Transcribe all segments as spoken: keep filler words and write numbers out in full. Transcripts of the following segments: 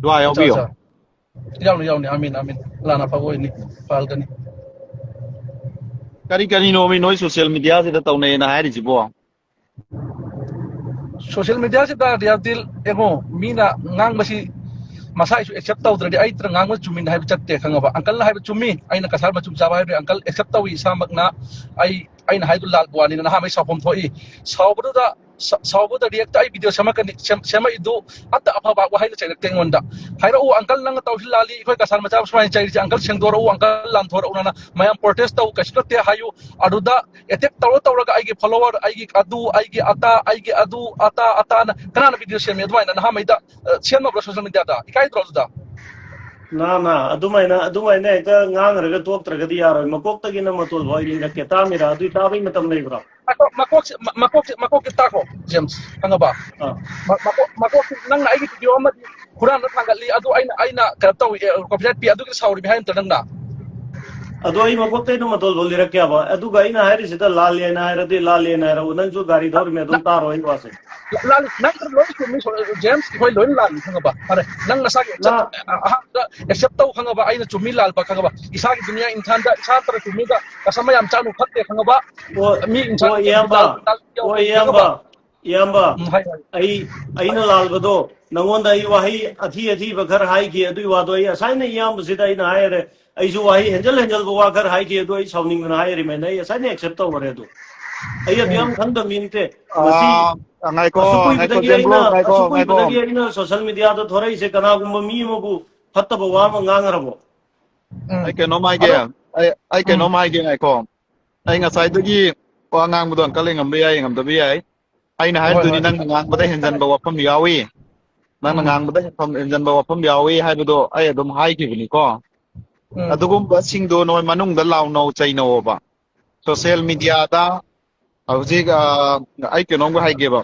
ꯗꯨꯋꯥ ꯌꯥꯎꯕꯤꯌꯣ꯫ ꯑꯠꯆꯥ, ꯑꯠꯆꯥ꯫ ꯌꯥꯎꯅꯤ, ꯌꯥꯎꯅꯤ꯫ ꯑꯃꯤꯟ, ꯑꯃꯤꯟ꯫ ꯑꯂꯥꯍꯅ ꯑꯐꯕ ꯑꯣꯏꯅꯤ, ꯐꯍꯜꯒꯅꯤ꯫ ꯀꯔꯤ ꯀꯔꯤꯅꯣꯃꯤ ꯅꯣꯏ social media ꯁꯤꯗ ꯇꯧꯅꯩꯅ ꯍꯥꯏꯔꯤꯁꯤꯕꯣ? Social media ꯁꯤꯗ ꯔꯤꯌꯥꯇꯤꯜ ꯌꯦꯡꯉꯣ, ꯃꯤꯅ ꯉꯥꯡꯕꯁꯤ ꯃꯁꯥꯒꯤꯁꯨ accept ꯇꯧꯗ꯭ꯔꯗꯤ ꯑꯩ ꯉꯥꯡꯕ ꯆꯨꯝꯃꯤꯅ ꯍꯥꯏꯕ ꯆꯠꯇꯦ, ꯈꯪꯉꯕ? Uncle ꯅ ꯍꯥꯏꯕ ꯆꯨꯝꯃꯤ, ꯑꯩꯅ ꯀꯁꯥꯔ ꯃꯆꯨꯝ ꯆꯥꯕ ꯍꯥꯏꯕꯗꯤ uncle accept ꯇꯧꯏ ꯏꯁꯥꯃꯛꯅ꯫ ꯑꯩ, ꯑꯩꯅ ꯍꯥꯏꯗꯨ ꯂꯥꯜꯕ ꯋꯥꯅꯤꯅ ꯅꯍꯥꯟ ꯑꯩ ꯁꯥꯎꯐꯝ ꯊꯣꯛꯏ꯫ ꯁꯥꯎꯕꯗꯨꯗ ꯁ-, ꯁꯥꯎꯕꯗ react ꯑꯩ video ꯁꯦꯝꯃꯛꯀꯅꯤ, ꯁꯦꯝ-, ꯁꯦꯝꯃꯛꯏꯗꯨ ꯑꯝꯇ ꯑꯐꯕ ꯋꯥꯍꯩꯅ ꯆꯩꯔꯛꯇꯦ ꯑꯩꯉꯣꯟꯗ꯫ ꯍꯥꯏꯔꯛꯎ, uncle, ꯅꯪꯅ ꯇꯧꯔꯤꯁꯤ ꯂꯥꯜꯂꯤ, ꯑꯩꯈꯣꯏ ꯀꯁꯥꯔ ꯃꯆꯥ ꯁꯨꯃꯥꯏꯅ ꯆꯩꯔꯤꯁꯦ, uncle, ꯁꯦꯡꯗꯣꯔꯛꯎ, uncle, ꯂꯥꯟꯊꯣꯔꯛꯎꯅ ꯃꯌꯥꯝ protest ꯇꯧ, ꯀꯩꯁꯨ ꯅꯠꯇꯦ ꯍꯥꯏꯌꯨ꯫ ꯑꯗꯨꯗ attack ꯇꯧꯔ ꯇꯧꯔꯒ ꯑꯩꯒꯤ follower, ꯑꯩꯒꯤ ꯑꯗꯨ, ꯑꯩꯒꯤ ꯑꯇꯥ, ꯑꯩꯒꯤ ꯑꯗꯨ, ꯑꯇꯥ, ꯑꯇꯥꯅ ꯀꯅꯥꯅ video ꯁꯦꯝꯃꯤ ꯑꯗꯨꯃꯥꯏꯅ ꯅꯍꯥꯟꯃꯩꯗ, ꯑ, ꯁꯦꯝꯃꯕ꯭ꯔꯥ social media ꯗ? ꯏꯀꯥꯏꯗ꯭ꯔꯣ ꯑꯗꯨꯗ? ꯅꯥ, ꯅꯥ, ꯑꯗꯨꯃꯥꯏꯅ, ꯑꯗꯨꯃꯥꯏꯅ ꯍꯦꯛꯇ ꯉꯥꯡꯈ꯭ꯔꯒ ꯇꯣꯛꯇ꯭ꯔꯒꯗꯤ ꯌꯥꯔꯣꯏ꯫ ꯃꯀꯣꯛꯇꯒꯤꯅ ꯃꯇꯣꯜ ꯐꯥꯎ ꯑꯩ ꯂꯤꯔꯛꯀꯦ, ꯇꯥꯃꯤꯔꯥ? ꯑꯗꯨꯏ ꯇꯥꯕꯩ ꯃꯇꯝ ꯂꯩꯕ꯭ꯔꯣ? ꯉꯥꯏꯈꯣ, ꯃꯀꯣꯛꯁꯦ, ꯃ-, ꯃꯀꯣꯛꯁꯦ, ꯃꯀꯣꯛꯁꯦ ꯇꯥꯈꯣ, ꯖꯦꯝꯁ, ꯈꯪꯉꯕ? ꯑꯥ꯫ ꯃ-, ꯃꯀꯣꯛ, ꯃꯀꯣꯛꯁꯦ ꯅꯪꯅ ꯑꯩꯒꯤ video ꯑꯃꯗꯤ ꯍꯨꯔꯥꯟꯕ ꯊꯥꯡꯒꯠꯂꯤ, ꯑꯗꯨ ꯑꯩꯅ, ꯑꯩꯅ ꯀꯩꯅꯣ ꯇꯧꯏ, ꯑꯦ, copyright ꯄꯤ, ꯑꯗꯨꯒꯤ ꯁꯥꯎꯔꯤꯕ ꯍꯥꯏ ꯅꯠꯇ꯭ꯔꯣ ꯅꯪꯅ? ꯑꯗꯣ ꯑꯩ ꯃꯀꯣꯛꯇꯩꯅ ꯃꯇꯣꯜ ꯐꯥꯎ ꯂꯤꯔꯛꯀꯦꯕ꯫ ꯑꯗꯨꯒ ꯑꯩꯅ ꯍꯥꯏꯔꯤꯁꯤꯗ ꯂꯥꯜꯂꯦꯅ ꯍꯥꯏꯔꯗꯤ ꯂꯥꯜꯂꯦꯅ ꯍꯥꯏꯔꯛꯎ꯫ ꯅꯪꯁꯨ ꯒꯥꯔꯤ ꯊꯧꯔꯤꯃꯤ, ꯑꯗꯨꯝ ꯅ-, ꯇꯥꯔꯣ ꯑꯩ ꯋꯥꯁꯦ꯫ ꯂꯥ-, ꯂꯥꯜꯂꯤ, ꯅꯪ ꯂꯣꯏ ꯆꯨꯝꯃꯤ, ꯖꯦꯝꯁ, ꯑꯩꯈꯣꯏ ꯂꯣꯏ ꯂꯥꯜꯂꯤ, ꯈꯪꯉꯕ? ꯐꯔꯦ, ꯅꯪ ꯅꯁꯥꯒꯤ ꯅ-, ꯑꯍꯥꯟꯕꯗ accept ꯇꯧ, ꯈꯪꯉꯕ? ꯑꯩꯅ ꯆꯨꯝꯃꯤ ꯂꯥꯜꯕ, ꯈꯪꯉꯕ? ꯏꯁꯥꯒꯤ ꯗꯨꯅꯤꯌꯥ ꯏꯟꯁꯥꯟꯗ ꯏꯁꯥ ꯅꯠꯇꯅ ꯆꯨꯝꯃꯤꯒ ꯀꯁꯝ ꯃꯌꯥꯝ ꯆꯥꯅꯨ ꯐꯠꯇꯦ, ꯈꯪꯉꯕ? ꯑꯣ, ꯃꯤ ꯏꯟꯁꯥꯟ ꯑꯣ, ꯏꯌꯥꯝꯕ, ꯂꯥꯜ-, ꯂꯥꯜ-, ꯑꯣ, ꯈꯪꯉꯕ? ꯏꯌꯥꯝꯕ, ꯏꯌꯥꯝꯕ, ꯎꯝ, ꯍꯥꯏ, ꯍꯥꯏ꯫ ꯑꯩ, ꯑꯩꯅ ꯂꯥꯜꯕꯗꯣ ꯅꯪꯉꯣꯟꯗ ꯑꯩ ꯋꯥꯍꯩ ꯑꯊꯤ ꯑꯊꯤꯕ ꯈꯔ ꯍꯥꯏꯈꯤ, ꯑꯗꯨꯏ ꯋꯥꯗꯣ ꯑꯩ ꯉꯁꯥꯏꯅ ꯏꯌꯥꯝꯕꯁꯤꯗ ꯑꯩꯅ ꯍꯥꯏꯔꯦ꯫ ꯑꯩꯁꯨ ꯋꯥꯍꯩ ꯍꯦꯟꯖꯜ ꯍꯦꯟꯖꯜꯕ ꯋꯥ ꯈꯔ ꯍꯥꯏꯈꯤ, ꯑꯗꯨ ꯑꯩ ꯁꯥꯎꯅꯤꯡꯗꯅ ꯍꯥꯏꯔꯤꯃꯦꯅ꯫ ꯑꯩ ꯉꯁꯥꯏꯅ accept ꯇꯧꯈ꯭ꯔꯦ ꯑꯗꯨ꯫ ꯑꯩ ꯑꯗꯨ ꯎꯝ꯫ ꯌꯥꯝ ꯈꯪꯗꯕ ꯃꯤ ꯅꯠꯇꯦ꯫ ꯉꯁꯤ ꯑꯥ, ꯉꯥꯏꯈꯣ, ꯑꯁꯨꯛ ꯉꯥꯏꯈꯣ, ꯀꯨꯏꯕꯗꯒꯤ ꯖꯦꯝꯕ꯭ꯔꯣ, ꯑꯩꯅ, ꯉꯥꯏꯈꯣ, ꯑꯁꯨꯛ ꯉꯥꯏꯈꯣ꯫ ꯀꯨꯏꯕꯗꯒꯤ ꯑꯩꯅ social media ꯗ ꯊꯣꯔꯛꯏꯁꯦ ꯀꯅꯥꯒꯨꯝꯕ ꯃꯤ ꯑꯃꯕꯨ ꯐꯠꯇꯕ ꯋꯥ ꯑꯃ ꯉꯥꯡꯈ꯭ꯔꯕꯣ? ꯎꯝ꯫ ꯑꯩ ꯀꯩꯅꯣꯝ ꯍꯥꯏꯒꯦ꯫ ꯑꯗꯣ ꯑꯩ, ꯑꯩ ꯎꯝ꯫ ꯀꯩꯅꯣꯝ ꯍꯥꯏꯒꯦ, ꯉꯥꯏꯈꯣ꯫ ꯑꯩ ꯉꯁꯥꯏꯗꯒꯤ ꯋꯥ ꯉꯥꯡꯕꯗꯣ uncle ꯉꯝꯕ ꯌꯥꯏ, ꯉꯝꯗꯕ ꯌꯥꯏ꯫ ꯑꯩꯅ ꯍꯣꯏ, ꯍꯥꯏꯗꯨꯅꯤ, ꯍꯣꯏ꯫ ꯅꯪꯅ ꯉꯥꯡꯕꯗ ꯍꯦꯟꯖꯟꯕ ꯋꯥꯐꯝ ꯌꯥꯎꯏ꯫ ꯅꯪꯅ ꯎꯝ꯫ ꯉꯥꯡꯕꯗ ꯍꯦꯟꯐꯝ, ꯍꯦꯟꯖꯟꯕ ꯋꯥꯐꯝ ꯌꯥꯎꯏ ꯍꯥꯏꯕꯗꯣ ꯑꯩ ꯑꯗꯨꯝ ꯍꯥꯏꯈꯤꯕꯅꯤꯀꯣ꯫ ꯎꯝ꯫ ꯑꯗꯨꯒꯨꯝꯕꯁꯤꯡꯗꯣ ꯅꯣꯏ ꯃꯅꯨꯡꯗ ꯂꯥꯎꯅꯧ ꯆꯩꯅꯧꯑꯣꯕ꯫ Social media ꯗ ꯍꯧꯖꯤꯛ, ꯑ, ꯑꯩ ꯀꯩꯅꯣꯝꯒ ꯍꯥꯏꯒꯦꯕ꯫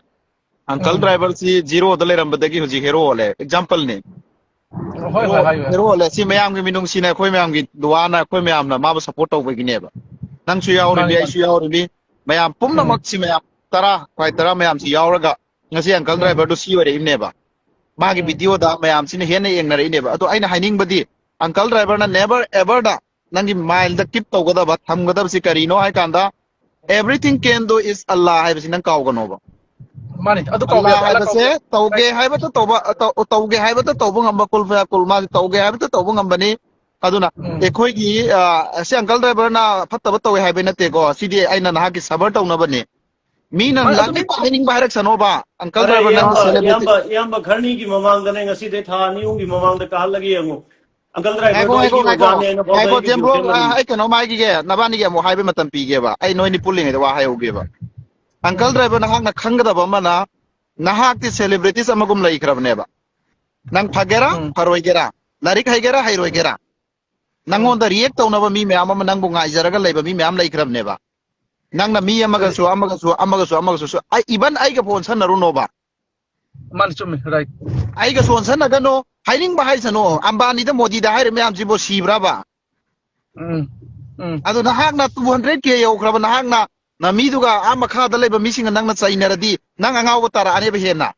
Uncle ꯎꯝ꯫ Driver ꯁꯤ zero ꯗ ꯂꯩꯔꯝꯕꯗꯒꯤ ꯍꯧꯖꯤꯛ hero ꯑꯣꯜꯂꯦ꯫ Example ꯅꯤ꯫ ꯍꯣꯏ, ꯍꯣꯏ, ꯍꯦꯔꯣ, ꯍꯥꯏꯌꯨ, ꯍꯥꯏꯌꯨ꯫ ꯍꯦꯔꯣ ꯑꯣꯜꯂꯦ꯫ ꯁꯤ ꯃꯌꯥꯝꯒꯤ ꯃꯤꯅꯨꯡꯁꯤꯅ ꯑꯩꯈꯣꯏ ꯃꯌꯥꯝꯒꯤ ꯗꯨꯋꯥꯅ ꯑꯩꯈꯣꯏ ꯃꯌꯥꯝꯅ ꯃꯥꯕꯨ support ꯇꯧꯕꯒꯤꯅꯦꯕ꯫ ꯅꯪꯁꯨ ꯌꯥꯎꯔꯤꯃꯤ, ꯃꯥꯅꯤ, ꯃꯥꯅꯤ꯫ ꯑꯩꯁꯨ ꯌꯥꯎꯔꯤꯃꯤ꯫ ꯃꯌꯥꯝ ꯎꯝ꯫ ꯄꯨꯝꯅꯃꯛꯁꯤ ꯃꯌꯥꯝ ꯇꯔꯥ, ꯈ꯭ꯋꯥꯏ ꯇꯔꯥ ꯃꯌꯥꯝꯁꯤ ꯌꯥꯎꯔꯒ ꯉꯁꯤ uncle ꯎꯝ꯫ Driver ꯗꯨ ꯁꯤ ꯑꯣꯏꯔꯛꯏꯕꯅꯦꯕ꯫ ꯃꯥꯒꯤ ꯎꯝ꯫ Video ꯗ ꯃꯌꯥꯝꯁꯤꯅ ꯍꯦꯟꯅ ꯌꯦꯡꯅꯔꯛꯏꯅꯦꯕ꯫ ꯑꯗꯣ ꯑꯩꯅ ꯍꯥꯏꯅꯤꯡꯕꯗꯤ, uncle driver ꯅ never ever ꯗ ꯅꯪꯒꯤ mind ꯗ keep ꯇꯧꯒꯗꯕ, ꯊꯝꯒꯗꯕꯁꯤ ꯀꯔꯤꯅꯣ ꯍꯥꯏ ꯀꯥꯟꯗ, "Everything can do is Allah" ꯍꯥꯏꯕꯁꯤ ꯅꯪ ꯀꯥꯎꯒꯅꯣꯕ꯫ ꯃꯥꯅꯤ, ꯑꯗꯨ ꯑꯜꯂꯥ ꯀꯥꯎꯕ ꯌꯥꯗꯦ꯫ ꯑꯜꯂꯥ ꯍꯥꯏꯕꯁꯦ ꯀꯥꯎꯕ ꯇꯧꯒꯦ ꯍꯥꯏꯕꯇ ꯇꯧꯕ, ꯇꯧ-, ꯇꯧꯒꯦ ꯍꯥꯏꯕꯇ ꯇꯧꯕ ꯉꯝꯕ, ꯀꯨꯜ ꯐꯌꯥꯀꯨꯜ, ꯃꯥꯁꯦ ꯇꯧꯒꯦ ꯍꯥꯏꯕꯇ ꯇꯧꯕ ꯉꯝꯕꯅꯤ꯫ ꯑꯗꯨꯅ ꯎꯝ꯫ ꯑꯩꯈꯣꯏꯒꯤ, ꯑ, ꯑꯁꯤ uncle driver ꯅ ꯐꯠꯇꯕ ꯇꯧꯋꯦ ꯍꯥꯏꯕ ꯅꯠꯇꯦꯀꯣ, ꯁꯤꯗꯤ ꯑꯩꯅ ꯅꯍꯥꯛꯀꯤ ꯁꯕꯔ ꯇꯧꯅꯕꯅꯤ꯫ ꯃꯤꯅ ꯃꯥ ꯑꯗꯨ ꯂꯥꯛꯅꯤꯡꯕ ꯍꯥꯏꯅꯤꯡꯕ ꯍꯥꯏꯔꯛꯁꯅꯣꯕ, uncle ꯑꯔꯦ, driver ꯅꯪꯅ ꯏꯌꯥꯝꯕ, celebrity꯫ ꯏꯌꯥꯝꯕ, ꯏꯌꯥꯝꯕ ꯘꯔꯅꯤꯒꯤ ꯃꯃꯥꯡꯗꯅꯦ, ꯉꯁꯤꯗꯩ ꯊꯥ ꯑꯅꯤ ꯑꯍꯨꯝꯒꯤ ꯃꯃꯥꯡꯗ ꯀꯥꯍꯜꯂꯒꯦ ꯌꯦꯡꯉꯨ꯫ Uncle driver ꯉꯥꯏꯈꯣ, ꯗꯣ ꯉꯥꯏꯈꯣ, ꯑꯩꯒꯤ ꯉꯥꯏꯈꯣ꯫ ꯑꯣꯖꯥꯅꯦꯅ ꯐꯥꯎꯗ ꯉꯥꯏꯈꯣ, ꯑꯩꯒꯤ ꯇꯦꯝꯕ꯭ꯔꯣ, ꯖꯤꯝ ꯑ, ꯆꯦꯟꯕꯅꯤ꯫ ꯑꯩ ꯀꯩꯅꯣꯝ ꯍꯥꯏꯈꯤꯒꯦ, ꯅꯕꯥꯅꯤꯒꯤ ꯑꯃꯨꯛ ꯍꯥꯏꯕ ꯃꯇꯝ ꯄꯤꯒꯦꯕ, ꯑꯩ ꯅꯣꯏꯅꯤ ꯄꯨꯜꯂꯤꯉꯩꯗ ꯋꯥ ꯍꯥꯏꯍꯧꯒꯦꯕ꯫ Uncle driver, ꯅꯍꯥꯛꯅ ꯈꯪꯒꯗꯕ ꯑꯃꯅ, ꯅꯍꯥꯛꯇꯤ celebrities ꯑꯃꯒꯨꯝ ꯂꯩꯈ꯭ꯔꯕꯅꯦꯕ꯫ ꯅꯪ ꯐꯒꯦꯔꯥ, ꯎꯝ꯫ ꯐꯔꯣꯏꯒꯦꯔꯥ, ꯂꯥꯏꯔꯤꯛ ꯍꯩꯒꯦꯔꯥ, ꯍꯩꯔꯣꯏꯒꯦꯔꯥ, ꯅꯪꯉꯣꯟꯗ react ꯇꯧꯅꯕ ꯃꯤ ꯃꯌꯥꯝ ꯑꯃ, ꯅꯪꯕꯨ ꯉꯥꯏꯖꯔꯒ ꯂꯩꯕ ꯃꯤ ꯃꯌꯥꯝ ꯂꯩꯈ꯭ꯔꯕꯅꯦꯕ꯫ ꯅꯪꯅ ꯃꯤ ꯑꯃꯒꯁꯨ, ꯑꯃꯒꯁꯨ, ꯑꯃꯒꯁꯨ, ꯑꯃꯒꯁꯨ, ꯑꯩ, even ꯑꯩꯒ ꯐꯣꯟ ꯁꯟꯅꯔꯨꯅꯣꯕ꯫ ꯃꯥꯅꯤ, ꯆꯨꯝꯃꯤ, right꯫ ꯑꯩꯒꯁꯨ ꯑꯣꯟꯁꯟꯅꯒꯅꯣ, ꯍꯥꯏꯅꯤꯡꯕ ꯍꯥꯏꯁꯅꯣ꯫ ꯑꯝꯕꯥꯅꯤꯗ, ꯃꯣꯗꯤꯗ ꯍꯥꯏꯔꯤ ꯃꯌꯥꯝꯁꯤꯕꯨ ꯁꯤꯕ꯭ꯔꯕ? ꯎꯝ, ꯎꯝ꯫ ꯑꯗꯨ ꯅꯍꯥꯛꯅ two hundred K ꯌꯧꯈ꯭ꯔꯕ ꯅꯍꯥꯛꯅ, ꯅꯃꯤꯗꯨꯒ ꯑꯥ ꯃꯈꯥꯗ ꯂꯩꯕ ꯃꯤꯁꯤꯡꯒ ꯅꯪꯅ ꯆꯩꯅꯔꯗꯤ, ꯅꯪ ꯑꯉꯥꯎꯕ ꯇꯥꯔꯛꯑꯅꯦꯕ ꯍꯦꯟꯅ꯫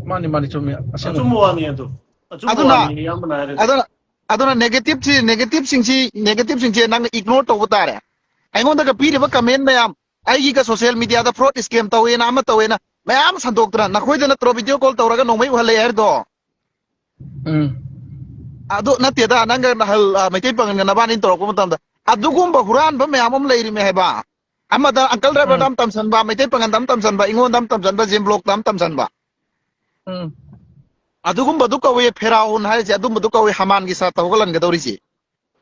ꯃꯥꯅꯤ, ꯃꯥꯅꯤ, ꯆꯨꯝꯃꯤ, ꯑꯁꯦꯡꯕꯅꯤ꯫ ꯑꯆꯨꯝꯕ ꯋꯥꯅꯤ ꯑꯗꯨ꯫ ꯑꯆꯨꯝꯕ ꯑꯗꯨꯅ, ꯋꯥꯅꯤ, ꯏꯌꯥꯝꯕꯅ ꯍꯥꯏꯔꯤꯗꯣ꯫ ꯑꯗꯨꯅ, ꯑꯗꯨꯅ negative ꯁꯤ, negative ꯁꯤꯡꯁꯤ, negative ꯁꯤꯡꯁꯦ ꯅꯪꯅ ignore ꯇꯧꯕ ꯇꯥꯔꯦ꯫ ꯑꯩꯉꯣꯟꯗꯒ ꯄꯤꯔꯤꯕ comment ꯃꯌꯥꯝ, ꯑꯩꯒꯤꯒ social media ꯗ fraud scam ꯇꯧꯋꯦꯅ, ꯑꯃ ꯇꯧꯋꯦꯅ, ꯃꯌꯥꯝ ꯁꯟꯗꯣꯛꯇꯅ, ꯅꯈꯣꯏꯗ ꯅꯠꯇ꯭ꯔꯣ video call ꯇꯧꯔꯒ ꯅꯣꯡꯃꯩ ꯎꯍꯜꯂꯛꯑꯦ ꯍꯥꯏꯔꯤꯗꯣ? ꯎꯝ꯫ ꯑꯗꯨ ꯅꯠꯇꯦꯗ, ꯅꯪꯒ ꯅꯍꯜ, ꯑ, ꯃꯩꯇꯩ ꯄꯥꯉꯜꯒ ꯅꯕꯥꯅꯤꯅ ꯇꯧꯔꯛꯄ ꯃꯇꯝꯗ, ꯑꯗꯨꯒꯨꯝꯕ ꯍꯨꯔꯥꯟꯕ ꯃꯌꯥꯝ ꯑꯃ ꯂꯩꯔꯤꯃꯦ ꯍꯥꯏꯕ꯫ ꯑꯃꯗ uncle driver ꯗ ꯎꯝ꯫ ꯑꯃ ꯇꯝꯁꯟꯕ, ꯃꯩꯇꯩ ꯄꯥꯉꯜꯗ ꯑꯃ ꯇꯝꯁꯟꯕ, ꯑꯩꯉꯣꯟꯗ ꯑꯃ ꯇꯝꯁꯟꯕ, ꯖꯦꯝꯕ꯭ꯂꯣꯛꯇ ꯑꯃ ꯇꯝꯁꯟꯕ꯫ ꯎꯝ꯫ ꯑꯗꯨꯒꯨꯝꯕꯗꯨ ꯀꯧꯏ ꯐꯦꯔꯥꯎꯟ ꯍꯥꯏꯔꯤꯁꯦ, ꯑꯗꯨꯝꯕꯗꯨ ꯀꯧꯏ ꯍꯃꯥꯟꯒꯤ ꯁꯥꯇ ꯍꯧꯒꯠꯍꯟꯒꯗꯧꯔꯤꯁꯦ꯫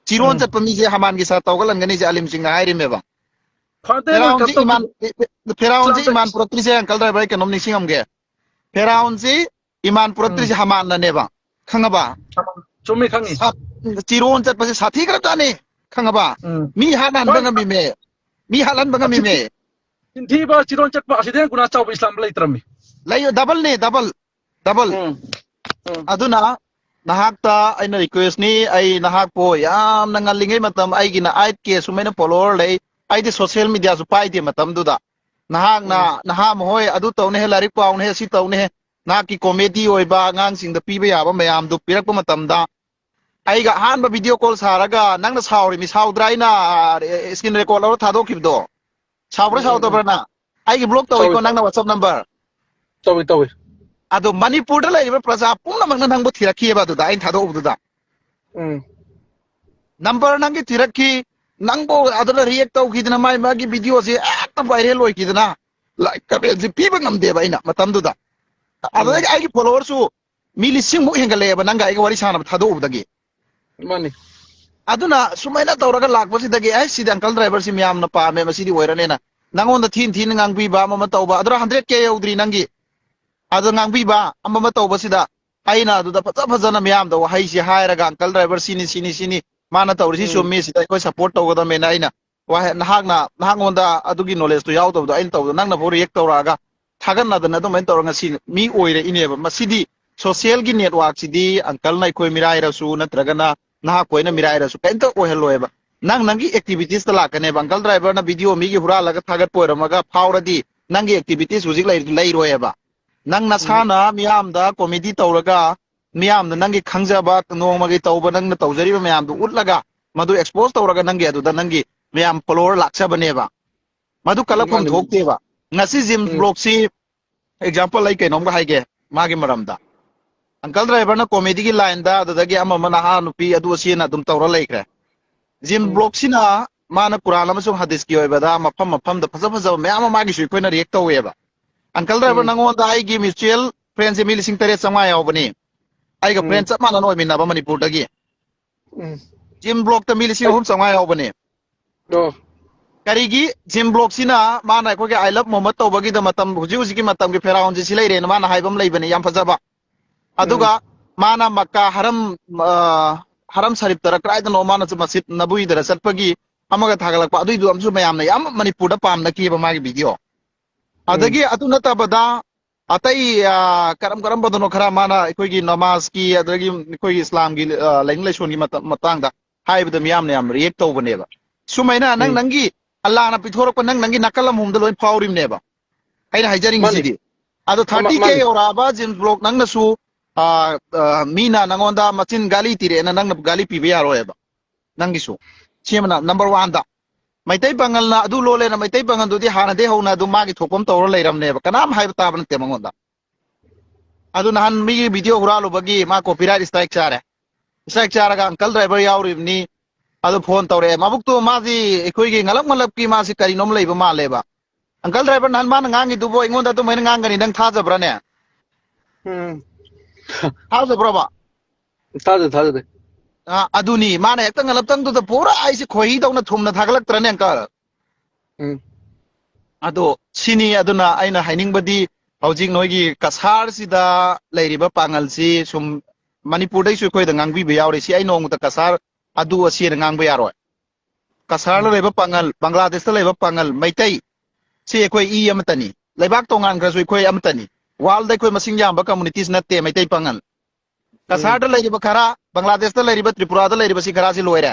ꯆꯤꯔꯣꯟ ꯎꯝ꯫ ꯆꯠꯄ ꯃꯤꯁꯦ ꯍꯃꯥꯟꯒꯤ ꯁꯥꯇ ꯍꯧꯒꯠꯍꯟꯒꯅꯤꯁꯦ ꯑꯂꯤꯝꯁꯤꯡꯅ ꯍꯥꯏꯔꯤꯃꯦꯕ꯫ ꯐꯗꯦ, ꯐꯦꯔꯥꯎꯟꯁꯦ ꯀꯞꯇꯧ-, ꯏꯃꯥꯟ, ꯐꯦꯔꯥꯎꯟꯁꯦ ꯏꯁꯂꯥꯝꯗ ꯏꯃꯥꯟ ꯄꯨꯔꯛꯇ꯭ꯔꯤꯁꯦ uncle driver, ꯑꯩ ꯀꯩꯅꯣꯝ ꯅꯤꯡꯁꯤꯡꯉꯝꯒꯦ꯫ ꯐꯦꯔꯥꯎꯟꯁꯤ ꯏꯃꯥꯟ ꯄꯨꯔꯛꯇ꯭ꯔꯤꯁꯦ ꯎꯝ꯫ ꯍꯃꯥꯟꯅꯅꯦꯕ꯫ ꯈꯪꯉꯕ? ꯆꯨꯝꯃꯤ, ꯈꯪꯉꯤ꯫ ꯁꯥ-, ꯆꯤꯔꯣꯟ ꯆꯠꯄꯁꯦ ꯁꯥꯊꯤꯈ꯭ꯔꯖꯥꯠꯅꯤ꯫ ꯈꯪꯉꯕ? ꯎꯝ꯫ ꯃꯤ ꯍꯥꯠꯍꯟꯕ ꯍꯣꯏ꯫ ꯉꯝꯃꯤꯃꯦ꯫ ꯃꯤ ꯍꯥꯠꯍꯟꯕ ꯉꯝꯃꯤꯃꯦ꯫ ꯆꯤꯟꯊꯤꯕ ꯆꯤꯔꯣꯟ ꯆꯠꯄ ꯑꯁꯤꯗꯩ ꯍꯦꯟꯅ ꯒꯨꯅꯥ ꯆꯥꯎꯕ ꯏꯁꯂꯥꯝꯗ ꯂꯩꯇ꯭ꯔꯝꯃꯤ꯫ ꯂꯩ, double ꯅꯦ, double, double꯫ ꯎꯝ꯫ ꯎꯝ꯫ ꯑꯗꯨꯅ ꯅꯍꯥꯛꯇ ꯑꯩꯅ request ꯅꯤ, ꯑꯩ ꯅꯍꯥꯛꯄꯨ ꯌꯥꯝꯅ ꯉꯜꯂꯤꯉꯩ ꯃꯇꯝ, ꯑꯩꯒꯤꯅ eight K ꯁꯨꯃꯥꯏꯅ follower ꯂꯩ, ꯑꯩꯗꯤ social media ꯁꯨ ꯄꯥꯏꯗꯦ ꯃꯇꯝꯗꯨꯗ꯫ ꯅꯍꯥꯛꯅ, ꯎꯝ꯫ "ꯅꯍꯥ ꯃꯈꯣꯏ ꯑꯗꯨ ꯇꯧꯅꯦꯍꯦ, ꯂꯥꯏꯔꯤꯛ ꯄꯥꯎꯅꯦꯍꯦ, ꯁꯤ ꯇꯧꯅꯦꯍꯦ", ꯅꯍꯥꯛꯀꯤ comedy ꯑꯣꯏꯕ ꯑꯉꯥꯡꯁꯤꯡꯗ ꯄꯤꯕ ꯌꯥꯕ ꯃꯌꯥꯝꯗꯨ ꯄꯤꯔꯛꯄ ꯃꯇꯝꯗ, ꯑꯩꯒ ꯑꯍꯥꯟꯕ video call ꯁꯥꯔꯒ ꯅꯪꯅ ꯁꯥꯎꯔꯤꯃꯤ, ꯁꯥꯎꯗ꯭ꯔꯥ? ꯑꯩꯅ screen record ꯂꯧꯔ ꯊꯥꯗꯣꯛꯈꯤꯕꯗꯣ, ꯁꯥꯎꯕ꯭ꯔꯥ ꯎꯝ, ꯎꯝ, ꯎꯝ. ꯁꯥꯎꯗꯕ꯭ꯔꯥ ꯅꯪ? ꯑꯩꯒꯤ block ꯇꯧꯏ, ꯇꯧꯏꯀꯣ ꯇꯧꯏ. ꯅꯪꯅ WhatsApp number. ꯇꯧꯏ, ꯇꯧꯏ. ꯑꯗꯣ ꯃꯅꯤꯄꯨꯔꯗ ꯂꯩꯔꯤꯕ ꯄ꯭ꯔꯖꯥ ꯄꯨꯝꯅꯃꯛꯅ ꯅꯪꯕꯨ ꯊꯤꯔꯛꯈꯤꯑꯕ ꯑꯗꯨꯗ, ꯑꯩꯅ ꯊꯥꯗꯣꯛꯎꯕꯗꯨꯗ. ꯎꯝ. Number ꯅꯪꯒꯤ ꯊꯤꯔꯛꯈꯤ, ꯅꯪꯕꯨ ꯑꯗꯨꯅ react ꯇꯧꯈꯤꯗꯅ, ꯃꯥꯏ ꯃꯥꯒꯤ videoꯁꯦ ꯍꯦꯛꯇ viral ꯑꯣꯏꯈꯤꯗꯅ, like commentꯁꯦ ꯄꯤꯕ ꯉꯝꯗꯦꯕ ꯑꯩꯅ ꯃꯇꯝꯗꯨꯗ. ꯎꯝ. ꯑꯗꯨꯗꯒꯤ ꯑꯩꯒꯤ followerꯁꯨ ꯃꯤ ꯂꯤꯁꯤꯡꯃꯨꯛ ꯍꯦꯟꯒꯠꯂꯛꯑꯦꯕ ꯅꯪꯒ ꯑꯩꯒ ꯋꯥꯔꯤ ꯁꯥꯟꯅꯕ ꯊꯥꯗꯣꯛꯎꯕꯗꯒꯤ. ꯃꯥꯅꯤ. ꯑꯗꯨꯅ ꯁꯨꯃꯥꯏꯅ ꯇꯧꯔꯒ ꯂꯥꯛꯄꯁꯤꯗꯒꯤ, "ꯑꯦ, ꯁꯤꯗꯤ uncle driverꯁꯤ ꯃꯌꯥꯝꯅ ꯄꯥꯝꯃꯦ, ꯃꯁꯤꯗꯤ ꯑꯣꯏꯔꯅꯦꯅ" ꯅꯪꯉꯣꯟꯗ ꯊꯤꯅ ꯊꯤꯅ ꯉꯥꯡꯕꯤꯕ, ꯑꯃ ꯑꯃ ꯇꯧꯕ, ꯑꯗꯨꯗ hundred K ꯌꯧꯗ꯭ꯔꯤ ꯅꯪꯒꯤ꯫ ꯑꯗꯨ ꯉꯥꯡꯕꯤꯕ, ꯑꯃ ꯑꯃ ꯇꯧꯕꯁꯤꯗ ꯑꯩꯅ ꯑꯗꯨꯗ ꯐꯖ ꯐꯖꯅ ꯃꯌꯥꯝꯗ ꯋꯥꯍꯩꯁꯤ ꯍꯥꯏꯔꯒ, "uncle driver ꯁꯤꯅꯤ, ꯁꯤꯅꯤ, ꯁꯤꯅꯤ, ꯃꯥꯅ ꯇꯧꯔꯤꯁꯤ ꯎꯝ. ꯆꯨꯝꯃꯤ, ꯁꯤꯗ ꯑꯩꯈꯣꯏ support ꯇꯧꯒꯗꯕꯅꯦꯅ" ꯑꯩꯅ ꯋꯥꯍꯩ, ꯅꯍꯥꯛꯅ, ꯅꯍꯥꯛꯉꯣꯟꯗ ꯑꯗꯨꯒꯤ knowledgeꯇꯣ ꯌꯥꯎꯗꯕꯗꯣ ꯑꯩꯅ ꯇꯧꯕꯗꯣ, ꯅꯪꯅ ꯐꯥꯎ react ꯇꯧꯔꯛꯑꯒ ꯊꯥꯒꯠꯅꯗꯅ ꯑꯗꯨꯃꯥꯏꯅ ꯇꯧꯔꯒ ꯉꯁꯤ ꯃꯤ ꯑꯣꯏꯔꯛꯏꯅꯦꯕ꯫ ꯃꯁꯤꯗꯤ socialꯒꯤ networkꯁꯤꯗꯤ uncleꯅ ꯑꯩꯈꯣꯏ ꯃꯤꯔꯥꯏꯔꯁꯨ ꯅꯠꯇ꯭ꯔꯒꯅ ꯅꯍꯥꯛ ꯑꯩꯈꯣꯏꯅ ꯃꯤꯔꯥꯏꯔꯁꯨ ꯀꯩꯝꯇ ꯑꯣꯏꯍꯜꯂꯣꯏꯕ꯫ ꯅꯪ ꯅꯪꯒꯤ activitiesꯇ ꯂꯥꯛꯀꯅꯦꯕ꯫ Uncle driverꯅ video ꯃꯤꯒꯤ ꯍꯨꯔꯥꯜꯂꯒ ꯊꯥꯒꯠꯄ ꯑꯣꯏꯔꯝꯃꯒ ꯐꯥꯎꯔꯗꯤ ꯅꯪꯒꯤ activities ꯍꯧꯖꯤꯛ ꯂꯩ-, ꯂꯩꯔꯣꯏꯕ꯫ ꯅꯪ ꯅꯁꯥꯅ ꯃꯤꯌꯥꯝꯗ comedy ꯇꯧꯔꯒ, ꯃꯤꯌꯥꯝꯅ ꯅꯪꯒꯤ ꯈꯪꯖꯕ, ꯅꯣꯡꯃꯒꯤ ꯇꯧꯕ, ꯅꯪꯅ ꯇꯧꯖꯔꯤꯕ ꯃꯌꯥꯝꯗꯨ ꯎꯠꯂꯒ, ꯃꯗꯨ expose ꯇꯧꯔꯒ ꯅꯪꯒꯤ ꯑꯗꯨꯗ ꯅꯪꯒꯤ ꯃꯌꯥꯝ follower ꯂꯥꯛꯆꯕꯅꯦꯕ꯫ ꯃꯗꯨ ꯀꯜꯂꯛꯐꯝ ꯃꯥꯅꯤ, ꯃꯥꯅꯤ. ꯊꯣꯛꯇꯦꯕ꯫ ꯉꯁꯤ Jim ꯎꯝ. Vlogsꯁꯤ example ꯑꯩ ꯀꯩꯅꯣꯝꯒ ꯍꯥꯏꯒꯦ ꯃꯥꯒꯤ ꯃꯔꯝꯗ꯫ Uncle driverꯅ comedyꯒꯤ lineꯗ ꯑꯗꯨꯗꯒꯤ ꯑꯃ ꯑꯃ ꯅꯍꯥ ꯅꯨꯄꯤ ꯑꯗꯨ ꯑꯁꯤꯅ ꯑꯗꯨꯝ ꯇꯧꯔ ꯂꯩꯈ꯭ꯔꯦ꯫ Jim ꯎꯝ. Vlogsꯁꯤꯅ ꯃꯥꯅ ꯀꯨꯔꯥꯟ ꯑꯃꯁꯨꯡ ꯍꯗꯤꯁꯀꯤ ꯑꯣꯏꯕꯗ ꯃꯐꯝ ꯃꯐꯝꯗ ꯐꯖ ꯐꯖꯕ ꯃꯌꯥꯝ ꯑꯃ ꯃꯥꯒꯤꯁꯨ ꯑꯩꯈꯣꯏꯅ react ꯇꯧꯋꯦꯕ꯫ Uncle driver, ꯎꯝ. ꯅꯪꯉꯣꯟꯗ ꯑꯩꯒꯤ mutual friendꯁꯦ ꯃꯤ ꯂꯤꯁꯤꯡ ꯇꯔꯦꯠ ꯆꯥꯝꯃꯉꯥ ꯌꯥꯎꯕꯅꯤ꯫ ꯑꯩꯒ friend ꯎꯝ. ꯆꯞ ꯃꯥꯟꯅꯅ ꯑꯣꯏꯃꯤꯟꯅꯕ ꯃꯅꯤꯄꯨꯔꯗꯒꯤ꯫ ꯎꯝ. Jim Vlogꯇ ꯃꯤ ꯂꯤꯁꯤꯡ ꯑꯍꯨꯝ ꯆꯥꯝꯃꯉꯥ ꯌꯥꯎꯕꯅꯦ꯫ ꯑꯣ. ꯀꯔꯤꯒꯤ Jim Vlogsꯁꯤꯅ ꯃꯥꯅ ꯑꯩꯈꯣꯏꯒꯤ "I love Mohammed" ꯇꯧꯕꯒꯤꯗ ꯃꯇꯝ, ꯍꯧꯖꯤꯛ ꯍꯧꯖꯤꯛꯀꯤ ꯃꯇꯝꯒꯤ ꯐꯦꯔꯥꯎꯟꯁꯦ ꯁꯤ ꯂꯩꯔꯦꯅ ꯃꯥꯅ ꯍꯥꯏꯕ ꯑꯃ ꯂꯩꯕꯅꯦ, ꯌꯥꯝ ꯐꯖꯕ꯫ ꯑꯗꯨꯒ ꯎꯝ. ꯃꯥꯅ ꯃꯛꯀꯥ ꯍꯔꯝ, ꯑ, ꯍꯔꯝ ꯁꯔꯤꯐꯇꯔ ꯀꯗꯥꯏꯗꯅꯣ ꯃꯥꯅ ꯃꯁꯖꯤꯗ ꯅꯕꯋꯤꯗꯔ ꯆꯠꯄꯒꯤ ꯑꯃꯒ ꯊꯥꯒꯠꯂꯛꯄ, ꯑꯗꯨꯏꯗꯨ ꯑꯃꯁꯨ ꯃꯌꯥꯝꯅ ꯌꯥꯝ ꯃꯅꯤꯄꯨꯔꯗ ꯄꯥꯝꯅꯈꯤꯑꯕ ꯃꯥꯒꯤ video꯫ ꯎꯝ. ꯑꯗꯒꯤ ꯑꯗꯨ ꯅꯠꯇꯕꯗ ꯑꯇꯩ, ꯑ, ꯀꯔꯝ ꯀꯔꯝꯕꯗꯅꯣ ꯈꯔ ꯃꯥꯅ ꯑꯩꯈꯣꯏꯒꯤ ꯅꯃꯥꯖꯀꯤ ꯑꯗꯒꯤ ꯑꯩꯈꯣꯏꯒꯤ ꯏꯁꯂꯥꯝꯒꯤ, ꯑ, ꯂꯥꯏꯅꯤꯡ ꯂꯥꯏꯁꯣꯟꯒꯤ ꯃꯇ-, ꯃꯇꯥꯡꯗ ꯍꯥꯏꯕꯗ ꯃꯤꯌꯥꯝꯅ ꯌꯥꯝ react ꯇꯧꯕꯅꯦꯕ꯫ ꯁꯨꯃꯥꯏꯅ ꯅꯪ ꯎꯝ. ꯅꯪꯒꯤ ꯑꯜꯂꯥꯍꯅ ꯄꯤꯊꯣꯔꯛꯄ ꯅꯪ ꯅꯪꯒꯤ ꯅꯥꯀꯜ ꯑꯃꯃꯝꯗ ꯂꯣꯏ ꯐꯥꯎꯔꯤꯕꯅꯦꯕ꯫ ꯑꯩꯅ ꯃꯥꯅꯤ. ꯍꯥꯏꯖꯅꯤꯡꯉꯤꯁꯤꯗꯤ ꯑꯗꯣ ꯊꯥꯔꯇꯤ ꯀꯦ ꯌꯧꯔꯛꯑꯕ ꯖꯤꯝ ꯕ꯭ꯂꯣꯛ ꯅꯪꯅꯁꯨ, ꯑ, ꯑ, ꯃꯤꯅ ꯅꯪꯉꯣꯟꯗ ꯃꯆꯤꯟ ꯒꯥꯂꯤ ꯇꯤꯔꯛꯑꯦꯅ ꯅꯪꯅ ꯒꯥꯂꯤ ꯄꯤꯕ ꯌꯥꯔꯣꯏꯕ꯫ ꯅꯪꯒꯤꯁꯨ ꯁꯤ ꯑꯃꯅ ꯅꯝꯕꯔ ꯋꯥꯟꯗ꯫ ꯃꯩꯇꯩ ꯄꯥꯉꯜꯅ ꯑꯗꯨ ꯂꯣꯜꯂꯦꯅ ꯃꯩꯇꯩ ꯄꯥꯉꯜꯗꯨꯗꯤ ꯍꯥꯟꯅꯗꯩ ꯍꯧꯅ ꯑꯗꯨꯝ ꯃꯥꯒꯤ ꯊꯣꯛꯄ ꯑꯃ ꯇꯧꯔ ꯂꯩꯔꯝꯅꯦꯕ, ꯀꯅꯥꯝ ꯍꯥꯏꯕ ꯇꯥꯕ ꯅꯠꯇꯦ ꯃꯉꯣꯟꯗ꯫ ꯑꯗꯨ ꯅꯍꯥꯟ ꯃꯤꯒꯤ ꯚꯤꯗꯤꯑꯣ ꯍꯨꯔꯥꯜꯂꯨꯕꯒꯤ ꯃꯥ ꯀꯣꯄꯤꯔꯥꯏꯠ ꯁ꯭ꯇ꯭ꯔꯥꯏꯛ ꯆꯥꯔꯦ꯫ ꯁ꯭ꯇ꯭ꯔꯥꯏꯛ ꯆꯥꯔꯒ ꯑꯪꯀꯜ ꯗ꯭ꯔꯥꯏꯚꯔ ꯌꯥꯎꯔꯤꯕꯅꯤ꯫ ꯑꯗꯨ ꯐꯣꯟ ꯇꯧꯔꯛꯑꯦ꯫ ꯃꯕꯨꯛꯇꯣ ꯃꯥꯗꯤ ꯑꯩꯈꯣꯏꯒꯤ ꯉꯂꯞ ꯉꯂꯞꯀꯤ ꯃꯥꯁꯤ ꯀꯔꯤꯅꯣꯝ ꯂꯩꯕ ꯃꯥꯜꯂꯦꯕ꯫ ꯑꯪꯀꯜ ꯗ꯭ꯔꯥꯏꯚꯔ, ꯅꯍꯥꯟ ꯃꯥꯅ ꯉꯥꯡꯉꯤꯗꯨꯕꯨ ꯑꯩꯉꯣꯟꯗ ꯑꯗꯨꯃꯥꯏꯅ ꯉꯥꯡꯒꯅꯤ ꯅꯪ ꯊꯥꯖꯕ꯭ꯔꯥꯅꯦ? ꯎꯝ꯫ ꯊꯥꯖꯕ꯭ꯔꯕ? ꯊꯥꯖꯗꯦ, ꯊꯥꯖꯗꯦ꯫ ꯑ, ꯑꯗꯨꯅꯤ, ꯃꯥꯅ ꯍꯦꯛꯇ ꯉꯂꯞꯇꯪꯗꯨꯗ ꯄꯨꯔꯥ ꯑꯩꯁꯦ ꯈꯣꯏꯍꯤꯗꯧꯅ ꯊꯨꯝꯅ ꯊꯥꯒꯠꯂꯛꯇ꯭ꯔꯅꯦ, ꯑꯪꯀꯜ? ꯎꯝ꯫ ꯑꯗꯣ ꯁꯤꯅꯤ, ꯑꯗꯨꯅ ꯑꯩꯅ ꯍꯥꯏꯅꯤꯡꯕꯗꯤ, ꯍꯧꯖꯤꯛ ꯅꯣꯏꯒꯤ ꯀꯁꯥꯔꯁꯤꯗ ꯂꯩꯔꯤꯕ ꯄꯥꯉꯜꯁꯤ ꯁꯨꯝ ꯃꯅꯤꯄꯨꯔꯗꯩꯁꯨ ꯑꯩꯈꯣꯏꯗ ꯉꯥꯡꯕꯤꯕ ꯌꯥꯎꯔꯤ꯫ ꯁꯤ ꯑꯩ ꯅꯣꯡꯃꯇ ꯀꯁꯥꯔ ꯑꯗꯨ ꯑꯁꯤꯅ ꯉꯥꯡꯕ ꯌꯥꯔꯣꯏ꯫ ꯀꯁꯥꯔꯗ ꯎꯝ꯫ ꯂꯩꯕ ꯄꯥꯉꯜ, ꯕꯪꯒ꯭ꯂꯥꯗꯦꯁꯇ ꯂꯩꯕ ꯄꯥꯉꯜ, ꯃꯩꯇꯩ, ꯁꯤ ꯑꯩꯈꯣꯏ ꯏ ꯑꯃꯠꯇꯅꯤ꯫ ꯂꯩꯕꯥꯛ ꯇꯣꯉꯥꯟꯈ꯭ꯔꯁꯨ ꯑꯩꯈꯣꯏ ꯑꯃꯠꯇꯅꯤ꯫ ꯋꯥꯔꯜꯗ ꯑꯩꯈꯣꯏ ꯃꯁꯤꯡ ꯌꯥꯝꯕ ꯀꯝꯃꯨꯅꯤꯇꯤꯁ ꯅꯠꯇꯦ ꯃꯩꯇꯩ ꯄꯥꯉꯜ꯫ ꯎꯝ꯫ ꯀꯁꯥꯔꯗ ꯂꯩꯔꯤꯕ ꯈꯔ, ꯕꯪꯒ꯭ꯂꯥꯗꯦꯁꯇ ꯂꯩꯔꯤꯕ, ꯇ꯭ꯔꯤꯄꯨꯔꯥꯗ ꯂꯩꯔꯤꯕ ꯁꯤ ꯈꯔꯁꯤ ꯂꯣꯏꯔꯦ꯫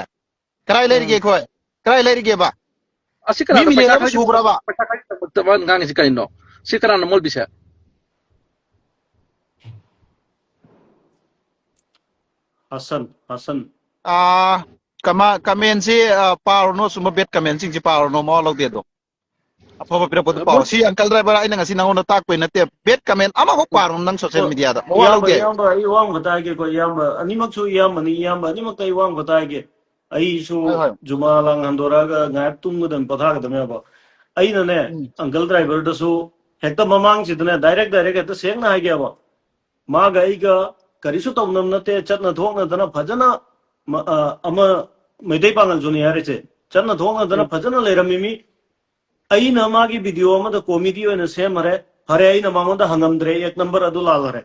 ꯀꯗꯥꯏ ꯂꯩꯔꯤꯒꯦ ꯎꯝ꯫ ꯑꯩꯈꯣꯏ? ꯀꯗꯥꯏ ꯂꯩꯔꯤꯒꯦꯕ? ꯑꯁꯤ ꯃꯤ ꯀꯅꯥꯅꯣ ꯃꯤꯂꯤꯌꯟ ꯄꯩꯁꯥ ꯑꯃ ꯈꯥꯏꯗꯣꯛꯄ ꯁꯨꯈ꯭ꯔꯕ? ꯄꯩꯁꯥ ꯈꯥꯏꯗꯣꯛꯄ ꯉꯥꯡꯉꯤꯁꯤ ꯀꯔꯤꯅꯣ? ꯁꯤ ꯀꯅꯥꯅꯣ ꯃꯣꯜꯕꯤꯁꯦ? ꯍꯁꯟ, ꯍꯁꯟ꯫ ꯑꯥ, ꯀꯃ-, ꯀꯃꯦꯟꯁꯤ, ꯑꯥ, ꯄꯥꯔꯨꯅꯨ, ꯁꯨꯝꯕ ꯕꯦꯠ ꯀꯃꯦꯟꯁꯤꯡꯁꯤ ꯄꯥꯔꯨꯅꯨ, ꯃꯋꯥ ꯂꯧꯗꯦ ꯑꯗꯣ꯫ ꯑꯐꯕ ꯄꯤꯔꯛꯄꯗꯨ ꯄꯥꯎ꯫ ꯃꯣꯏ ꯁꯤ ꯑꯪꯀꯜ ꯗ꯭ꯔꯥꯏꯚꯔ ꯑꯩꯅ ꯉꯁꯤ ꯅꯉꯣꯟꯗ ꯇꯥꯛꯄꯩ ꯅꯠꯇꯦ꯫ ꯕꯦꯠ ꯀꯃꯦꯟ ꯑꯃꯐꯥꯎ ꯄꯥꯔꯨꯅꯨ ꯅꯪ ꯁꯣꯁꯤꯌꯦꯜ ꯑꯣ, ꯃꯤꯗꯤꯌꯥꯗ꯫ ꯃꯋꯥ ꯏꯌꯥꯝꯕ, ꯂꯧꯗꯦ꯫ ꯏꯌꯥꯝꯕ, ꯑꯩ ꯋꯥ ꯑꯃꯈꯛꯇ ꯍꯥꯏꯒꯦꯀꯣ, ꯏꯌꯥꯝꯕ꯫ ꯑꯅꯤꯃꯛꯁꯨ ꯏꯌꯥꯝꯕꯅꯤ, ꯏꯌꯥꯝꯕ꯫ ꯑꯅꯤꯃꯛꯇ ꯑꯩ ꯋꯥ ꯑꯃꯈꯛꯇ ꯍꯥꯏꯒꯦ꯫ ꯑꯩꯁꯨ ꯍꯣꯏ, ꯍꯣꯏ꯫ ꯖꯨꯃꯥ ꯂꯥꯡ ꯍꯟꯗꯣꯔꯛꯑꯒ ꯉꯥꯏꯍꯥꯛ ꯇꯨꯝꯒꯗꯕꯅꯤ, ꯄꯣꯊꯥꯒꯗꯕꯅꯦꯕ꯫ ꯑꯩꯅꯅꯦ, ꯎꯝ꯫ ꯑꯪꯀꯜ ꯗ꯭ꯔꯥꯏꯚꯔꯗꯁꯨ ꯍꯦꯛꯇ ꯃꯃꯥꯡꯁꯤꯗꯅꯦ, ꯗꯥꯏꯔꯦꯛ, ꯗꯥꯏꯔꯦꯛ ꯍꯦꯛꯇ ꯁꯦꯡꯅ ꯍꯥꯏꯒꯦꯕ꯫ ꯃꯥꯒ ꯑꯩꯒ ꯀꯔꯤꯁꯨ ꯇꯧꯅꯕ ꯅꯠꯇꯦ, ꯆꯠꯅ ꯊꯣꯛꯅꯗꯅ ꯐꯖꯅ ꯃ-, ꯑ, ꯑꯃ ꯃꯩꯇꯩ ꯄꯥꯉꯜꯁꯨꯅꯤ ꯍꯥꯏꯔꯤꯁꯦ꯫ ꯆꯠꯅ ꯊꯣꯛꯅꯗꯅ ꯎꯝ꯫ ꯐꯖꯅ ꯂꯩꯔꯝꯃꯤ ꯃꯤ꯫ ꯑꯩꯅ ꯃꯥꯒꯤ ꯚꯤꯗꯤꯑꯣ ꯑꯃꯗ ꯀꯣꯃꯦꯗꯤ ꯑꯣꯏꯅ ꯁꯦꯝꯃꯔꯦ, ꯐꯔꯦ, ꯑꯩꯅ ꯃꯉꯣꯟꯗ ꯍꯪꯉꯝꯗ꯭ꯔꯦ, ꯑꯦꯛ ꯅꯝꯕꯔ ꯑꯗꯨ ꯂꯥꯜꯂꯔꯦ꯫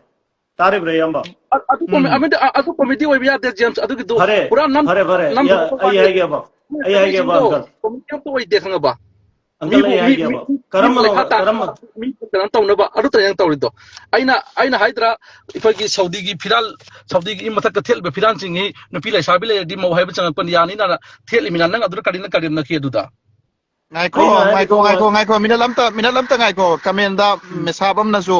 ꯇꯥꯔꯤꯕ꯭ꯔꯥ, ꯏꯌꯥꯝꯕ? ꯑ-, ꯑꯗꯨ ꯀꯣꯃꯦ-, ꯎꯝ꯫ ꯑꯃꯗꯤ-, ꯑ-, ꯑꯗꯨ ꯀꯣꯃꯦꯗꯤ ꯑꯣꯏꯕ ꯌꯥꯗꯦ, ꯖꯦꯝꯁ꯫ ꯑꯗꯨꯒꯤꯗꯨ ꯐꯔꯦ, ꯄꯨꯔꯥ ꯅꯝ-, ꯐꯔꯦ, ꯐꯔꯦ꯫ ꯅꯝꯕ ꯏꯌꯥ-, ꯈꯣꯠꯄ ꯑꯩ ꯃꯥꯜꯂꯦ꯫ ꯍꯥꯏꯒꯦꯕ, ꯃꯣꯏ ꯑꯩ ꯍꯥꯏꯒꯦꯕ, ꯀꯃꯦꯗꯤꯁꯤꯡꯗꯣ ꯑꯪꯀꯜ꯫ ꯀꯣꯃꯦꯗꯤ ꯑꯝꯇ ꯑꯣꯏꯗꯦ, ꯈꯪꯉꯕ? ꯑꯪꯀꯜ, ꯃꯤꯕꯨ ꯑꯩ ꯃꯤ, ꯃꯤ, ꯍꯥꯏꯒꯦꯕ꯫ ꯃꯤꯕꯨ ꯀꯔꯝꯕꯅꯣ, ꯂꯩꯈꯥ ꯇꯥ-, ꯀꯔꯝꯕ? ꯃꯤ ꯀꯩꯅꯣ ꯇꯧꯅꯕ ꯑꯗꯨ ꯇꯧꯅ ꯇꯧꯔꯤꯗꯣ꯫ ꯑꯩꯅ, ꯑꯩꯅ ꯍꯥꯏꯗ꯭ꯔꯥ, ꯑꯩꯈꯣꯏꯒꯤ ꯁꯥꯎꯗꯤꯒꯤ ꯐꯤꯔꯥꯜ, ꯁꯥꯎꯗꯤꯒꯤ ꯃꯊꯛꯇ ꯊꯦꯠꯂꯤꯕ ꯐꯤꯔꯥꯜꯁꯤꯡꯒꯤ ꯅꯨꯄꯤ ꯂꯩꯁꯥꯕꯤ ꯂꯩꯔꯗꯤ ꯃꯧ ꯍꯥꯏꯕ ꯆꯪꯉꯛꯄꯅꯤ, ꯌꯥꯅꯤꯅ ꯊꯦꯠꯂꯤꯃꯤꯅ, ꯅꯪ ꯑꯗꯨꯗ ꯀꯔꯤꯅ ꯀꯔꯦꯝꯅꯈꯤ ꯑꯗꯨꯗ? ꯉꯥꯏꯈꯣ, ꯑꯩꯅ ꯍꯥꯏꯔꯤꯗꯣ ꯉꯥꯏꯈꯣ, ꯉꯥꯏꯈꯣ, ꯉꯥꯏꯈꯣ, ꯃꯤꯅꯠ ꯑꯝꯇ, ꯃꯤꯅꯠ ꯑꯝꯇ ꯉꯥꯏꯈꯣ꯫ ꯀꯃꯦꯟꯗ ꯎꯝ꯫ ꯃꯦꯁꯥꯞ ꯑꯃꯅꯁꯨ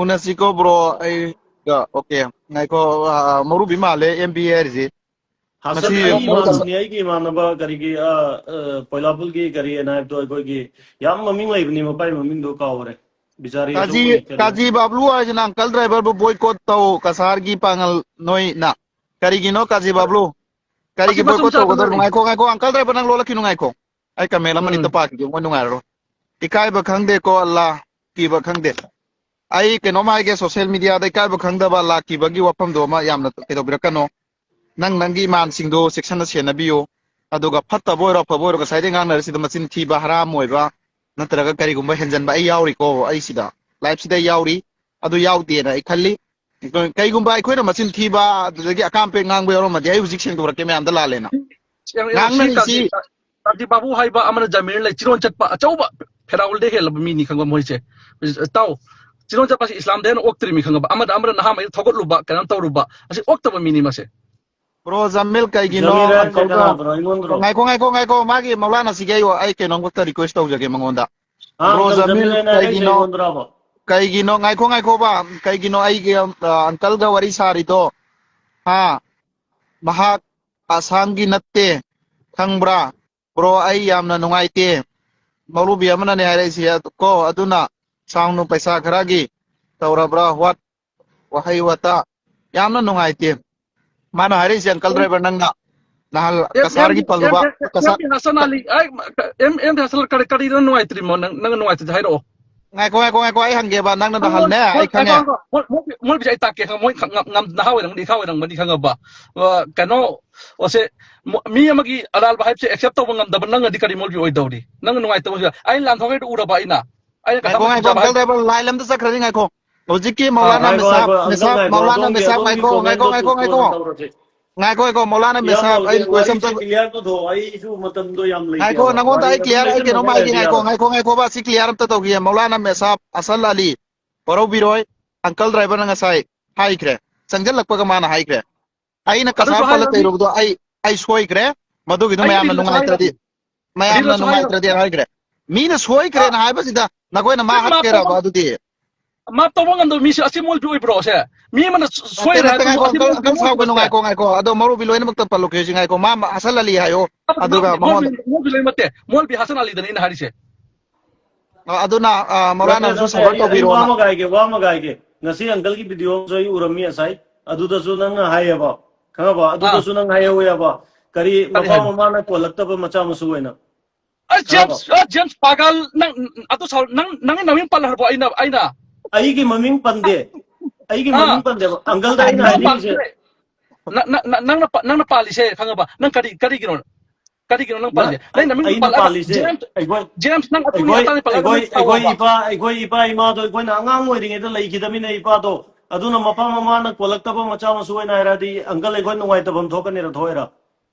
ꯎꯅꯁꯤꯀꯣ bro, ꯑꯩꯒ꯫ Okay, ꯉꯥꯏꯈꯣ, ꯑ, ꯃꯧꯔꯨꯕꯤ ꯃꯥꯜꯂꯦ M B A ꯍꯥꯏꯔꯤꯁꯤ꯫ ꯍꯥꯁꯟ, ꯃꯁꯤ ꯑꯩ ꯃꯣꯏ ꯏꯃꯥꯟꯅꯕꯅꯤ, ꯑꯩꯒꯤ ꯏꯃꯥꯟꯅꯕ ꯀꯔꯤꯒꯤ, ꯑ, ꯑ, ꯄꯣꯏꯂꯥꯄꯨꯜꯒꯤ ꯀꯔꯤ ꯍꯥꯏꯅ ꯍꯥꯏꯕꯗꯣ, ꯑꯩꯈꯣꯏꯒꯤ ꯌꯥꯝ ꯃꯃꯤꯡ ꯂꯩꯕꯅꯤ, ꯃꯄꯥꯒꯤ ꯃꯃꯤꯡꯗꯣ ꯀꯥꯎꯈꯔꯦ꯫ ꯕꯤꯆꯥꯔꯤ ꯀꯥꯖꯤ, ꯑꯆꯧꯕꯅꯤ, ꯀꯔꯤ? ꯀꯥꯖꯤ ꯕꯥꯕ꯭ꯂꯨ ꯍꯥꯏꯁꯤꯅ uncle driver ꯕꯨ boycott ꯇꯧ, ꯀꯁꯥꯔꯒꯤ ꯄꯥꯉꯜ ꯅꯣꯏꯅ꯫ ꯀꯔꯤꯒꯤꯅꯣ ꯀꯥꯖꯤ ꯕꯥꯕ꯭ꯂꯨ? ꯀꯔꯤꯒꯤ ꯃꯆꯤꯟ ꯃꯆꯤꯟ boycott ꯇꯧꯒꯗꯧꯔꯤꯅꯣ? ꯆꯥꯗꯅ ꯉꯥꯏꯈꯣ, ꯉꯥꯏꯈꯣ, uncle driver ꯅꯪ ꯂꯣꯜꯂꯛꯈꯤꯅꯨ, ꯉꯥꯏꯈꯣ꯫ ꯑꯩ ꯀꯃꯦꯟ ꯑꯃꯅꯤ ꯎꯝ꯫ ꯇ ꯄꯥꯈꯤꯒꯦ, ꯃꯣꯏ ꯅꯨꯡꯉꯥꯏꯔꯔꯣꯏ꯫ ꯏꯀꯥꯏꯕ ꯈꯪꯗꯦꯀꯣ ꯑꯜꯂꯥ, ꯀꯤꯕ ꯈꯪꯗꯦ꯫ ꯑꯩ ꯀꯩꯅꯣꯝ ꯍꯥꯏꯒꯦ, social media ꯗ ꯏꯀꯥꯏꯕ ꯈꯪꯗꯕ ꯑꯜꯂꯥ ꯀꯤꯕꯒꯤ ꯋꯥꯐꯝꯗꯣ ꯑꯃ ꯌꯥꯝꯅ ꯀꯩꯗꯧꯕꯤꯔꯛꯀꯅꯣ꯫ ꯅꯪ ꯅꯪꯒꯤ ꯏꯃꯥꯟꯁꯤꯡꯗꯣ ꯆꯦꯛꯁꯤꯟꯅ ꯁꯦꯟꯅꯕꯤꯌꯨ꯫ ꯑꯗꯨꯒ ꯐꯠꯇꯕ ꯑꯣꯏꯔꯣ ꯑꯐꯕ ꯑꯣꯏꯔꯣ, ꯉꯁꯥꯏꯗꯩ ꯉꯥꯡꯅꯔꯤꯁꯤꯗ ꯃꯆꯤꯟ ꯊꯤꯕ, ꯍꯔꯥꯝ ꯑꯣꯏꯕ, ꯅꯠꯇ꯭ꯔꯒ ꯀꯔꯤꯒꯨꯝꯕ ꯍꯦꯟꯖꯟꯕ ꯑꯩ ꯌꯥꯎꯔꯤꯀꯣ, ꯑꯩ ꯁꯤꯗ, live ꯁꯤꯗ ꯑꯩ ꯌꯥꯎꯔꯤ, ꯑꯗꯨ ꯌꯥꯎꯗꯦꯅ ꯑꯩ ꯈꯜꯂꯤ꯫ ꯀꯩꯒꯨꯝꯕ ꯑꯩꯈꯣꯏꯅ ꯃꯆꯤꯟ ꯊꯤꯕ ꯑꯗꯨꯗꯒꯤ ꯑꯀꯥꯝꯄꯦ ꯉꯥꯡꯕ ꯌꯥꯎꯔꯝꯃꯗꯤ ꯑꯩ ꯍꯧꯖꯤꯛ ꯁꯦꯡꯗꯣꯔꯛꯀꯦ ꯃꯌꯥꯝꯗ ꯂꯥꯜꯂꯦꯅ꯫ ꯁꯤ, ꯁꯤ, ꯉꯥꯡꯅꯔꯤꯁꯤ ꯀꯥꯖꯤ, ꯀꯥꯖꯤ ꯕꯥꯕꯨ ꯍꯥꯏꯕ ꯑꯃꯅ ꯖꯃꯤꯔ ꯂꯩ, ꯆꯤꯔꯣꯟ ꯆꯠꯄ ꯑꯆꯧꯕ ꯐꯦꯔꯥꯎꯜꯗ ꯍꯦꯜꯂꯕ ꯃꯤꯅꯤ ꯈꯪꯕ ꯃꯣꯏꯁꯦ꯫ ꯇꯥꯎ, ꯆꯤꯔꯣꯟ ꯆꯠꯄꯁꯤ ꯏꯁꯂꯥꯝꯗ ꯍꯦꯟꯅ ꯑꯣꯛꯇ꯭ꯔꯤꯃꯤ ꯈꯪꯉꯕ? ꯑꯃꯗ ꯑꯃꯅ ꯅꯍꯥ ꯃꯩ ꯊꯧꯒꯠꯂꯨꯕ, ꯀꯩꯅꯣ ꯇꯧꯔꯨꯕ, ꯑꯁꯤ ꯑꯣꯛꯇꯕ ꯃꯤꯅꯤ ꯃꯁꯦ꯫ Bro ꯖꯃꯤꯜ, ꯀꯩꯒꯤꯅꯣ ꯖꯃꯤꯜ ꯍꯥꯏꯁꯦ uncle ꯗꯣ? ꯀꯅꯥꯗꯅꯣ? ꯑꯩꯉꯣꯟꯗꯔꯣ? ꯉꯥꯏꯈꯣ, ꯉꯥꯏꯈꯣ, ꯉꯥꯏꯈꯣ, ꯃꯥꯒꯤ ꯃꯧꯂꯥꯅꯥꯁꯤꯒꯤ ꯑꯩ, ꯑꯩ ꯀꯩꯅꯣꯝꯈꯛꯇ request ꯇꯧꯖꯒꯦ ꯃꯉꯣꯟꯗ꯫ ꯑꯥ, bro uncle ꯖꯃꯤꯜ, ꯖꯃꯤꯜ ꯍꯥꯏꯅ ꯍꯥꯏꯔꯛꯏꯁꯦ ꯀꯩꯒꯤꯅꯣ? ꯑꯩꯉꯣꯟꯗꯔꯕ? ꯀꯩꯒꯤꯅꯣ? ꯉꯥꯏꯈꯣ, ꯉꯥꯏꯈꯣꯕ, ꯀꯩꯒꯤꯅꯣ ꯑꯩꯒꯤ, ꯑ, uncle ꯒ ꯋꯥꯔꯤ ꯁꯥꯔꯤꯗꯣ? ꯍꯥ? ꯃꯍꯥꯛ ꯑꯁꯥꯝꯒꯤ ꯅꯠꯇꯦ, ꯈꯪꯕ꯭ꯔꯥ? Bro, ꯑꯩ ꯌꯥꯝꯅ ꯅꯨꯡꯉꯥꯏꯇꯦ꯫ ꯃꯧꯂꯨꯕꯤ ꯑꯃꯅꯅꯦ ꯍꯥꯏꯔꯛꯏꯁꯦ ꯀꯣ, ꯑꯗꯨꯅ sound ꯅꯨꯡ ꯄꯩꯁꯥ ꯈꯔꯒꯤ ꯇꯧꯔꯕ꯭ꯔꯥ? What? ꯋꯥꯍꯩ ꯋꯥꯇꯥ ꯌꯥꯝꯅ ꯅꯨꯡꯉꯥꯏꯇꯦ꯫ ꯃꯥꯅ ꯍꯥꯏꯔꯛꯏꯁꯦ, uncle driver, ꯅꯪꯅ ꯅꯍꯥꯟ ꯑꯦꯝ, ꯑꯦꯝ, ꯀꯁꯥꯔꯒꯤ ꯄꯜꯂꯨꯕ, ꯑꯦꯝ, ꯑꯦꯝ, ꯀꯁꯥꯔ ꯑꯦꯝ ꯍꯁꯟ ꯑꯂꯤ, ꯑꯩ, ꯑꯦꯝ, ꯑꯦꯝ ꯍꯁꯟ, ꯀꯔꯤ, ꯀꯔꯤꯗ ꯅꯨꯡꯉꯥꯏꯇ꯭ꯔꯤꯃꯣ? ꯅꯪ, ꯅꯪ ꯅꯨꯡꯉꯥꯏꯇ꯭ꯔꯤꯁꯦ ꯍꯥꯏꯔꯛꯑꯣ꯫ ꯉꯥꯏꯈꯣ, ꯉꯥꯏꯈꯣ, ꯉꯥꯏꯈꯣ, ꯑꯩ ꯍꯪꯒꯦꯕ, ꯅꯪꯅ ꯃꯣꯏ, ꯅꯍꯥꯟꯅꯦ, ꯃꯣꯏ, ꯑꯩ ꯈꯪꯉꯦ꯫ ꯉꯥꯏꯈꯣ, ꯉꯥꯏꯈꯣ, ꯃꯣꯏ, ꯃꯣꯏ, ꯃꯣꯏꯕꯨꯁꯦ ꯑꯩ ꯇꯥꯛꯀꯦ, ꯈꯪꯉ-, ꯃꯣꯏ ꯈꯪ-, ꯉꯝ-, ꯉꯝ-, ꯅꯍꯥ ꯑꯣꯏꯔꯝꯒꯅꯤ, ꯏꯈꯥ ꯑꯣꯏꯔꯝꯒꯅꯤ ꯈꯪꯉꯕ꯫ ꯑ, ꯀꯩꯅꯣ, ꯑꯣꯁꯦ, ꯃꯣ-, ꯃꯤ ꯑꯃꯒꯤ ꯑꯔꯥꯟꯕ ꯍꯥꯏꯕꯁꯦ accept ꯇꯧꯕ ꯉꯝꯗꯕ ꯅꯪꯅꯗꯤ ꯀꯔꯤ ꯃꯣꯜꯒꯤ ꯑꯣꯏꯗꯧꯔꯤ? ꯅꯪꯅ ꯅꯨꯡꯉꯥꯏꯇꯕꯁꯦ, ꯑꯩꯅ ꯂꯥꯟꯊꯣꯛꯈꯩꯗꯣ ꯎꯔꯕ ꯑꯩꯅ? ꯑꯩꯅ ꯉꯥꯏꯈꯣ, ꯀꯁꯥꯔ ꯉꯥꯏꯈꯣ, ꯃꯆꯤꯟ ꯆꯥꯕ uncle ꯍꯥꯏꯕ driver, line ꯑꯝꯇ ꯆꯠꯈ꯭ꯔꯅꯤ, ꯉꯥꯏꯈꯣ꯫ ꯍꯧꯖꯤꯛꯀꯤ ꯑꯥ, ꯃꯧꯂꯥꯅꯥ ꯉꯥꯏꯈꯣ, ꯃꯦꯁꯥꯕ, ꯉꯥꯏꯈꯣ, uncle ꯃꯦꯁꯥꯕ, ꯉꯥꯏꯈꯣ, ꯃꯧꯂꯥꯅꯥ ꯑꯗꯣꯝꯒꯤ, ꯃꯦꯁꯥꯕ, ꯑꯗꯣꯝꯒꯤ ꯉꯥꯏꯈꯣ, ꯉꯥꯏꯈꯣ, comment ꯇꯨ ꯉꯥꯏꯈꯣ, ꯉꯥꯏꯈꯣ꯫ ꯇꯧꯔꯁꯦ꯫ ꯉꯥꯏꯈꯣ, ꯉꯥꯏꯈꯣ, ꯃꯧꯂꯥꯅꯥ ꯏꯌꯥꯝꯕ ꯃꯦꯁꯥꯕ, ꯍꯧꯖꯤꯛ ꯑꯩ request ꯋꯥꯔꯤꯁꯦ ꯑꯝꯇ clear ꯇꯧꯊꯣꯛꯑꯣ, ꯑꯩꯁꯨ ꯃꯇꯝꯗꯣ ꯌꯥꯝ ꯂꯩꯇꯦꯕ꯫ ꯉꯥꯏꯈꯣ, ꯅꯪꯉꯣꯟꯗ ꯋꯥꯔꯤ ꯑꯩ ꯑꯗꯨꯝ clear, ꯑꯩ ꯂꯩꯖꯟꯕ ꯀꯩꯅꯣꯝ ꯈꯔ ꯍꯥꯏꯒꯦ, ꯂꯩꯔꯗꯤ ꯉꯥꯏꯈꯣ, ꯌꯥꯔꯣꯏ꯫ ꯉꯥꯏꯈꯣ, ꯉꯥꯏꯈꯣꯕ, ꯁꯤ clear ꯑꯝꯇ ꯇꯧꯈꯤꯒꯦ꯫ ꯃꯧꯂꯥꯅꯥ ꯃꯦꯁꯥꯕ ꯑꯁꯜ ꯑꯂꯤ, ꯋꯥꯔꯧꯕꯤꯔꯣꯏ, uncle driver ꯅ ꯉꯁꯥꯏ ꯍꯥꯏꯈ꯭ꯔꯦ, ꯆꯪꯁꯤꯜꯂꯛꯄꯒ ꯃꯥꯅ ꯍꯥꯏꯈ꯭ꯔꯦ꯫ ꯑꯩꯅ ꯑꯗꯨꯁꯨ ꯀꯁꯥꯔ ꯄꯜꯂ ꯍꯥꯏꯔꯣ, ꯃꯤ ꯇꯩꯔꯨꯕꯗꯣ ꯑꯩ, ꯑꯩ ꯁꯣꯏꯈ꯭ꯔꯦ, ꯃꯗꯨꯒꯤꯗꯨ ꯑꯩꯒꯤ ꯃꯌꯥꯝꯅ ꯃꯤꯡꯗꯨꯁꯨ ꯍꯥꯏꯔꯣ꯫ ꯅꯨꯡꯉꯥꯏꯇ꯭ꯔꯗꯤ꯫ ꯃꯌꯥꯝꯅ ꯅꯨꯡꯉꯥꯏꯇ꯭ꯔꯗꯤ ꯍꯥꯏꯈ꯭ꯔꯦ꯫ ꯃꯤꯅ ꯁꯣꯏꯈ꯭ꯔꯦꯅ ꯍꯥꯏꯕꯁꯤꯗ ꯅꯈꯣꯏꯅ ꯃꯥ ꯍꯥꯠꯀꯦꯔꯕ ꯑꯗꯨꯗꯤ? ꯃꯥꯞ ꯇꯧꯕ ꯉꯝꯗꯕ ꯃꯤꯁꯦ ꯑꯁꯤ ꯃꯣꯜꯕꯤ ꯑꯣꯏꯕ꯭ꯔꯣ ꯁꯦ? ꯃꯤ ꯑꯃꯅ ꯁꯣꯏꯈ꯭ꯔꯦ ꯍꯥꯏꯕ ꯉꯥꯏꯈꯣ, ꯑꯁꯤ ꯑꯪꯀꯜ, ꯑꯪꯀꯜ ꯁꯥꯎꯒꯅꯨ, ꯉꯥꯏꯈꯣ, ꯉꯥꯏꯈꯣ꯫ ꯑꯗꯣ ꯃꯧꯔꯨꯕꯤ ꯂꯣꯏꯅꯃꯛꯇ ꯄꯜꯂꯨ, ꯀꯦꯁꯤ ꯉꯥꯏꯈꯣ꯫ ꯃꯥ, ꯃꯥ ꯍꯁꯟ ꯑꯂꯤ ꯍꯥꯏꯌꯣ꯫ ꯑꯗꯨꯒ ꯃꯉꯣꯟꯗ ꯃꯣꯜꯕꯤ ꯂꯣꯏꯅ ꯅꯠꯇꯦ, ꯃꯣꯜꯕꯤ ꯍꯁꯟ ꯑꯂꯤꯗꯅꯤ ꯑꯩꯅ ꯍꯥꯏꯔꯤꯁꯦ꯫ ꯑ, ꯑꯗꯨꯅ, ꯑ, ꯃꯧꯂꯥꯅꯥꯁꯨ support ꯇꯧꯕꯤꯔꯣꯅ꯫ ꯋꯥ ꯑꯃꯒ ꯍꯥꯏꯒꯦ, ꯋꯥ ꯑꯃꯒ ꯍꯥꯏꯒꯦ꯫ ꯉꯁꯤ ꯑꯪꯀꯜꯒꯤ video ꯑꯃꯁꯨ ꯑꯩ ꯎꯔꯝꯃꯤ ꯉꯁꯥꯏ꯫ ꯑꯗꯨꯗꯁꯨ ꯅꯪꯅ ꯍꯥꯏꯌꯦꯕ, ꯈꯪꯉꯕ? ꯑꯗꯨꯗꯁꯨ ꯅꯪ ꯍꯥꯏꯍꯧꯋꯦꯕ꯫ ꯀꯔꯤ, ꯃꯄꯥ ꯃꯃꯥꯅ ꯀꯣꯜꯂꯛꯇꯕ ꯃꯆꯥ ꯃꯁꯨ ꯑꯣꯏꯅ? ꯑ, ꯈꯪꯉꯕ? ꯖꯦꯝꯁ, ꯑ, ꯖꯦꯝꯁ ꯄꯥꯒꯜ, ꯅꯪ, ꯑꯗꯨ ꯁꯥꯎ-, ꯅꯪ, ꯅꯪꯒꯤ ꯃꯃꯤꯡ ꯄꯜꯂ ꯍꯥꯏꯔꯕꯣ? ꯑꯩꯅ, ꯑꯩꯅ ꯑꯩꯒꯤ ꯃꯃꯤꯡ ꯄꯟꯗꯦ꯫ ꯑꯩꯒꯤ ꯑꯥ꯫ ꯃꯃꯤꯡ ꯄꯟꯗꯦꯕ꯫ ꯑꯪꯀꯜꯗ ꯑꯩꯅ ꯅꯪ ꯍꯥꯏꯅꯤꯡꯉꯤꯁꯦ꯫ ꯄꯥꯝꯗ꯭ꯔꯦ꯫ ꯅ-, ꯅ-, ꯅ-, ꯅꯪꯅ ꯄ-, ꯅꯪꯅ ꯄꯥꯜꯂꯤꯁꯦ ꯈꯪꯉꯕ? ꯅꯪ ꯀꯔꯤ, ꯀꯔꯤꯒꯤꯅꯣ? ꯀꯔꯤꯒꯤꯅꯣ ꯅꯪ ꯅ-, ꯄꯥꯜꯂꯤꯁꯦ? ꯅꯪ ꯑꯩ-, ꯅꯃꯤꯡꯗꯣ ꯑꯩꯅ ꯄꯜꯂꯒ ꯄꯥꯜꯂꯤꯁꯦ, ꯖꯦꯝꯁ, ꯑꯩꯈꯣꯏ, ꯖꯦꯝꯁ, ꯅꯪ ꯑꯗꯨꯒꯤ ꯑꯩꯈꯣꯏ, ꯑꯗꯥꯒꯤ ꯄꯜꯂꯒ ꯑꯩꯈꯣꯏ, ꯅꯪ ꯑꯩꯈꯣꯏ ꯁꯥꯎꯋꯣꯕ꯫ ꯏꯄꯥ, ꯑꯩꯈꯣꯏ ꯏꯄꯥ ꯏꯃꯥꯗꯣ ꯑꯩꯈꯣꯏꯅ ꯑꯉꯥꯡ ꯑꯣꯏꯔꯤꯉꯩꯗ ꯂꯩꯈꯤꯗꯕꯅꯤꯅ ꯏꯄꯥꯗꯣ, ꯑꯗꯨꯅ ꯃꯄꯥ ꯃꯃꯥꯅ ꯀꯣꯜꯂꯛꯇꯕ ꯃꯆꯥ ꯃꯁꯨ ꯑꯣꯏꯅ ꯍꯥꯏꯔꯗꯤ, ꯑꯪꯀꯜ, ꯑꯩꯈꯣꯏ ꯅꯨꯡꯉꯥꯏꯇꯕ ꯑꯃ ꯊꯣꯛꯀꯅꯤꯔ ꯊꯣꯛꯑꯣꯏꯔ?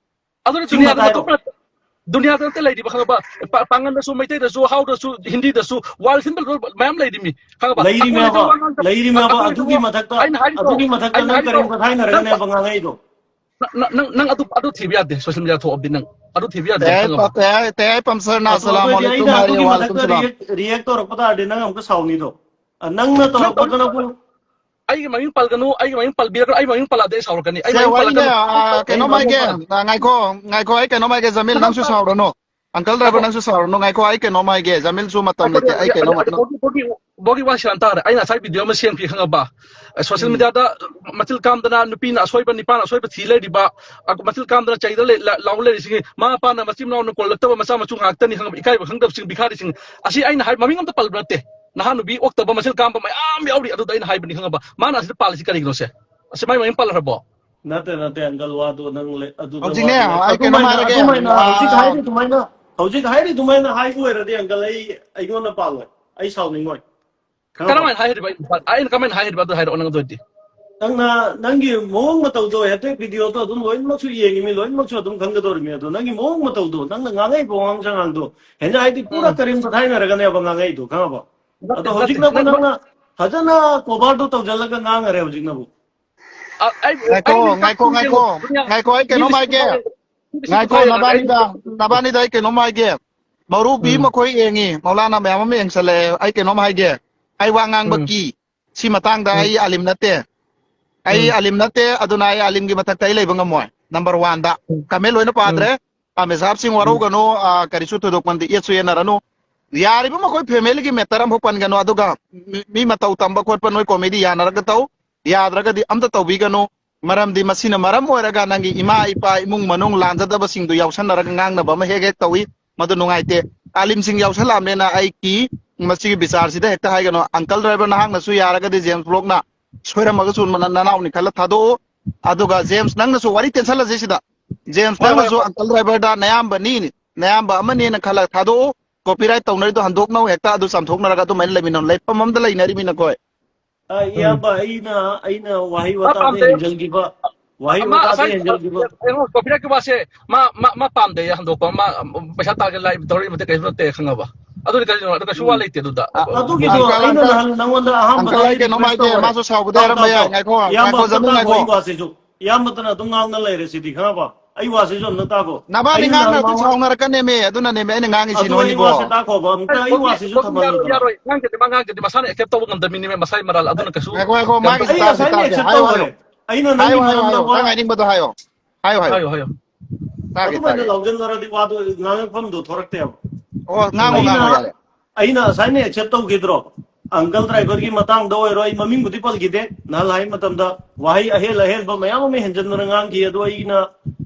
ꯑꯗꯨꯅ ꯁꯤꯃ ꯗꯨꯅꯤꯌꯥꯗ ꯍꯥꯏꯔꯣ꯫ ꯃꯇꯣꯞꯅ, ꯗꯨꯅꯤꯌꯥꯗ ꯅꯠꯇꯦ ꯂꯩꯔꯤꯕ, ꯈꯪꯉꯕ? ꯄꯥ-, ꯄꯥꯡꯒꯟꯗꯁꯨ, ꯃꯩꯇꯩꯗꯁꯨ, ꯍꯥꯎꯗꯁꯨ, ꯍꯤꯟꯗꯤꯗꯁꯨ, world ꯁꯤꯟꯕ ꯂꯣꯏ ꯃꯌꯥꯝ ꯂꯩꯔꯤꯃꯤ, ꯈꯪꯉꯕ? ꯂꯩꯔꯤꯃꯦꯕ, ꯑꯩꯈꯣꯏꯅꯁꯨ ꯋꯥ ꯉꯥꯡꯗꯕ, ꯂꯩꯔꯤꯃꯦꯕ, ꯑꯩꯈꯣꯏꯅꯁꯨ ꯑꯗꯨꯒꯤ ꯋꯥ-, ꯃꯊꯛꯇ, ꯑꯩꯅ ꯍꯥꯏꯔꯤꯗꯣ, ꯑꯗꯨꯒꯤ ꯃꯊꯛꯇ ꯑꯩꯅ ꯅꯪ ꯍꯥꯏꯔꯤꯗꯣ, ꯀꯔꯤꯝꯇ ꯍꯥꯏꯅꯔꯒꯅꯦ ꯅꯪ ꯉꯥꯡꯉꯛꯏꯗꯣ꯫ ꯅꯪ, ꯅꯪ, ꯅꯪ, ꯅꯪ ꯑꯗꯨ, ꯑꯗꯨ ꯊꯤꯕ ꯌꯥꯗꯦ, social media ꯊꯣꯛꯑꯕꯗꯤ ꯅꯪ ꯑꯗꯨ ꯊꯤꯕ ꯌꯥꯗꯦ, ꯇꯌꯥꯏ ꯈꯪꯉꯕ? ꯄ-, ꯇꯌꯥꯏ, ꯇꯌꯥꯏ ꯄꯝꯁꯔꯅ ꯑꯗꯨ ꯑꯁꯂꯥꯝ ꯑꯗꯨꯑꯣꯏꯗꯤ ꯑꯂꯥꯏꯀꯨꯝ ꯑꯩꯅ ꯍꯥꯏꯔꯦ, ꯑꯗꯨꯒꯤ ꯋꯥꯂꯥꯏꯀꯨꯝ ꯃꯊꯛꯇ ꯁꯂꯥꯝ꯫ React, react ꯇꯧꯔꯛꯄ ꯇꯥꯔꯗꯤ ꯅꯪ ꯑꯃꯨꯛꯀ ꯁꯥꯎꯅꯤꯗꯣ꯫ ꯑ, ꯅꯪꯅ ꯅꯪ ꯇꯧꯔꯛꯄꯗꯨꯅꯕꯨ ꯑꯩꯒꯤ ꯃꯃꯤꯡ ꯄꯜꯒꯅꯨ, ꯑꯩꯒꯤ ꯃꯃꯤꯡ ꯄꯜꯕꯤꯔꯒꯅꯨ, ꯑꯩꯒꯤ ꯃꯃꯤꯡ ꯄꯜꯂꯛꯑꯗꯤ ꯑꯩ ꯁꯥꯎꯔꯛꯀꯅꯤ, ꯑꯩ ꯁꯦ, ꯃꯃꯤꯡ ꯋꯥꯔꯤꯅꯦ, ꯄꯜꯂꯛꯀꯅꯨ꯫ ꯑ, ꯑꯩ ꯀꯩꯅꯣꯝ ꯃꯃꯤꯡ ꯍꯥꯏꯒꯦ, ꯄꯜꯂꯛꯀꯅꯨ꯫ ꯑ, ꯉꯥꯏꯈꯣ, ꯉꯥꯏꯈꯣ, ꯑꯩ ꯀꯩꯅꯣꯝ ꯍꯥꯏꯒꯦ, ꯖꯃꯤꯜ, ꯅꯪꯁꯨ ꯁꯥꯎꯔꯅꯨ꯫ Uncle Driver, ꯉꯥꯏꯈꯣ꯫ ꯅꯪꯁꯨ ꯁꯥꯎꯔꯅꯨ, ꯉꯥꯏꯈꯣ, ꯑꯩ ꯀꯩꯅꯣꯝ ꯍꯥꯏꯒꯦ, ꯖꯃꯤꯜꯁꯨ ꯃꯇꯝ ꯉꯥꯏꯈꯣ, ꯂꯩꯇꯦ, ꯑꯩ ꯀꯩꯅꯣꯝ, ꯕꯣꯒꯤ, ꯕꯣꯒꯤ, ꯕꯣꯒꯤ ꯋꯥ ꯁꯦꯔꯥꯟ ꯇꯥꯔꯦ꯫ ꯑꯩꯅ ꯉꯁꯥꯏ video ꯑꯃ ꯁꯦꯝꯈꯤ ꯈꯪꯉꯕ? ꯑ, social ꯎꯝ꯫ Media ꯗ ꯃꯆꯤꯜ ꯀꯥꯝꯗꯅ ꯅꯨꯄꯤꯅ ꯑꯁꯣꯏꯕ, ꯅꯤꯄꯥꯅ ꯑꯁꯣꯏꯕ ꯊꯤ ꯂꯩꯔꯤꯕ, ꯑ, ꯃꯆꯤꯜ ꯀꯥꯝꯗꯅ ꯆꯩꯗ ꯂꯩ-, ꯂ-, ꯂꯥꯎ ꯂꯩꯔꯤꯁꯤꯡ, ꯃꯃꯥ ꯃꯄꯥꯅ ꯃꯆꯤꯟ ꯃꯅꯥꯎꯅ ꯀꯣꯜꯂꯛꯇꯕ ꯃꯆꯥ ꯃꯁꯨ ꯉꯥꯛꯇꯅꯤ ꯈꯪꯉꯕ? ꯏꯀꯥꯏꯕ ꯈꯪꯗꯕꯁꯤꯡ, ꯚꯤꯈꯥꯔꯤꯁꯤꯡ꯫ ꯑꯁꯤ ꯑꯩꯅ ꯍꯥꯏ, ꯃꯃꯤꯡ ꯑꯝꯇ ꯄꯜꯂꯨ ꯅꯠꯇꯦ꯫ ꯅꯍꯥ ꯅꯨꯄꯤ ꯑꯣꯛꯇꯕ ꯃꯆꯤꯟ ꯀꯥꯝꯕ ꯃꯌꯥꯝ ꯌꯥꯎꯔꯤ, ꯑꯗꯨꯗ ꯑꯩꯅ ꯍꯥꯏꯕꯅꯤ ꯈꯪꯉꯕ? ꯃꯥꯅ ꯑꯁꯤꯗ ꯄꯥꯜꯂꯤꯁꯤ ꯀꯔꯤꯒꯤꯅꯣ ꯁꯦ? ꯑꯁꯤ ꯃꯥꯏ ꯃꯃꯤꯡ ꯄꯜꯂꯈ꯭ꯔꯕꯣ? ꯅꯠꯇꯦ, ꯅꯠꯇꯦ, uncle, ꯋꯥꯗꯣ ꯅꯪ ꯂꯩ-, ꯑꯗꯨꯗ ꯍꯧꯖꯤꯛꯅꯦ, ꯋꯥꯗꯣ ꯂꯩ-, ꯑꯩ ꯀꯩꯅꯣꯝ ꯑꯗꯨꯃꯥꯏꯅ, ꯍꯥꯏꯔꯒꯦ, ꯑꯗꯨꯃꯥꯏꯅ, ꯍꯧꯖꯤꯛ ꯑꯥ, ꯍꯥꯏꯔꯤ ꯑꯗꯨꯃꯥꯏꯅ, ꯍꯧꯖꯤꯛ ꯍꯥꯏꯔꯤ ꯑꯗꯨꯃꯥꯏꯅ ꯍꯥꯏꯕ ꯑꯣꯏꯔꯗꯤ, uncle, ꯑꯩ, ꯑꯩꯉꯣꯟꯗ ꯄꯥꯜꯂꯣꯏ, ꯑꯩ ꯁꯥꯎꯅꯤꯡꯉꯣꯏ, ꯈꯪꯉꯕ? ꯀꯔꯝꯍꯥꯏꯅ ꯍꯥꯏꯔꯤꯕ? ꯑꯩ, ꯑꯩꯅ ꯀꯃꯥꯏꯅ ꯍꯥꯏꯔꯤꯕ ꯑꯗꯨ ꯍꯥꯏꯔꯛꯑꯣ ꯅꯪ ꯑꯗꯨ ꯑꯣꯏꯗꯤ꯫ ꯅꯪꯅ, ꯅꯪꯒꯤ ꯃꯑꯣꯡ ꯃꯇꯧꯗꯣ, ꯍꯦꯛꯇ video ꯗꯣ ꯑꯗꯨꯝ ꯂꯣꯏꯅꯃꯛꯁꯨ ꯌꯦꯡꯉꯤꯃꯤ, ꯂꯣꯏꯅꯃꯛꯁꯨ ꯑꯗꯨꯝ ꯈꯪꯒꯗꯧꯔꯤꯃꯤ꯫ ꯑꯗꯣ ꯅꯪꯒꯤ ꯃꯑꯣꯡ ꯃꯇꯧꯗꯣ, ꯅꯪꯅ ꯉꯥꯡꯉꯛꯏꯕ ꯋꯥꯉꯥꯡ ꯁꯉꯥꯡꯗꯣ, ꯍꯦꯟꯖ ꯍꯥꯏꯗꯤ ꯄꯨꯔꯥ ꯎꯝ꯫ ꯀꯔꯤꯝ ꯀꯊꯥꯏꯅꯔꯒꯅꯦꯕ ꯉꯥꯡꯉꯛꯏꯗꯣ, ꯈꯪꯉꯕ? ꯅꯠꯇꯦ, ꯑꯗꯣ ꯅꯠꯇꯦ, ꯍꯧꯖꯤꯛꯅꯕꯨ ꯅꯪ ꯅꯪꯅ ꯐꯖꯅ cover ꯗꯣ ꯇꯧꯁꯤꯜꯂꯒ ꯉꯥꯡꯉꯔꯦ ꯍꯧꯖꯤꯛꯅꯕꯨ꯫ ꯑ, ꯑꯩ, ꯉꯥꯏꯈꯣ, ꯑꯩ ꯉꯥꯏꯈꯣ, ꯉꯥꯏꯈꯣ, ꯌꯦꯡꯉꯣ, ꯉꯥꯏꯈꯣ, ꯑꯩ ꯀꯩꯅꯣꯝ ꯃꯤꯅ ꯍꯥꯏꯒꯦ꯫ ꯉꯥꯏꯈꯣ, ꯅꯕꯥꯅꯤꯗ, ꯅꯕꯥꯅꯤꯗ ꯑꯩ ꯀꯩꯅꯣꯝ ꯍꯥꯏꯒꯦ꯫ ꯃꯧꯔꯨꯕꯤ ꯎꯝ꯫ ꯃꯈꯣꯏ ꯌꯦꯡꯉꯤ, ꯃꯧꯂꯥꯅ ꯃꯌꯥꯝ ꯑꯃ ꯌꯦꯡꯁꯜꯂꯛꯑꯦ꯫ ꯑꯩ ꯀꯩꯅꯣꯝ ꯍꯥꯏꯒꯦ, ꯑꯩ ꯋꯥ ꯉꯥꯡꯕ ꯎꯝ꯫ ꯀꯤ꯫ ꯁꯤ ꯃꯇꯥꯡꯗ ꯎꯝ꯫ ꯑꯩ ꯑꯂꯤꯝ ꯅꯠꯇꯦ꯫ ꯑꯩ ꯎꯝ꯫ ꯑꯂꯤꯝ ꯅꯠꯇꯦ, ꯑꯗꯨꯅ ꯑꯩ ꯑꯂꯤꯝꯒꯤ ꯃꯊꯛꯇ ꯑꯩ ꯂꯩꯕ ꯉꯝꯃꯣꯏ꯫ ꯅꯝꯕꯔ ꯋꯥꯟꯗ꯫ ꯎꯝ꯫ ꯀꯃꯦꯟ ꯂꯣꯏꯅ ꯎꯝ꯫ ꯄꯥꯗ꯭ꯔꯦ꯫ ꯑꯃꯦꯁꯥꯕꯁꯤꯡ ꯎꯝ꯫ ꯋꯥꯔꯧꯒꯅꯨ, ꯑ, ꯀꯔꯤꯁꯨ ꯊꯣꯏꯗꯣꯛꯄ ꯅꯠꯇꯦ, ꯌꯦꯠꯁꯨ ꯌꯦꯠꯅꯔꯅꯨ꯫ ꯌꯥꯔꯤꯕ ꯃꯈꯣꯏ ꯐꯦꯃꯤꯂꯤꯒꯤ ꯃꯦꯇꯔ ꯑꯃꯐꯥꯎ ꯄꯟꯒꯅꯨ, ꯑꯗꯨꯒ ꯃꯤ, ꯃꯤ ꯃꯇꯧ ꯇꯝꯕ ꯈꯣꯠꯄ ꯅꯣꯏ ꯀꯣꯃꯦꯗꯤ ꯌꯥꯅꯔꯒ ꯇꯧ, ꯌꯥꯗ꯭ꯔꯒꯗꯤ ꯑꯝꯇ ꯇꯧꯕꯤꯒꯅꯨ꯫ ꯃꯔꯝꯗꯤ ꯃꯁꯤꯅ ꯃꯔꯝ ꯑꯣꯏꯔꯒ ꯅꯪꯒꯤ ꯏꯃꯥ ꯏꯄꯥ ꯏꯃꯨꯡ ꯃꯅꯨꯡ ꯂꯥꯟꯖꯗꯕꯁꯤꯡꯗꯨ ꯌꯥꯎꯁꯟꯅꯔꯒ ꯉꯥꯡꯅꯕ ꯑꯃ ꯍꯦꯛ ꯍꯦꯛ ꯇꯧꯏ꯫ ꯃꯗꯨ ꯅꯨꯡꯉꯥꯏꯇꯦ꯫ ꯑꯥꯂꯤꯝꯁꯤꯡ ꯌꯥꯎꯁꯜꯂꯛꯑꯕꯅꯤꯅ ꯑꯩ ꯀꯤ꯫ ꯃꯁꯤꯒꯤ ꯕꯤꯆꯥꯔꯁꯤꯗ ꯍꯦꯛꯇ ꯍꯥꯏꯒꯅꯨ꯫ ꯑꯪꯀꯜ ꯗ꯭ꯔꯥꯏꯚꯔ ꯅꯍꯥꯛꯅꯁꯨ ꯌꯥꯔꯒꯗꯤ ꯖꯦꯝꯁ ꯕ꯭ꯂꯣꯛꯅ ꯁꯣꯏꯔꯝꯃꯒꯁꯨ ꯅ-, ꯅꯅꯥꯎꯅꯤ ꯈꯜꯂ ꯊꯥꯗꯣꯛꯎ꯫ ꯑꯗꯨꯒ ꯖꯦꯝꯁ ꯅꯪꯅꯁꯨ ꯋꯥꯔꯤ ꯇꯦꯟꯁꯜꯂꯁꯤ ꯁꯤꯗ꯫ ꯖꯦꯝꯁ ꯍꯣꯏ, ꯍꯣꯏ, ꯅꯪꯅꯁꯨ ꯍꯣꯏ꯫ ꯑꯪꯀꯜ ꯗ꯭ꯔꯥꯏꯚꯔꯗ ꯅꯌꯥꯝꯕꯅꯤ, ꯅꯌꯥꯝꯕ ꯑꯃꯅꯦꯅ ꯈꯜꯂꯒ ꯊꯥꯗꯣꯛꯎ꯫ ꯀꯣꯄꯤꯔꯥꯏꯠ ꯇꯧꯅꯔꯤꯗꯣ ꯍꯟꯗꯣꯛꯅꯧ ꯍꯦꯛꯇ, ꯑꯗꯨ ꯆꯥꯝꯊꯣꯛꯅꯔꯒ ꯑꯗꯨꯃꯥꯏꯅ ꯂꯩꯃꯤꯟꯅꯧ꯫ ꯂꯩꯐꯝ ꯑꯃꯗ ꯂꯩꯅꯔꯤꯃꯤꯅ ꯑꯩꯈꯣꯏ꯫ ꯑ, ꯎꯝ꯫ ꯏꯌꯥꯝꯕ, ꯑꯩꯅ, ꯑꯩꯅ ꯋꯥꯍꯩ ꯃꯥ ꯋꯥꯇꯥꯗ ꯄꯥꯝꯗꯦ꯫ ꯍꯦꯟꯖꯜꯈꯤꯕ, ꯋꯥꯍꯩ ꯑꯃ ꯋꯥꯇꯥꯗ ꯉꯁꯥꯏ, ꯍꯦꯟꯖꯜꯈꯤꯕ꯫ ꯑ, ꯀꯩꯅꯣ, ꯀꯣꯄꯤꯔꯥꯏꯠꯀꯤ ꯋꯥꯁꯦ ꯃꯥ, ꯃꯥ, ꯃꯥ ꯄꯥꯝꯗꯦ ꯍꯟꯗꯣꯛꯄ꯫ ꯃꯥ ꯄꯩꯁꯥ ꯇꯥꯒꯦ ꯂꯥꯏ ꯇꯧꯔꯛꯏ ꯃꯇꯤꯛ ꯀꯩꯁꯨ ꯅꯠꯇꯦ, ꯈꯪꯉꯕ? ꯑꯗꯨꯗꯤ ꯀꯔꯤꯅꯣ? ꯑꯗꯨ ꯀꯩꯁꯨ ꯋꯥ ꯎꯝ꯫ ꯂꯩꯇꯦ ꯑꯗꯨꯗ꯫ ꯑ, ꯑꯗꯨꯒꯤꯗꯣ ꯑꯪꯀꯜ, ꯑꯩꯅ ꯑꯪꯀꯜ, ꯅꯍꯥꯟ ꯅꯉꯣꯟꯗ ꯑꯍꯥꯟꯕꯗ ꯑꯪꯀꯜ, ꯑꯩ ꯑꯩ ꯀꯩꯅꯣꯝ request ꯍꯥꯏꯒꯦ, ꯇꯧꯔꯦ꯫ ꯃꯥꯁꯨ ꯁꯥꯎꯕꯗ ꯇꯥꯎ, ꯍꯥꯏꯔꯝꯕ ꯇꯥꯎ, ꯌꯥꯏ꯫ ꯇꯥꯎ꯫ ꯉꯥꯏꯈꯣ, ꯏꯌꯥꯝꯕ ꯉꯥꯏꯈꯣ, ꯑꯝꯇ ꯖꯥꯅꯨ ꯇꯥꯈꯣ, ꯉꯥꯏꯈꯣ꯫ ꯑꯩ ꯋꯥꯁꯤꯁꯨ꯫ ꯏꯌꯥꯝꯕꯇꯅ ꯑꯗꯨꯝ ꯉꯥꯡꯅ ꯂꯩꯔꯦ ꯁꯤꯗꯤ, ꯈꯪꯉꯕ? ꯑꯩ ꯅꯕꯥꯅꯤ ꯋꯥꯁꯦ ꯉꯥꯡꯅ ꯅꯍꯥꯟ ꯑꯗꯨꯝ ꯃꯥ-, ꯁꯥꯎꯅꯔꯛꯀꯅꯦꯃꯦ, ꯑꯗꯨꯅꯅꯦꯃꯦ ꯑꯩꯅ ꯉꯥꯡꯉꯤꯁꯤ ꯑꯗꯨ ꯑꯩ ꯅꯣꯏꯅꯤꯕꯣ꯫ ꯋꯥꯁꯦ ꯇꯥꯈꯣꯕ, ꯑꯝꯇ ꯑꯩ ꯋꯥꯁꯤꯁꯨ ꯌꯥꯔꯣꯏ, ꯊꯝꯍꯜꯂꯨꯗꯅ꯫ ꯌꯥꯔꯣꯏ, ꯉꯥꯡꯗꯗꯤ ꯃꯥ ꯉꯥꯡꯗꯗꯤ ꯃꯁꯥꯅ accept ꯇꯧꯕ ꯉꯝꯗꯕ ꯃꯤꯅꯦꯃꯦ, ꯃꯁꯥꯏ ꯃꯔꯥꯜ꯫ ꯑꯗꯨꯅ ꯀꯩꯁꯨ ꯉꯥꯏꯈꯣ, ꯉꯥꯏꯈꯣ, ꯌꯥꯝ ꯃꯥꯒꯤ ꯑꯩ ꯁꯤꯇꯥꯁꯤ ꯉꯁꯥꯏꯅ ꯇꯥꯁꯦ꯫ accept ꯍꯥꯏꯌꯣ, ꯍꯥꯏꯌꯣ꯫ ꯇꯧꯈ꯭ꯔꯦ꯫ ꯑꯩꯅ ꯍꯥꯏꯌꯣ, ꯅꯪꯒꯤ ꯍꯥꯏꯌꯣ, ꯍꯥꯏꯌꯣ꯫ ꯃꯔꯝꯗ ꯋꯥ ꯅꯪ ꯍꯥꯏꯅꯤꯡꯕꯗꯣ ꯍꯥꯏꯌꯣ꯫ ꯍꯥꯏꯌꯣ, ꯍꯥꯏꯌꯣ꯫ ꯍꯥꯏꯌꯣ, ꯍꯥꯏꯌꯣ꯫ ꯇꯥꯒꯦ, ꯑꯗꯨꯃꯥꯏꯅ ꯇꯥꯒꯦ꯫ ꯂꯧꯁꯤꯟꯅꯔꯗꯤ ꯋꯥꯗꯣ ꯉꯥꯡꯐꯝꯗꯣ ꯊꯣꯔꯛꯇꯦꯕ꯫ ꯑꯣ, ꯉꯥꯡꯉꯣ, ꯑꯩꯅ, ꯉꯥꯡꯉꯣ, ꯌꯥꯔꯦ꯫ ꯑꯩꯅ ꯉꯁꯥꯏꯅ accept ꯇꯧꯈꯤꯗ꯭ꯔꯣ? ꯑꯪꯀꯜ ꯗ꯭ꯔꯥꯏꯚꯔꯒꯤ ꯃꯇꯥꯡꯗ ꯑꯣꯏꯔꯣ, ꯑꯩ ꯃꯃꯤꯡꯕꯨꯗꯤ ꯄꯜꯈꯤꯗꯦ, ꯅꯍꯥꯟ ꯍꯥꯏ ꯃꯇꯝꯗ ꯋꯥꯍꯩ ꯑꯍꯦꯜ ꯑꯍꯦꯜꯕ ꯃꯌꯥꯝ ꯑꯃ ꯍꯦꯟꯖꯟꯗꯅ ꯉꯥꯡꯈꯤ, ꯑꯗꯣ ꯑꯩꯅ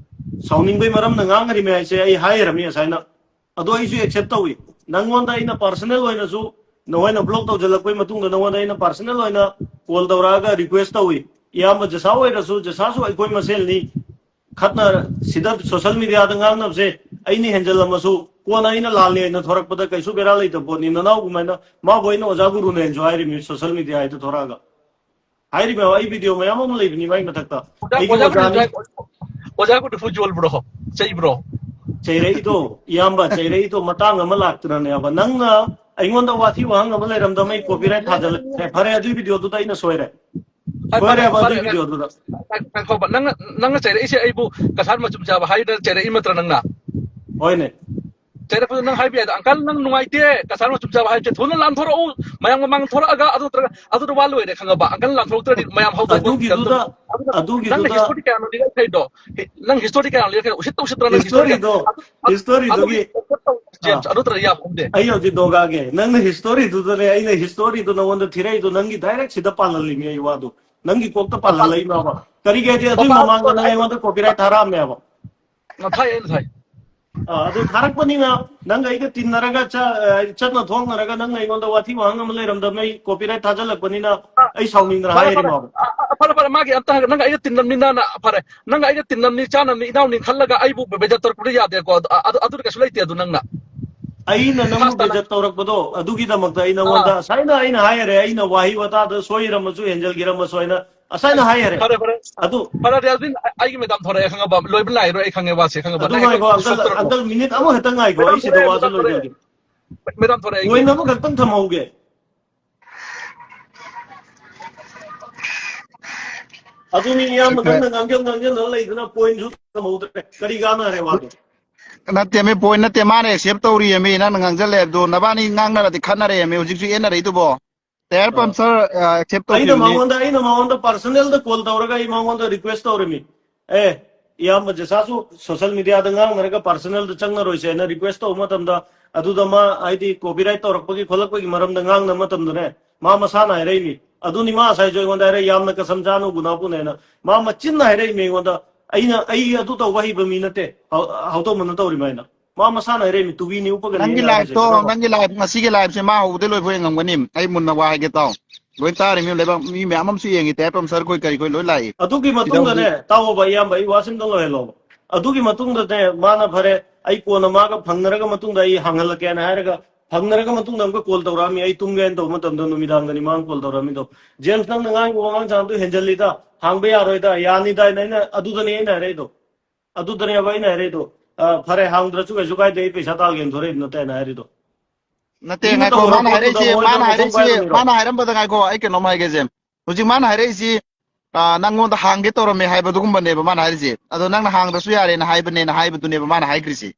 ꯁꯥꯎꯅꯤꯡꯕꯩ ꯃꯔꯝꯅ ꯉꯥꯡꯉꯔꯤꯃꯦ ꯍꯥꯏꯁꯦ ꯑꯩ ꯍꯥꯏꯔꯝꯃꯤ ꯉꯁꯥꯏꯅ꯫ ꯑꯗꯣ ꯑꯩꯁꯨ accept ꯇꯧꯏ꯫ ꯅꯪꯉꯣꯟꯗ ꯑꯩꯅ personal ꯑꯣꯏꯅꯁꯨ, ꯅꯈꯣꯏꯅ block ꯇꯧꯁꯤꯜꯂꯛꯄꯩ ꯃꯇꯨꯡꯗ ꯅꯉꯣꯟꯗ ꯑꯩꯅ personal ꯑꯣꯏꯅ call ꯇꯧꯔꯛꯑꯒ request ꯇꯧꯏ꯫ ꯏꯌꯥꯝꯕ ꯖꯁꯥ ꯑꯣꯏꯔꯁꯨ, ꯖꯁꯥꯁꯨ ꯑꯩꯈꯣꯏ ꯃꯁꯦꯜꯅꯤ꯫ ꯈꯠꯅ ꯁꯤꯗ social mediaꯗ ꯉꯥꯡꯅꯕꯁꯦ ꯑꯩꯅ ꯍꯦꯟꯖꯜꯂꯝꯃꯁꯨ, ꯀꯣꯟꯅ ꯑꯩꯅ ꯂꯥꯜꯂꯦ ꯍꯥꯏꯅ ꯊꯣꯔꯛꯄꯗ ꯀꯩꯁꯨ ꯕꯦꯔꯥ ꯂꯩꯇꯕ ꯄꯣꯠꯅꯤ꯫ ꯅꯅꯥꯎꯒꯨꯝꯍꯥꯏꯅ ꯃꯥꯕꯨ ꯑꯩꯅ ꯑꯣꯖꯥ ꯒꯨꯔꯨꯅꯦꯅꯁꯨ ꯍꯥꯏꯔꯤꯃꯤ social mediaꯗ ꯊꯣꯔꯛꯑꯒ꯫ ꯍꯥꯏꯔꯤꯕ ꯑꯩ video ꯃꯌꯥꯝ ꯑꯃ ꯂꯩꯕꯅꯤ ꯃꯥꯏ ꯃꯊꯛꯇ꯫ ꯑꯣꯖꯥ, ꯑꯩꯒꯤ ꯑꯣꯖꯥ ꯒꯨꯔꯨ ꯑꯣꯖꯥꯅꯤ꯫ ꯑꯣꯖꯥ, ꯑꯣꯖꯥ ꯒꯨꯔꯨ ꯐꯨ ꯌꯣꯜꯕ꯭ꯔꯣ? ꯆꯩꯕ꯭ꯔꯣ? ꯆꯩꯔꯛꯏꯗꯣ, ꯏꯌꯥꯝꯕ, ꯆꯩꯔꯛꯏꯗꯣ ꯃꯇꯥꯡ ꯑꯃ ꯂꯥꯛꯇꯅꯅꯦꯕ꯫ ꯅꯪꯅ ꯑꯩꯉꯣꯟꯗ ꯋꯥꯊꯤ ꯋꯥꯍꯪ ꯑꯃ ꯂꯩꯔꯝꯗꯕ ꯑꯩ copyright ꯊꯥꯖꯜꯂꯦ꯫ ꯐꯔꯦ, ꯑꯗꯨꯏ videoꯗꯨꯗ ꯑꯩꯅ ꯁꯣꯏꯔꯦ꯫ ꯐꯔꯦ, ꯐꯔꯦ, ꯐꯔꯦ, ꯑꯗꯨꯒꯤ ꯉꯥꯏ-, video ꯗꯨꯗ꯫ ꯉꯥꯏ-, ꯉꯥꯏꯈꯣꯕ, ꯅꯪ, ꯅꯪꯅ ꯆꯩꯔꯛꯏꯁꯦ ꯑꯩꯕꯨ ꯀꯁꯥꯔ ꯃꯆꯨꯝ ꯆꯥꯕ ꯍꯥꯏꯗꯅ ꯆꯩꯔꯛꯏ ꯅꯠꯇ꯭ꯔꯥ ꯅꯪꯅ? ꯍꯣꯏꯅꯦ꯫ ꯆꯩꯔꯛꯄꯗꯣ ꯅꯪ ꯍꯥꯏꯕ ꯌꯥꯏꯗ, "ꯑꯪꯀꯜ, ꯅꯪ ꯅꯨꯡꯉꯥꯏꯇꯦ, ꯀꯁꯥꯔ ꯃꯆꯨꯝ ꯆꯥꯕ ꯍꯥꯏꯕꯁꯦ ꯊꯨꯅ ꯂꯥꯟꯊꯣꯔꯛꯎ, ꯃꯌꯥꯝ ꯃꯃꯥꯡ ꯊꯣꯔꯛꯑꯒ ꯑꯗꯨ ꯅꯠꯇ꯭ꯔꯒ ꯑꯗꯨꯗ ꯋꯥ ꯂꯣꯏꯔꯦ, ꯈꯪꯉꯕ? ꯑꯪꯀꯜ ꯂꯥꯟꯊꯣꯔꯛꯇ꯭ꯔꯗꯤ ꯃꯌꯥꯝ ꯍꯧꯗꯣꯛꯄ ꯑꯗꯨꯒꯤꯗꯨꯗ, ꯉꯝꯗꯕ-, ꯑꯗꯨꯅ ꯅꯪꯅ ꯑꯗꯨꯒꯤꯗꯨꯗ history ꯀꯌꯥꯅꯣ ꯂꯤꯔꯛꯈꯩꯗꯣ? ꯍꯤ-, ꯅꯪ history ꯀꯌꯥꯅꯣ ꯂꯤꯔꯛꯈꯩꯗꯣ? ꯎꯁꯤꯠꯇ ꯎꯁꯤꯠꯇ꯭ꯔ ꯅꯪ history ꯀꯌꯥ-, history ꯗꯣ? ꯑꯗꯨ-, ꯑꯗꯨ-, history ꯑꯗꯨꯒꯤ ꯗꯨꯒꯤ ꯐꯣꯀꯁ ꯇꯧ, ꯑꯥ꯫ ꯖꯦꯝꯁ, ꯑꯗꯨ ꯅꯠꯇ꯭ꯔꯗꯤ ꯌꯥꯕ ꯈꯪꯗꯦ꯫ ꯑꯩ ꯍꯧꯖꯤꯛ ꯗꯣꯒꯥꯒꯦ, ꯅꯪꯅ history ꯗꯨꯗꯅꯦ, ꯑꯩꯅ history ꯗꯨ ꯅꯉꯣꯟꯗ ꯊꯤꯔꯛꯏꯗꯣ ꯅꯪꯒꯤ direct ꯁꯤꯗ ꯄꯥꯜꯍꯜꯂꯤꯅꯦ ꯑꯩ ꯋꯥꯗꯣ꯫ ꯅꯪꯒꯤ ꯀꯣꯛꯇ ꯄꯥꯜꯍꯜꯂꯛꯏꯅꯣꯕ꯫ ꯀꯔꯤꯒꯤ ꯍꯥꯏꯗꯤ ꯑꯗꯨꯏ ꯃꯄꯥꯟ-, ꯃꯃꯥꯡꯗ ꯅꯪ ꯑꯩꯉꯣꯟꯗ copyright ꯊꯥꯔꯛꯑꯝꯃꯦꯕ꯫ ꯉꯁꯥꯏ ꯑꯩꯅ ꯉꯁꯥꯏ꯫ ꯑ, ꯑꯗꯨ ꯊꯥꯔꯛꯄꯅꯤꯅ ꯅꯪꯒ ꯑꯩꯒ ꯇꯤꯟꯅꯔꯒ ꯆ-, ꯑ, ꯆꯠꯅ ꯊꯣꯛꯅꯔꯒ ꯅꯪꯅ ꯑꯩꯉꯣꯟꯗ ꯋꯥꯊꯤ ꯋꯥꯍꯪ ꯑꯃ ꯂꯩꯔꯝꯗꯕꯅ ꯑꯩ copyright ꯊꯥꯖꯤꯜꯂꯛꯄꯅꯤꯅ ꯑ, ꯑꯩ ꯁꯥꯎꯅꯤꯡꯗꯅ ꯐꯔꯦ, ꯐꯔꯦ꯫ ꯍꯥꯏꯔꯤꯃꯣꯕ꯫ ꯑ, ꯑ, ꯐꯔꯦ, ꯐꯔꯦ꯫ ꯃꯥꯒꯤ ꯑꯝꯇ ꯍꯥꯏꯔꯒ ꯅꯪꯒ ꯑꯩꯒ ꯇꯤꯟꯅꯕꯅꯤꯅ ꯐꯔꯦ꯫ ꯅꯪꯒ ꯑꯩꯒ ꯇꯤꯟꯅꯕꯅꯤ, ꯆꯥꯅꯕꯅꯤ, ꯏꯅꯥꯎꯅꯤ ꯈꯜꯂꯒ ꯑꯩꯕꯨ ꯕꯦ-, ꯕꯦꯖꯠ ꯇꯧꯔꯛꯄꯗꯤ ꯌꯥꯗꯦꯀꯣ꯫ ꯑꯗꯨ, ꯑ-, ꯑꯗꯨ, ꯑꯗꯨꯗꯤ ꯀꯩꯁꯨ ꯂꯩꯇꯦ ꯑꯗꯨ ꯅꯪꯅ꯫ ꯑꯩꯅ ꯅꯪꯕꯨ ꯈꯥꯁ ꯇꯥꯅ꯫ ꯕꯦꯖꯠ ꯇꯧꯔꯛꯄꯗꯣ ꯑꯗꯨꯒꯤꯗꯃꯛꯇ ꯑꯩ ꯑꯥ꯫ ꯅꯉꯣꯟꯗ ꯁꯥꯏꯅ ꯑꯩꯅ ꯍꯥꯏꯈꯔꯦ, ꯑꯩꯅ ꯋꯥꯍꯩ ꯋꯥꯇꯥꯗ ꯁꯣꯏꯔꯝꯃꯁꯨ ꯍꯦꯟꯖꯜꯈꯤꯔꯝꯃꯁꯨ ꯍꯥꯏꯅ ꯉꯁꯥꯏꯅ ꯍꯥꯏꯈꯔꯦ꯫ ꯐꯔꯦ, ꯐꯔꯦ꯫ ꯑꯗꯨ ꯐꯔꯦ, ꯔꯦꯜꯕꯤꯟ, ꯑꯩ-, ꯑꯩꯒꯤ ꯃꯦꯗꯥꯝ ꯊꯣꯔꯛꯑꯦ, ꯈꯪꯉꯕ? ꯂꯣꯏꯕ ꯅꯥꯏꯔꯣꯏ, ꯑꯩ ꯈꯪꯉꯦ ꯋꯥꯁꯦ, ꯈꯪꯉꯕ? ꯑꯗꯨ ꯅꯪ ꯉꯥꯏꯈꯣ, ꯑꯩꯉꯣꯟꯗ ꯑꯪꯀꯜ, ꯎꯁꯤꯠꯇꯔꯛꯀꯅꯣ꯫ ꯑꯪꯀꯜ, ꯃꯤꯅꯤꯠ ꯑꯃꯈꯛꯇꯪ ꯉꯥꯏꯈꯣ, ꯃꯦꯗꯥꯝ ꯑꯩ ꯁꯤꯗ ꯊꯣꯔꯛꯑꯦ, ꯋꯥꯁꯦ ꯃꯦꯗꯥꯝ ꯊꯣꯔꯛꯑꯦ꯫ ꯂꯣꯏꯖꯒꯦ꯫ ꯃꯦꯗꯥꯝ ꯊꯣꯔꯛꯑꯦ, ꯑꯩꯒꯤ꯫ Point ꯑꯃꯈꯛꯇꯪ ꯊꯝꯍꯧꯒꯦ꯫ ꯑꯗꯨꯅꯤ ꯏꯌꯥꯝꯕ, ꯁꯤꯈ꯭ꯔꯦ꯫ ꯅꯪꯅ ꯉꯥꯡꯖꯟ ꯉꯥꯡꯖꯟꯗꯅ ꯂꯩꯗꯅ pointꯁꯨ ꯊꯝꯍꯧꯗ꯭ꯔꯦ꯫ ꯀꯔꯤ ꯀꯥꯟꯅꯔꯦ ꯋꯥꯗꯣ? ꯅꯠꯇꯦꯃꯤ, point ꯅꯠꯇꯦ, ꯃꯥꯅ accept ꯇꯧꯔꯤꯌꯦꯃꯤ, ꯅꯪꯅ ꯉꯥꯡꯖꯜꯂꯦ ꯍꯥꯏꯕꯗꯣ꯫ ꯅꯕꯥꯅꯤ ꯉꯥꯡꯅꯔꯗꯤ ꯈꯠꯅꯔꯦꯃꯤ, ꯍꯧꯖꯤꯛꯁꯨ ꯌꯦꯠꯅꯔꯛꯏꯗꯨꯕꯣ꯫ Tyre ꯑ꯫ Puncture, ꯑ, accept ꯑꯩꯅ ꯇꯧꯈꯤꯕꯅꯤ꯫ ꯃꯉꯣꯟꯗ, ꯑꯩꯅ ꯃꯉꯣꯟꯗ personalꯗ call ꯇꯧꯔꯒ ꯑꯩ ꯃꯉꯣꯟꯗ request ꯇꯧꯔꯤꯃꯤ꯫ ꯑꯦ, ꯏꯌꯥꯝꯕ ꯖꯦꯁꯥꯁꯨ social mediaꯗ ꯉꯥꯡꯅꯔꯒ personalꯗ ꯆꯪꯅꯔꯣꯏꯁꯦꯅ request ꯇꯧꯕ ꯃꯇꯝꯗ, ꯑꯗꯨꯗ ꯃꯥ, ꯍꯥꯏꯗꯤ, copyright ꯇꯧꯔꯛꯄꯒꯤ ꯈꯣꯠꯂꯛꯄꯒꯤ ꯃꯔꯝꯗ ꯉꯥꯡꯅꯕ ꯃꯇꯝꯗꯅꯦ, ꯃꯥ ꯃꯁꯥꯅ ꯍꯥꯏꯔꯛꯏꯅꯤ꯫ ꯑꯗꯨꯅꯤ ꯃꯥ ꯉꯁꯥꯏꯁꯨ ꯑꯩꯉꯣꯟꯗ ꯍꯥꯏꯔꯛꯏ, "ꯌꯥꯝꯅ ꯀꯁꯝ ꯆꯥꯅꯨ ꯒꯨꯅꯥꯄꯨꯅꯦꯅ"꯫ ꯃꯥ ꯃꯆꯤꯟꯅ ꯍꯥꯏꯔꯛꯏꯅꯤ ꯑꯩꯉꯣꯟꯗ꯫ ꯑꯩꯅ, "ꯑꯩ ꯑꯗꯨ ꯇꯧꯕ ꯍꯩꯕ ꯃꯤ ꯅꯠꯇꯦ"꯫ ꯍꯧ-, ꯍꯧꯗꯧꯃꯟꯅ ꯇꯧꯔꯤꯃ ꯍꯥꯏꯅ꯫ ꯃꯥ ꯃꯁꯥꯅ ꯍꯥꯏꯔꯛꯏꯅꯤ, "ꯇꯨꯕꯤꯅꯤ ꯎꯞꯄꯒꯅꯤ" ꯅꯪꯒꯤ ꯍꯥꯏꯅ ꯍꯥꯏꯁꯦ, liveꯇꯣ, ꯈꯪꯉꯕ? ꯅꯪꯒꯤ live, ꯉꯁꯤꯒꯤ liveꯁꯦ ꯃꯥ ꯍꯧꯕꯗꯩ ꯂꯣꯏꯐꯥꯎ ꯌꯦꯡꯉꯝꯒꯅꯤ꯫ ꯑꯩ ꯃꯨꯟꯅ ꯋꯥ ꯍꯥꯏꯒꯦ ꯇꯥꯎ꯫ ꯂꯣꯏ ꯇꯥꯔꯤꯃꯤ, ꯂꯩꯕꯥꯛ ꯃꯤ ꯃꯌꯥꯝ ꯑꯃꯁꯨ ꯌꯦꯡꯉꯤ, Tyre Puncture ꯈꯣꯏ ꯀꯔꯤ ꯈꯣꯏ ꯂꯣꯏ ꯂꯥꯛꯏ꯫ ꯑꯗꯨꯒꯤ ꯁꯤꯗ ꯃꯇꯨꯡꯗꯅꯦ, ꯍꯧꯖꯤꯛ ꯇꯥꯎꯑꯣꯕ ꯏꯌꯥꯝꯕ, ꯑꯩ ꯋꯥ ꯁꯤꯝꯇꯪ ꯂꯣꯏꯍꯜꯂꯣꯕ꯫ ꯑꯗꯨꯒꯤ ꯃꯇꯨꯡꯗꯅꯦ, ꯃꯥꯅ ꯐꯔꯦ, ꯑꯩ ꯀꯣꯟꯅ ꯃꯥꯒ ꯐꯪꯅꯔꯒ ꯃꯇꯨꯡꯗ ꯑꯩ ꯍꯥꯡꯍꯜꯂꯛꯀꯦꯅ ꯍꯥꯏꯔꯒ, ꯐꯪꯅꯔꯒ ꯃꯇꯨꯡꯗ ꯑꯃꯨꯛꯀ call ꯇꯧꯔꯛꯑꯝꯃꯤ꯫ ꯑꯩ ꯇꯨꯝꯒꯦꯅ ꯇꯧꯕ ꯃꯇꯝꯗ ꯅꯨꯃꯤꯗꯥꯡꯗꯅꯤ ꯃꯥꯅ call ꯇꯧꯔꯛꯑꯝꯃꯤꯗꯣ꯫ "ꯖꯦꯝꯁ, ꯅꯪꯅ ꯉꯥꯡꯉꯤꯕ ꯋꯥꯉꯥꯡ ꯁꯉꯥꯡꯗꯣ ꯍꯦꯟꯖꯜꯂꯤꯗ, ꯍꯥꯡꯕ ꯌꯥꯔꯣꯏꯗ, ꯌꯥꯅꯤꯗ" ꯍꯥꯏꯅ ꯑꯩꯅ, ꯑꯗꯨꯗꯅꯦ ꯑꯩꯅ ꯍꯥꯏꯔꯛꯏꯗꯣ꯫ ꯑꯗꯨꯗꯅꯦꯕ ꯑꯩꯅ ꯍꯥꯏꯔꯛꯏꯗꯣ꯫ "ꯑ, ꯐꯔꯦ, ꯍꯥꯡꯗ꯭ꯔꯁꯨ ꯀꯩꯁꯨ ꯀꯥꯏꯗꯦ, ꯑꯩ ꯄꯩꯁꯥ ꯇꯥꯜꯒꯦꯅ ꯊꯣꯔꯛꯏꯗꯣ" ꯅꯠꯇꯦ ꯑꯩꯅ ꯍꯥꯏꯔꯤꯗꯣ꯫ ꯅꯠꯇꯦ, ꯃꯤꯅ ꯉꯥꯏꯈꯣ, ꯇꯧꯔꯨꯔ ꯃꯥꯅ ꯄꯣꯠꯇꯨꯗ ꯍꯥꯏꯔꯛꯏꯁꯦ, ꯑꯃꯨꯛ ꯑꯩꯅ ꯃꯥꯅ ꯑꯃꯨꯛ ꯍꯥꯏꯔꯛꯏꯁꯦ, ꯊꯣꯡ ꯄꯥꯏꯔꯨꯔꯤꯔꯣ? ꯃꯥꯅ ꯍꯥꯏꯔꯝꯕꯗ ꯉꯥꯏꯈꯣ, ꯑꯩ ꯀꯩꯅꯣꯝ ꯍꯥꯏꯒꯦ, ꯖꯦꯝꯁ꯫ ꯍꯧꯖꯤꯛ ꯃꯥꯅ ꯍꯥꯏꯔꯛꯏꯁꯤ, ꯑ, ꯅꯪꯉꯣꯟꯗ ꯍꯥꯡꯒꯦ ꯇꯧꯔꯝꯃꯦ ꯍꯥꯏꯕꯗꯨꯒꯨꯝꯕꯅꯦꯕ ꯃꯥꯅ ꯍꯥꯏꯔꯤꯁꯦ꯫ ꯑꯗꯣ ꯅꯪꯅ ꯍꯥꯡꯗ꯭ꯔꯁꯨ ꯌꯥꯔꯦꯅ ꯍꯥꯏꯕꯅꯦꯅ ꯍꯥꯏꯕꯗꯨꯅꯦꯕ ꯃꯥꯅ ꯍꯥꯏꯈ꯭ꯔꯤꯁꯤ꯫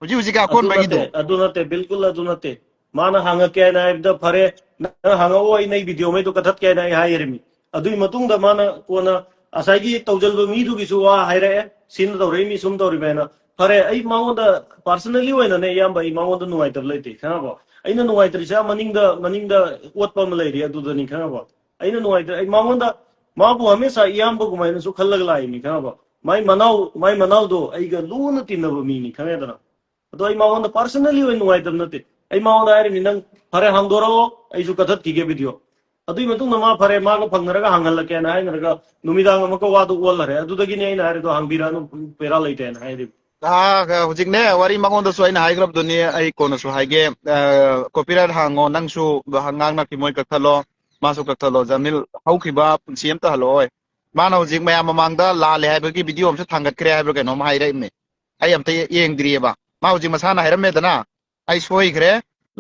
ꯍꯧꯖꯤꯛ ꯍꯧꯖꯤꯛꯀꯤ ꯑꯗꯨ ꯑꯀꯣꯟꯕꯒꯤꯗꯣ꯫ ꯅꯠꯇꯦ, ꯑꯗꯨ ꯅꯠꯇꯦ, ꯕꯤꯜꯀꯨꯜ ꯑꯗꯨ ꯅꯠꯇꯦ꯫ ꯃꯥꯅ ꯍꯥꯡꯉꯛꯀꯦ ꯍꯥꯏꯅ ꯍꯥꯏꯕꯗ, "ꯐꯔꯦ, ꯅꯪ ꯍꯥꯡꯉꯛꯑꯣ, ꯑꯩ ꯅꯪ ꯚꯤꯗꯤꯑꯣꯉꯩꯗꯣ ꯀꯛꯊꯠꯀꯦ" ꯍꯥꯏꯅ ꯑꯩ ꯍꯥꯏꯔꯤꯃꯤ꯫ ꯑꯗꯨꯒꯤ ꯃꯇꯨꯡꯗ ꯃꯥꯅ ꯀꯣꯟꯅ ꯉꯁꯥꯏꯒꯤ ꯇꯧꯖꯜꯕ ꯃꯤꯗꯨꯒꯤꯁꯨ ꯋꯥ ꯍꯥꯏꯔꯛꯑꯦ, "ꯁꯤꯅ ꯇꯧꯔꯛꯏ, ꯃꯤ ꯁꯨꯝ ꯇꯧꯔꯤꯕ" ꯍꯥꯏꯅ꯫ ꯐꯔꯦ, ꯑꯩ ꯃꯉꯣꯟꯗ personally ꯑꯣꯏꯅꯅꯦ, ꯏꯌꯥꯝꯕ, ꯑꯩ ꯃꯉꯣꯟꯗ ꯅꯨꯡꯉꯥꯏꯇꯕ ꯂꯩꯇꯦ, ꯈꯪꯉꯕꯣ? ꯑꯩꯅ ꯅꯨꯡꯉꯥꯏꯇ꯭ꯔꯤꯁꯦ ꯑꯥ ꯃꯅꯤꯡꯗ, ꯃꯅꯤꯡꯗ ꯑꯣꯠꯄ ꯑꯃ ꯂꯩꯔꯤ, ꯑꯗꯨꯗꯅꯤ, ꯈꯪꯉꯕꯣ? ꯑꯩꯅ ꯅꯨꯡꯉꯥꯏꯇ꯭ꯔꯦ, ꯑꯩ ꯃꯉꯣꯟꯗ, ꯃꯥꯕꯨ ꯍꯃꯦꯁꯥ ꯏꯌꯥꯝꯕꯒꯨꯃꯥꯏꯅꯁꯨ ꯈꯜꯂꯒ ꯂꯥꯛꯏꯅꯤ, ꯈꯪꯉꯕꯣ? ꯃꯥꯏ ꯃꯅꯥꯎ, ꯃꯥꯏ ꯃꯅꯥꯎꯗꯣ ꯑꯩꯒ ꯂꯨꯅ ꯇꯤꯟꯅꯕ ꯃꯤꯅꯤ, ꯈꯪꯉꯦꯗꯅ? ꯑꯗꯣ ꯑꯩ ꯃꯉꯣꯟꯗ personally ꯑꯣꯏꯅ ꯅꯨꯡꯉꯥꯏꯇꯕ ꯅꯠꯇꯦ꯫ ꯑꯩ ꯃꯉꯣꯟꯗ ꯍꯥꯏꯔꯤꯕꯅꯤ, "ꯅꯪ ꯐꯔꯦ, ꯍꯥꯡꯗꯣꯔꯛꯑꯣ, ꯑꯩꯁꯨ ꯀꯠꯊꯠꯈꯤꯒꯦ ꯚꯤꯗꯤꯑꯣ"꯫ ꯑꯗꯨꯒꯤ ꯃꯇꯨꯡꯗ ꯃꯥ, "ꯐꯔꯦ, ꯃꯥꯒ ꯐꯪꯅꯔꯒ ꯍꯥꯡꯍꯜꯂꯛꯀꯦꯅ" ꯍꯥꯏꯅꯔꯒ ꯅꯨꯃꯤꯗꯥꯡ ꯑꯃꯨꯛꯀ ꯋꯥꯗꯣ ꯑꯣꯜꯂꯔꯦ꯫ ꯑꯗꯨꯗꯒꯤꯅꯦ ꯑꯩꯅ ꯍꯥꯏꯔꯤꯗꯣ, "ꯍꯥꯡꯕꯤꯔꯛꯑꯅꯨ, ꯄꯦꯔꯥ ꯂꯩꯇꯦꯅ" ꯍꯥꯏꯔꯤꯕ꯫ ꯑꯥ, ꯍꯧꯖꯤꯛꯅꯦ, ꯋꯥꯔꯤ ꯃꯉꯣꯟꯗꯁꯨ ꯑꯩꯅ ꯍꯥꯏꯈ꯭ꯔꯕꯗꯨꯅꯤ, ꯑꯩ ꯀꯣꯟꯅꯁꯨ ꯍꯥꯏꯒꯦ꯫ ꯑ, copyright ꯍꯥꯡꯉꯣ, ꯅꯪꯁꯨ ꯉꯥꯡꯅꯈꯤ, ꯃꯣꯏ ꯀꯛꯊꯠꯂꯣ, ꯃꯥꯁꯨ ꯀꯛꯊꯠꯂꯣ꯫ ꯖꯃꯤꯜ ꯍꯧꯈꯤꯕ ꯄꯨꯟꯁꯤ ꯑꯝꯇ ꯍꯜꯂꯛꯑꯣꯏ꯫ ꯃꯥꯅ ꯍꯧꯖꯤꯛ ꯃꯌꯥꯝ ꯃꯃꯥꯡꯗ ꯂꯥꯜꯂꯦ ꯍꯥꯏꯕꯒꯤ ꯚꯤꯗꯤꯑꯣ ꯑꯃꯁꯨ ꯊꯥꯡꯒꯠꯈ꯭ꯔꯦ ꯍꯥꯏꯕ꯭ꯔꯥ ꯀꯩꯅꯣꯝ ꯍꯥꯏꯔꯛꯏꯕꯅꯦ꯫ ꯑꯩ ꯑꯝꯇ ꯌꯦꯡꯗ꯭ꯔꯤꯑꯕ꯫ ꯃꯥ ꯍꯧꯖꯤꯛ ꯃꯁꯥꯅ ꯍꯥꯏꯔꯝꯃꯦꯗꯅ, "ꯑꯩ ꯁꯣꯏꯈ꯭ꯔꯦ,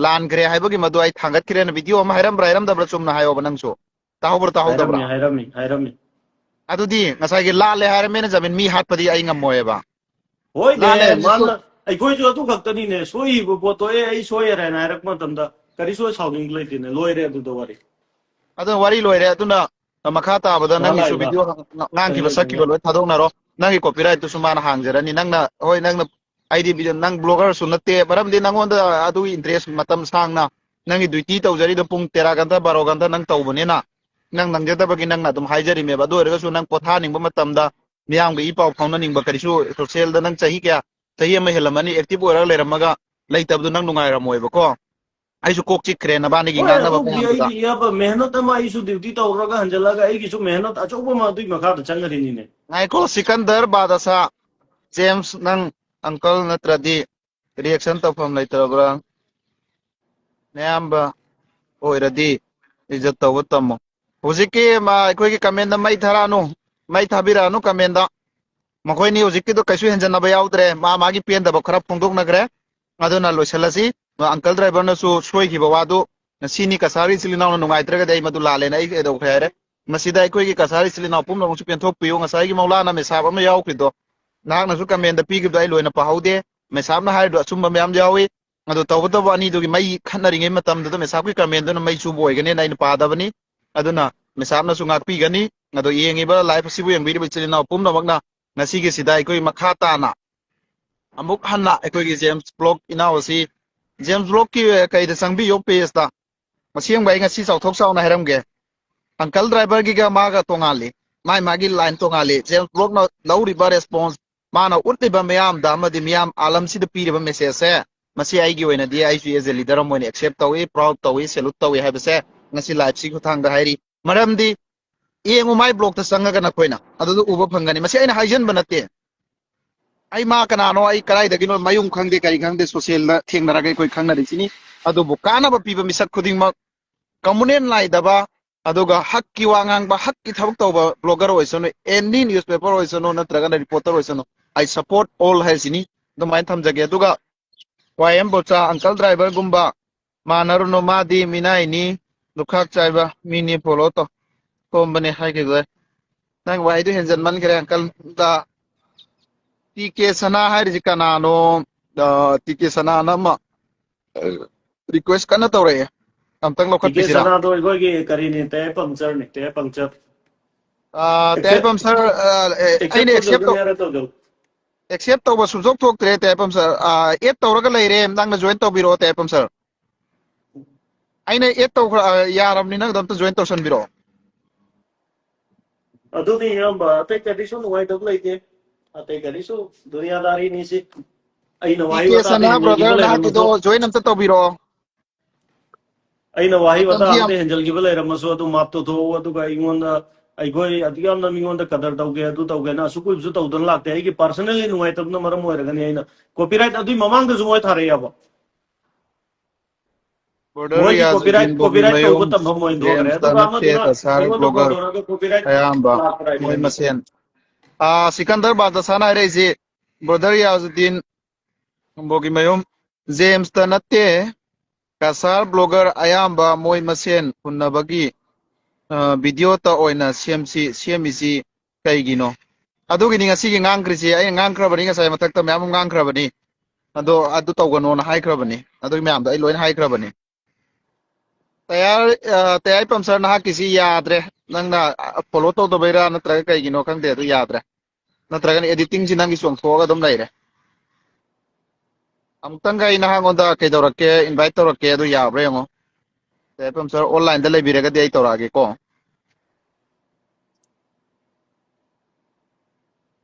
ꯂꯥꯟꯈ꯭ꯔꯦ" ꯍꯥꯏꯕꯒꯤ ꯃꯗꯨ ꯑꯩ ꯊꯥꯡꯒꯠꯈ꯭ꯔꯦꯅ꯫ ꯚꯤꯗꯤꯑꯣ ꯑꯃ ꯍꯥꯏꯔꯝꯕ꯭ꯔꯥ ꯍꯥꯏꯔꯝꯗꯕ꯭ꯔꯥ ꯆꯨꯝꯅ ꯍꯥꯏꯌꯣꯕ ꯅꯪꯁꯨ꯫ ꯇꯥꯍꯧꯕ꯭ꯔꯥ ꯇꯥꯍꯧꯗꯕ꯭ꯔꯥ? ꯍꯥꯏꯔꯝꯃꯤ, ꯍꯥꯏꯔꯝꯃꯤ, ꯍꯥꯏꯔꯝꯃꯤ꯫ ꯑꯗꯨꯗꯤ ꯉꯁꯥꯏꯒꯤ ꯂꯥꯜꯂꯦ ꯍꯥꯏꯔꯝꯃꯦꯅ ꯖꯃꯤꯟ ꯃꯤ ꯍꯥꯠꯄꯗꯤ ꯑꯩ ꯉꯝꯃꯣꯏꯕ꯫ ꯍꯣꯏꯅꯦ, ꯂꯥꯜꯂꯦ ꯍꯥꯏꯕꯁꯤ ꯃꯥꯅ, ꯁꯣꯏ- ꯑꯩꯈꯣꯏꯁꯨ ꯑꯗꯨ ꯈꯛꯇꯅꯤꯅꯦ, ꯁꯣꯏꯈꯤꯕ ꯄꯣꯠꯇꯣ, "ꯑꯦ, ꯑꯩ ꯁꯣꯏꯈꯔꯦꯅ" ꯍꯥꯏꯔꯛꯄ ꯃꯇꯝꯗ ꯀꯔꯤꯁꯨ ꯁꯥꯎꯅꯤꯡꯕ ꯂꯩꯇꯦꯅꯦ, ꯂꯣꯏꯔꯦ ꯑꯗꯨꯗ ꯋꯥꯔꯤ꯫ ꯑꯗꯨꯅ ꯋꯥꯔꯤ ꯂꯣꯏꯔꯦ꯫ ꯑꯗꯨꯅ ꯃꯈꯥ ꯇꯥꯕꯗ ꯃꯥ ꯅꯪꯒꯤꯁꯨ ꯂꯥꯛꯏꯕ꯫ ꯚꯤꯗꯤꯑꯣ ꯉꯥꯡꯈꯤꯕ, ꯈꯪꯉꯦ, ꯁꯛꯈꯤꯕ ꯈꯪꯉꯦ꯫ ꯂꯣꯏ ꯊꯥꯗꯣꯛꯅꯔꯣ꯫ ꯅꯪꯒꯤ copyrightꯇꯨꯁꯨ ꯃꯥꯅ ꯍꯥꯡꯖꯔꯅꯤ꯫ ꯅꯪꯅ, ꯍꯣꯏ, ꯅꯪꯅ, ꯑꯩꯗꯤ ꯚꯤꯗꯤꯑꯣ, ꯅꯪ bloggerꯁꯨ ꯅꯠꯇꯦ, ꯃꯔꯝꯗꯤ ꯅꯪꯉꯣꯟꯗ ꯑꯗꯨꯒꯤ interest ꯃꯇꯝ ꯁꯥꯡꯅ ꯅꯪꯒꯤ duty ꯇꯧꯖꯔꯤꯗꯣ ꯄꯨꯡ ꯇꯔꯥ ꯘꯟꯇꯥ, ꯕꯥꯔꯣ ꯘꯟꯇꯥ ꯅꯪ ꯇꯧꯕꯅꯤꯅ, ꯅꯪ ꯅꯪꯖꯗꯕꯒꯤ ꯅꯪꯅ ꯑꯗꯨꯝ ꯍꯥꯏꯖꯔꯤꯃꯦꯕ꯫ ꯑꯗꯨ ꯑꯣꯏꯔꯒꯁꯨ ꯅꯪ ꯄꯣꯊꯥꯅꯤꯡꯕ ꯃꯇꯝꯗ, ꯃꯤꯌꯥꯝꯒ ꯏ ꯄꯥꯎ ꯐꯥꯎꯅꯅꯤꯡꯕ ꯀꯔꯤꯁꯨ, socialꯗ ꯅꯪ ꯆꯍꯤ ꯀꯌꯥ, ꯆꯍꯤ ꯑꯃ ꯍꯦꯜꯂꯝꯃꯅꯤ active ꯑꯣꯏꯔꯒ ꯂꯩꯔꯝꯃꯒ, ꯂꯩꯇꯕꯗꯣ ꯅꯪ ꯅꯨꯡꯉꯥꯏꯔꯝꯃꯣꯏꯕꯀꯣ꯫ ꯑꯩꯁꯨ ꯀꯣꯛ ꯆꯤꯛꯈ꯭ꯔꯦ ꯅꯕꯥꯅꯤꯒꯤ ꯍꯣꯏ, ꯉꯥꯡꯅꯕ ꯑꯗꯨꯕꯨꯗꯤ ꯃꯌꯥꯝꯗꯨꯗ꯫ ꯑꯩꯗꯤ ꯏꯌꯥꯝꯕ ꯃꯦꯍꯅꯠ ꯑꯃ ꯑꯩꯁꯨ duty ꯇꯧꯔꯒ ꯍꯟꯖꯤꯜꯂꯒ ꯑꯩꯒꯤꯁꯨ ꯃꯦꯍꯅꯠ ꯑꯆꯧꯕ ꯑꯃ ꯑꯗꯨꯒꯤ ꯃꯈꯥꯗ ꯆꯪꯒꯗꯣꯏꯅꯤꯅꯦ꯫ ꯉꯥꯏꯈꯣ, ꯁꯤꯀꯟꯗꯔ ꯕꯥꯗꯁꯥ, ꯖꯦꯝꯁ, ꯅꯪ uncle ꯅꯠꯇ꯭ꯔꯗꯤ reaction ꯇꯧꯐꯝ ꯂꯩꯇ꯭ꯔꯕ꯭ꯔꯥ? ꯅꯌꯥꯝꯕ ꯑꯣꯏꯔꯗꯤ ꯏꯖꯠ ꯇꯧꯕ ꯇꯝꯃꯣ꯫ ꯍꯧꯖꯤꯛꯀꯤ ꯃꯥ, ꯑꯩꯈꯣꯏꯒꯤ commentꯗ ꯃꯩ ꯊꯥꯔꯛꯑꯅꯨ, ꯃꯩ ꯊꯥꯕꯤꯔꯛꯑꯅꯨ commentꯗ꯫ ꯃꯈꯣꯏꯅꯤ ꯍꯧꯖꯤꯛꯀꯤꯗꯣ ꯀꯩꯁꯨ ꯍꯦꯟꯖꯟꯅꯕ ꯌꯥꯎꯗ꯭ꯔꯦ, ꯃꯥ ꯃꯥꯒꯤ ꯄꯦꯟꯗꯕ ꯈꯔ ꯐꯣꯡꯗꯣꯛꯅꯈ꯭ꯔꯦ꯫ ꯑꯗꯨꯅ ꯂꯣꯏꯁꯤꯜꯂꯁꯤ꯫ ꯑꯪꯀꯜ ꯗ꯭ꯔꯥꯏꯚꯔꯅꯁꯨ ꯁꯣꯏꯈꯤꯕ ꯋꯥꯗꯨ ꯉꯁꯤꯅꯤ ꯀꯁꯥꯔꯒꯤ ꯏꯆꯤꯜ ꯏꯅꯥꯎꯅ ꯅꯨꯡꯉꯥꯏꯇ꯭ꯔꯒꯗꯤ ꯑꯩ ꯃꯗꯨ ꯂꯥꯜꯂꯦꯅ ꯑꯩ ꯀꯩꯗꯧꯈ꯭ꯔꯦ ꯍꯥꯏꯔꯦ꯫ ꯃꯁꯤꯗ ꯑꯩꯈꯣꯏꯒꯤ ꯀꯁꯥꯔ ꯏꯆꯤꯜ ꯏꯅꯥꯎ ꯄꯨꯝꯅꯃꯛꯁꯨ ꯄꯦꯟꯊꯣꯛꯄꯤꯌꯨ꯫ ꯉꯁꯥꯏꯒꯤ ꯃꯧꯂꯥꯅ ꯃꯦꯁꯥꯞ ꯑꯃ ꯌꯥꯎꯈ꯭ꯔꯤꯗꯣ, ꯅꯍꯥꯛꯅꯁꯨ comment ꯄꯤꯈꯤꯕꯗꯣ ꯑꯩ ꯂꯣꯏꯅ ꯄꯥꯍꯧꯗꯦ꯫ ꯃꯦꯁꯥꯞꯅ ꯍꯥꯏꯔꯤꯗꯣ ꯑꯆꯨꯝꯕ ꯃꯌꯥꯝ ꯌꯥꯎꯏ꯫ ꯑꯗꯣ ꯇꯧꯕꯇꯕꯨ ꯑꯅꯤꯗꯨꯒꯤ ꯃꯩ ꯈꯠꯅꯔꯤꯉꯩ ꯃꯇꯝꯗꯨꯗ ꯃꯦꯁꯥꯞꯀꯤ commentꯗꯨꯅ ꯃꯩ ꯆꯨꯕ ꯑꯣꯏꯒꯅꯦꯅ ꯑꯩꯅ ꯄꯥꯗꯕꯅꯤ꯫ ꯑꯗꯨꯅ ꯃꯦꯁꯥꯞꯅꯁꯨ ꯉꯥꯛꯄꯤꯒꯅꯤ꯫ ꯑꯗꯣ ꯌꯦꯡꯉꯤꯕ live ꯑꯁꯤꯕꯨ ꯌꯦꯡꯕꯤꯔꯤꯕ ꯏꯆꯤꯜ ꯏꯅꯥꯎ ꯄꯨꯝꯅꯃꯛꯅ ꯉꯁꯤꯒꯤꯁꯤꯗ ꯑꯩꯈꯣꯏ ꯃꯈꯥ ꯇꯥꯅ ꯑꯃꯨꯛ ꯍꯟꯅ ꯑꯩꯈꯣꯏꯒꯤ James Vlog ꯏꯅꯥꯎ ꯑꯁꯤ, James Vlogꯀꯤ ꯀꯩꯗ ꯆꯪꯕꯤꯌꯣ, pageꯇ꯫ ꯑꯁꯦꯡꯕ ꯑꯩ ꯉꯁꯤ ꯆꯥꯎꯊꯣꯛ ꯆꯥꯎꯅ ꯍꯥꯏꯔꯝꯒꯦ, uncle driverꯒꯤꯒ ꯃꯥꯒ ꯇꯣꯉꯥꯜꯂꯤ, ꯃꯥꯏ ꯃꯥꯒꯤ line ꯇꯣꯉꯥꯜꯂꯤ꯫ James Vlogꯅ ꯂꯧꯔꯤꯕ response, ꯃꯥꯅ ꯎꯠꯂꯤꯕ ꯃꯤꯌꯥꯝꯗ ꯑꯃꯗꯤ ꯃꯤꯌꯥꯝ ꯑꯥꯂꯝꯁꯤꯗ ꯄꯤꯔꯤꯕ messageꯁꯦ, ꯃꯁꯤ ꯑꯩꯒꯤ ꯑꯣꯏꯅꯗꯤ ꯑꯩꯁꯨ as a leader ꯑꯃ ꯑꯣꯏꯅ accept ꯇꯧꯏ, proud ꯇꯧꯏ, salute ꯇꯧꯏ ꯍꯥꯏꯕꯁꯦ ꯉꯁꯤ liveꯁꯤ ꯈꯨꯠꯊꯥꯡꯗ ꯍꯥꯏꯔꯤ꯫ ꯃꯔꯝꯗꯤ ꯌꯦꯡꯉꯨ, my vlogꯇ ꯆꯪꯉꯒ ꯅꯈꯣꯏꯅ ꯑꯗꯨꯗ ꯎꯕ ꯐꯪꯒꯅꯤ꯫ ꯃꯁꯤ ꯑꯩꯅ ꯍꯥꯏꯖꯟꯕ ꯅꯠꯇꯦ꯫ ꯑꯩ ꯃꯥ ꯀꯅꯥꯅꯣ, ꯑꯩ ꯀꯗꯥꯏꯗꯒꯤꯅꯣ, ꯃꯌꯨꯝ ꯈꯪꯗꯦ, ꯀꯔꯤ ꯈꯪꯗꯦ, socialꯗ ꯊꯦꯡꯅꯔꯒ ꯑꯩꯈꯣꯏ ꯈꯪꯅꯔꯤꯁꯤꯅꯤ꯫ ꯑꯗꯨꯕꯨ ꯀꯥꯟꯅꯕ ꯄꯤꯕ ꯃꯤꯁꯛ ꯈꯨꯗꯤꯡꯃꯛ, communal ꯅꯥꯏꯗꯕ, ꯑꯗꯨꯒ ꯍꯛꯀꯤ ꯋꯥ ꯉꯥꯡꯕ, ꯍꯛꯀꯤ ꯊꯕꯛ ꯇꯧꯕ blogger ꯑꯣꯏꯁꯅꯨ, any newspaper ꯑꯣꯏꯁꯅꯨ, ꯅꯠꯇ꯭ꯔꯒꯅ reporter ꯑꯣꯏꯁꯅꯨ, I support all ꯍꯥꯏꯁꯤꯅꯤ꯫ ꯑꯗꯨꯃꯥꯏꯅ ꯊꯝꯖꯒꯦ꯫ ꯑꯗꯨꯒ ꯋꯥꯏ ꯑꯦꯝ ꯕꯣꯆꯥ, uncle driverꯒꯨꯝꯕ ꯃꯥꯟꯅꯔꯨꯅꯨ, ꯃꯥꯗꯤ ꯃꯤꯅꯥꯏꯅꯤ, ꯂꯨꯈꯥꯛ ꯆꯥꯏꯕ ꯃꯤꯅꯤ, follow ꯇꯧ꯫ ꯀꯣꯝꯕꯅꯦ ꯍꯥꯏꯈꯤꯕꯗ꯫ ꯅꯪ ꯋꯥꯍꯩꯗꯨ ꯍꯦꯟꯖꯟꯃꯟꯈ꯭ꯔꯦ, uncle꯫ ꯇꯤ ꯀꯦ ꯁꯅꯥ ꯍꯥꯏꯔꯤꯁꯤ ꯀꯅꯥꯅꯣ? ꯇꯤ ꯀꯦ ꯁꯅꯥꯅ ꯑꯃ request ꯀꯟꯅ ꯇꯧꯔꯛꯑꯦ꯫ ꯑꯝꯇꯪ ꯇꯤ ꯀꯦ ꯂꯧꯈꯠꯄꯤꯁꯤꯔꯥ? ꯁꯅꯥꯗꯣ ꯑꯩꯈꯣꯏꯒꯤ ꯀꯔꯤꯅꯤ, tyre punctureꯅꯤ, tyre puncture꯫ ꯑꯥ, tyre accept, puncture, ꯑꯥ, ꯑꯦ, accept ꯑꯩꯅ accept ꯇꯧ-, ꯇꯧ-, ꯇꯧꯖꯔꯦ, ꯇꯧꯖꯔꯦ꯫ Accept ꯇꯧꯕ ꯁꯨꯡꯊꯣꯛ ꯊꯣꯛꯇ꯭ꯔꯦ, tyre puncture꯫ ꯑꯥ, add ꯇꯧꯔꯒ ꯂꯩꯔꯦ, ꯅꯪꯅ join ꯇꯧꯕꯤꯔꯛꯑꯣ, tyre puncture꯫ ꯑꯩꯅ add ꯇꯧꯈ꯭ꯔ-, ꯑꯥ, ꯌꯥꯔꯕꯅꯤ, ꯅꯪ ꯑꯗꯨꯝꯇ join ꯇꯧꯁꯟꯕꯤꯔꯛꯑꯣ꯫ ꯑꯗꯨꯗꯤ ꯏꯌꯥꯝꯕ, ꯑꯇꯩ ꯀꯔꯤꯁꯨ ꯅꯨꯡꯉꯥꯏꯇꯕ ꯂꯩꯇꯦ꯫ ꯑꯇꯩ ꯀꯔꯤꯁꯨ ꯗꯨꯅꯤꯌꯥꯗꯥꯔꯤꯅꯤ ꯁꯤ꯫ ꯑꯩꯅ ꯋꯥꯍꯩ ꯇꯤ ꯀꯦ ꯋꯥꯇꯥꯗ ꯁꯅꯥ ꯍꯦꯟꯖꯤꯟꯈꯤꯕ brother, ꯅꯍꯥꯛꯀꯤꯗꯣ ꯂꯩꯔꯝꯃꯁꯨ꯫ Join ꯑꯝꯇ ꯇꯧꯕꯤꯔꯛꯑꯣ꯫ ꯑꯩꯅ ꯋꯥꯍꯩ ꯋꯥꯇꯥ ꯃꯇꯝꯁꯤ ꯌꯥꯝ ꯑꯝꯇ ꯍꯦꯟꯖꯤꯟꯈꯤꯕ ꯂꯩꯔꯝꯃꯁꯨ ꯑꯗꯨ ꯃꯥꯞ ꯇꯧꯊꯣꯛꯎ, ꯑꯗꯨꯒ ꯑꯩꯉꯣꯟꯗ, ꯑꯩꯈꯣꯏ ꯑꯗꯨꯛ ꯌꯥꯝꯅ ꯃꯤꯉꯣꯟꯗ ꯀꯗꯔ ꯇꯧꯒꯦ, ꯑꯗꯨ ꯇꯧꯒꯦꯅ ꯑꯁꯨꯛ ꯀꯨꯏꯕꯁꯨ ꯇꯧꯗꯅ ꯂꯥꯛꯇꯦ꯫ ꯑꯩꯒꯤ personally ꯅꯨꯡꯉꯥꯏꯇꯕꯅ ꯃꯔꯝ ꯑꯣꯏꯔꯒꯅꯤ ꯑꯩꯅ copyright ꯑꯗꯨꯏ ꯃꯃꯥꯡꯗꯁꯨ ꯃꯣꯏ ꯊꯥꯔꯛꯑꯦꯕ꯫ Brother ꯃꯣꯏꯒꯤ copyright, ꯔꯤꯌꯥꯖꯨꯗꯤꯟ ꯕꯣꯕꯤ copyright ꯇꯧꯕ ꯃꯌꯨꯝ, ꯇꯝꯐꯝ ꯑꯣꯏꯅ ꯊꯣꯛꯈ꯭ꯔꯦ꯫ Jamesꯇ ꯑꯗꯨꯒ ꯅꯠꯇꯦ, ꯑꯃꯗꯨꯅ ꯀꯁꯥꯔ ꯑꯩꯉꯣꯟꯗ phone blogger ꯇꯧꯔꯒ copyright ꯑꯌꯥꯝꯕ ꯂꯥꯛꯄ꯭ꯔꯥ ꯍꯥꯏꯅ ꯃꯣꯏ ꯍꯥꯏꯕ꯫ ꯃꯁꯦꯟ꯫ ꯑꯥ, ꯁꯤꯀꯟꯗꯔ ꯕꯥꯗꯁꯥꯅ ꯍꯥꯏꯔꯛꯏꯁꯤ, brother ꯔꯤꯌꯥꯖꯨꯗꯤꯟ ꯕꯣꯒꯤ ꯃꯌꯨꯝ, Jamesꯇ ꯅꯠꯇꯦ, ꯀꯁꯥꯔ ꯕ꯭ꯂꯣꯒꯔ ꯑꯌꯥꯝꯕ ꯃꯣꯏ ꯃꯁꯦꯟ ꯍꯨꯟꯅꯕꯒꯤ ꯚꯤꯗꯤꯑꯣꯇ ꯑꯣꯏꯅ ꯁꯦꯝꯁꯤ ꯁꯦꯝꯃꯤꯁꯤ ꯀꯩꯒꯤꯅꯣ? ꯑꯗꯨꯒꯤꯅꯤ ꯉꯁꯤꯒꯤ ꯉꯥꯡꯈ꯭ꯔꯤꯁꯤ꯫ ꯑꯩꯅ ꯉꯥꯡꯈ꯭ꯔꯕꯅꯤ, ꯉꯁꯥꯏ ꯃꯊꯛꯇ ꯃꯌꯥꯝ ꯑꯃ ꯉꯥꯡꯈ꯭ꯔꯕꯅꯤ꯫ ꯑꯗꯣ ꯑꯗꯨ ꯇꯧꯒꯅꯣꯅ ꯍꯥꯏꯈ꯭ꯔꯕꯅꯤ꯫ ꯑꯗꯨꯒꯤ ꯃꯌꯥꯝꯗꯣ ꯑꯩ ꯂꯣꯏꯅ ꯍꯥꯏꯈ꯭ꯔꯕꯅꯤ꯫ ꯇꯌꯥꯔ ꯑ, ꯇꯌꯥꯔ ꯄꯝꯆꯔ ꯅꯍꯥꯛꯀꯤꯁꯤ ꯌꯥꯗ꯭ꯔꯦ꯫ ꯅꯪꯅ ꯐꯣꯂꯣ ꯇꯧꯗꯕꯩꯔꯥ ꯅꯠꯇ꯭ꯔꯒ ꯀꯩꯒꯤꯅꯣ ꯈꯪꯗꯦ, ꯑꯗꯨ ꯌꯥꯗ꯭ꯔꯦ꯫ ꯅꯠꯇ꯭ꯔꯒꯅ ꯑꯦꯗꯤꯇꯤꯡꯁꯤ ꯅꯪꯒꯤ ꯆꯣꯡꯊꯣꯛꯑꯒ ꯑꯗꯨꯝ ꯂꯩꯔꯦ꯫ ꯑꯃꯨꯛꯇꯪꯒ ꯑꯩ ꯅꯍꯥꯛꯉꯣꯟꯗ ꯀꯩꯗꯧꯔꯛꯀꯦ, ꯏꯟꯚꯥꯏꯠ ꯇꯧꯔꯛꯀꯦ, ꯑꯗꯨ ꯌꯥꯕ꯭ꯔꯥ ꯌꯦꯡꯉꯣ꯫ ꯇꯌꯥꯔ ꯄꯝꯆꯔ ꯑꯣꯟꯂꯥꯏꯟꯗ ꯂꯩꯕꯤꯔꯒꯗꯤ ꯑꯩ ꯇꯧꯔꯛꯑꯒꯦꯀꯣ꯫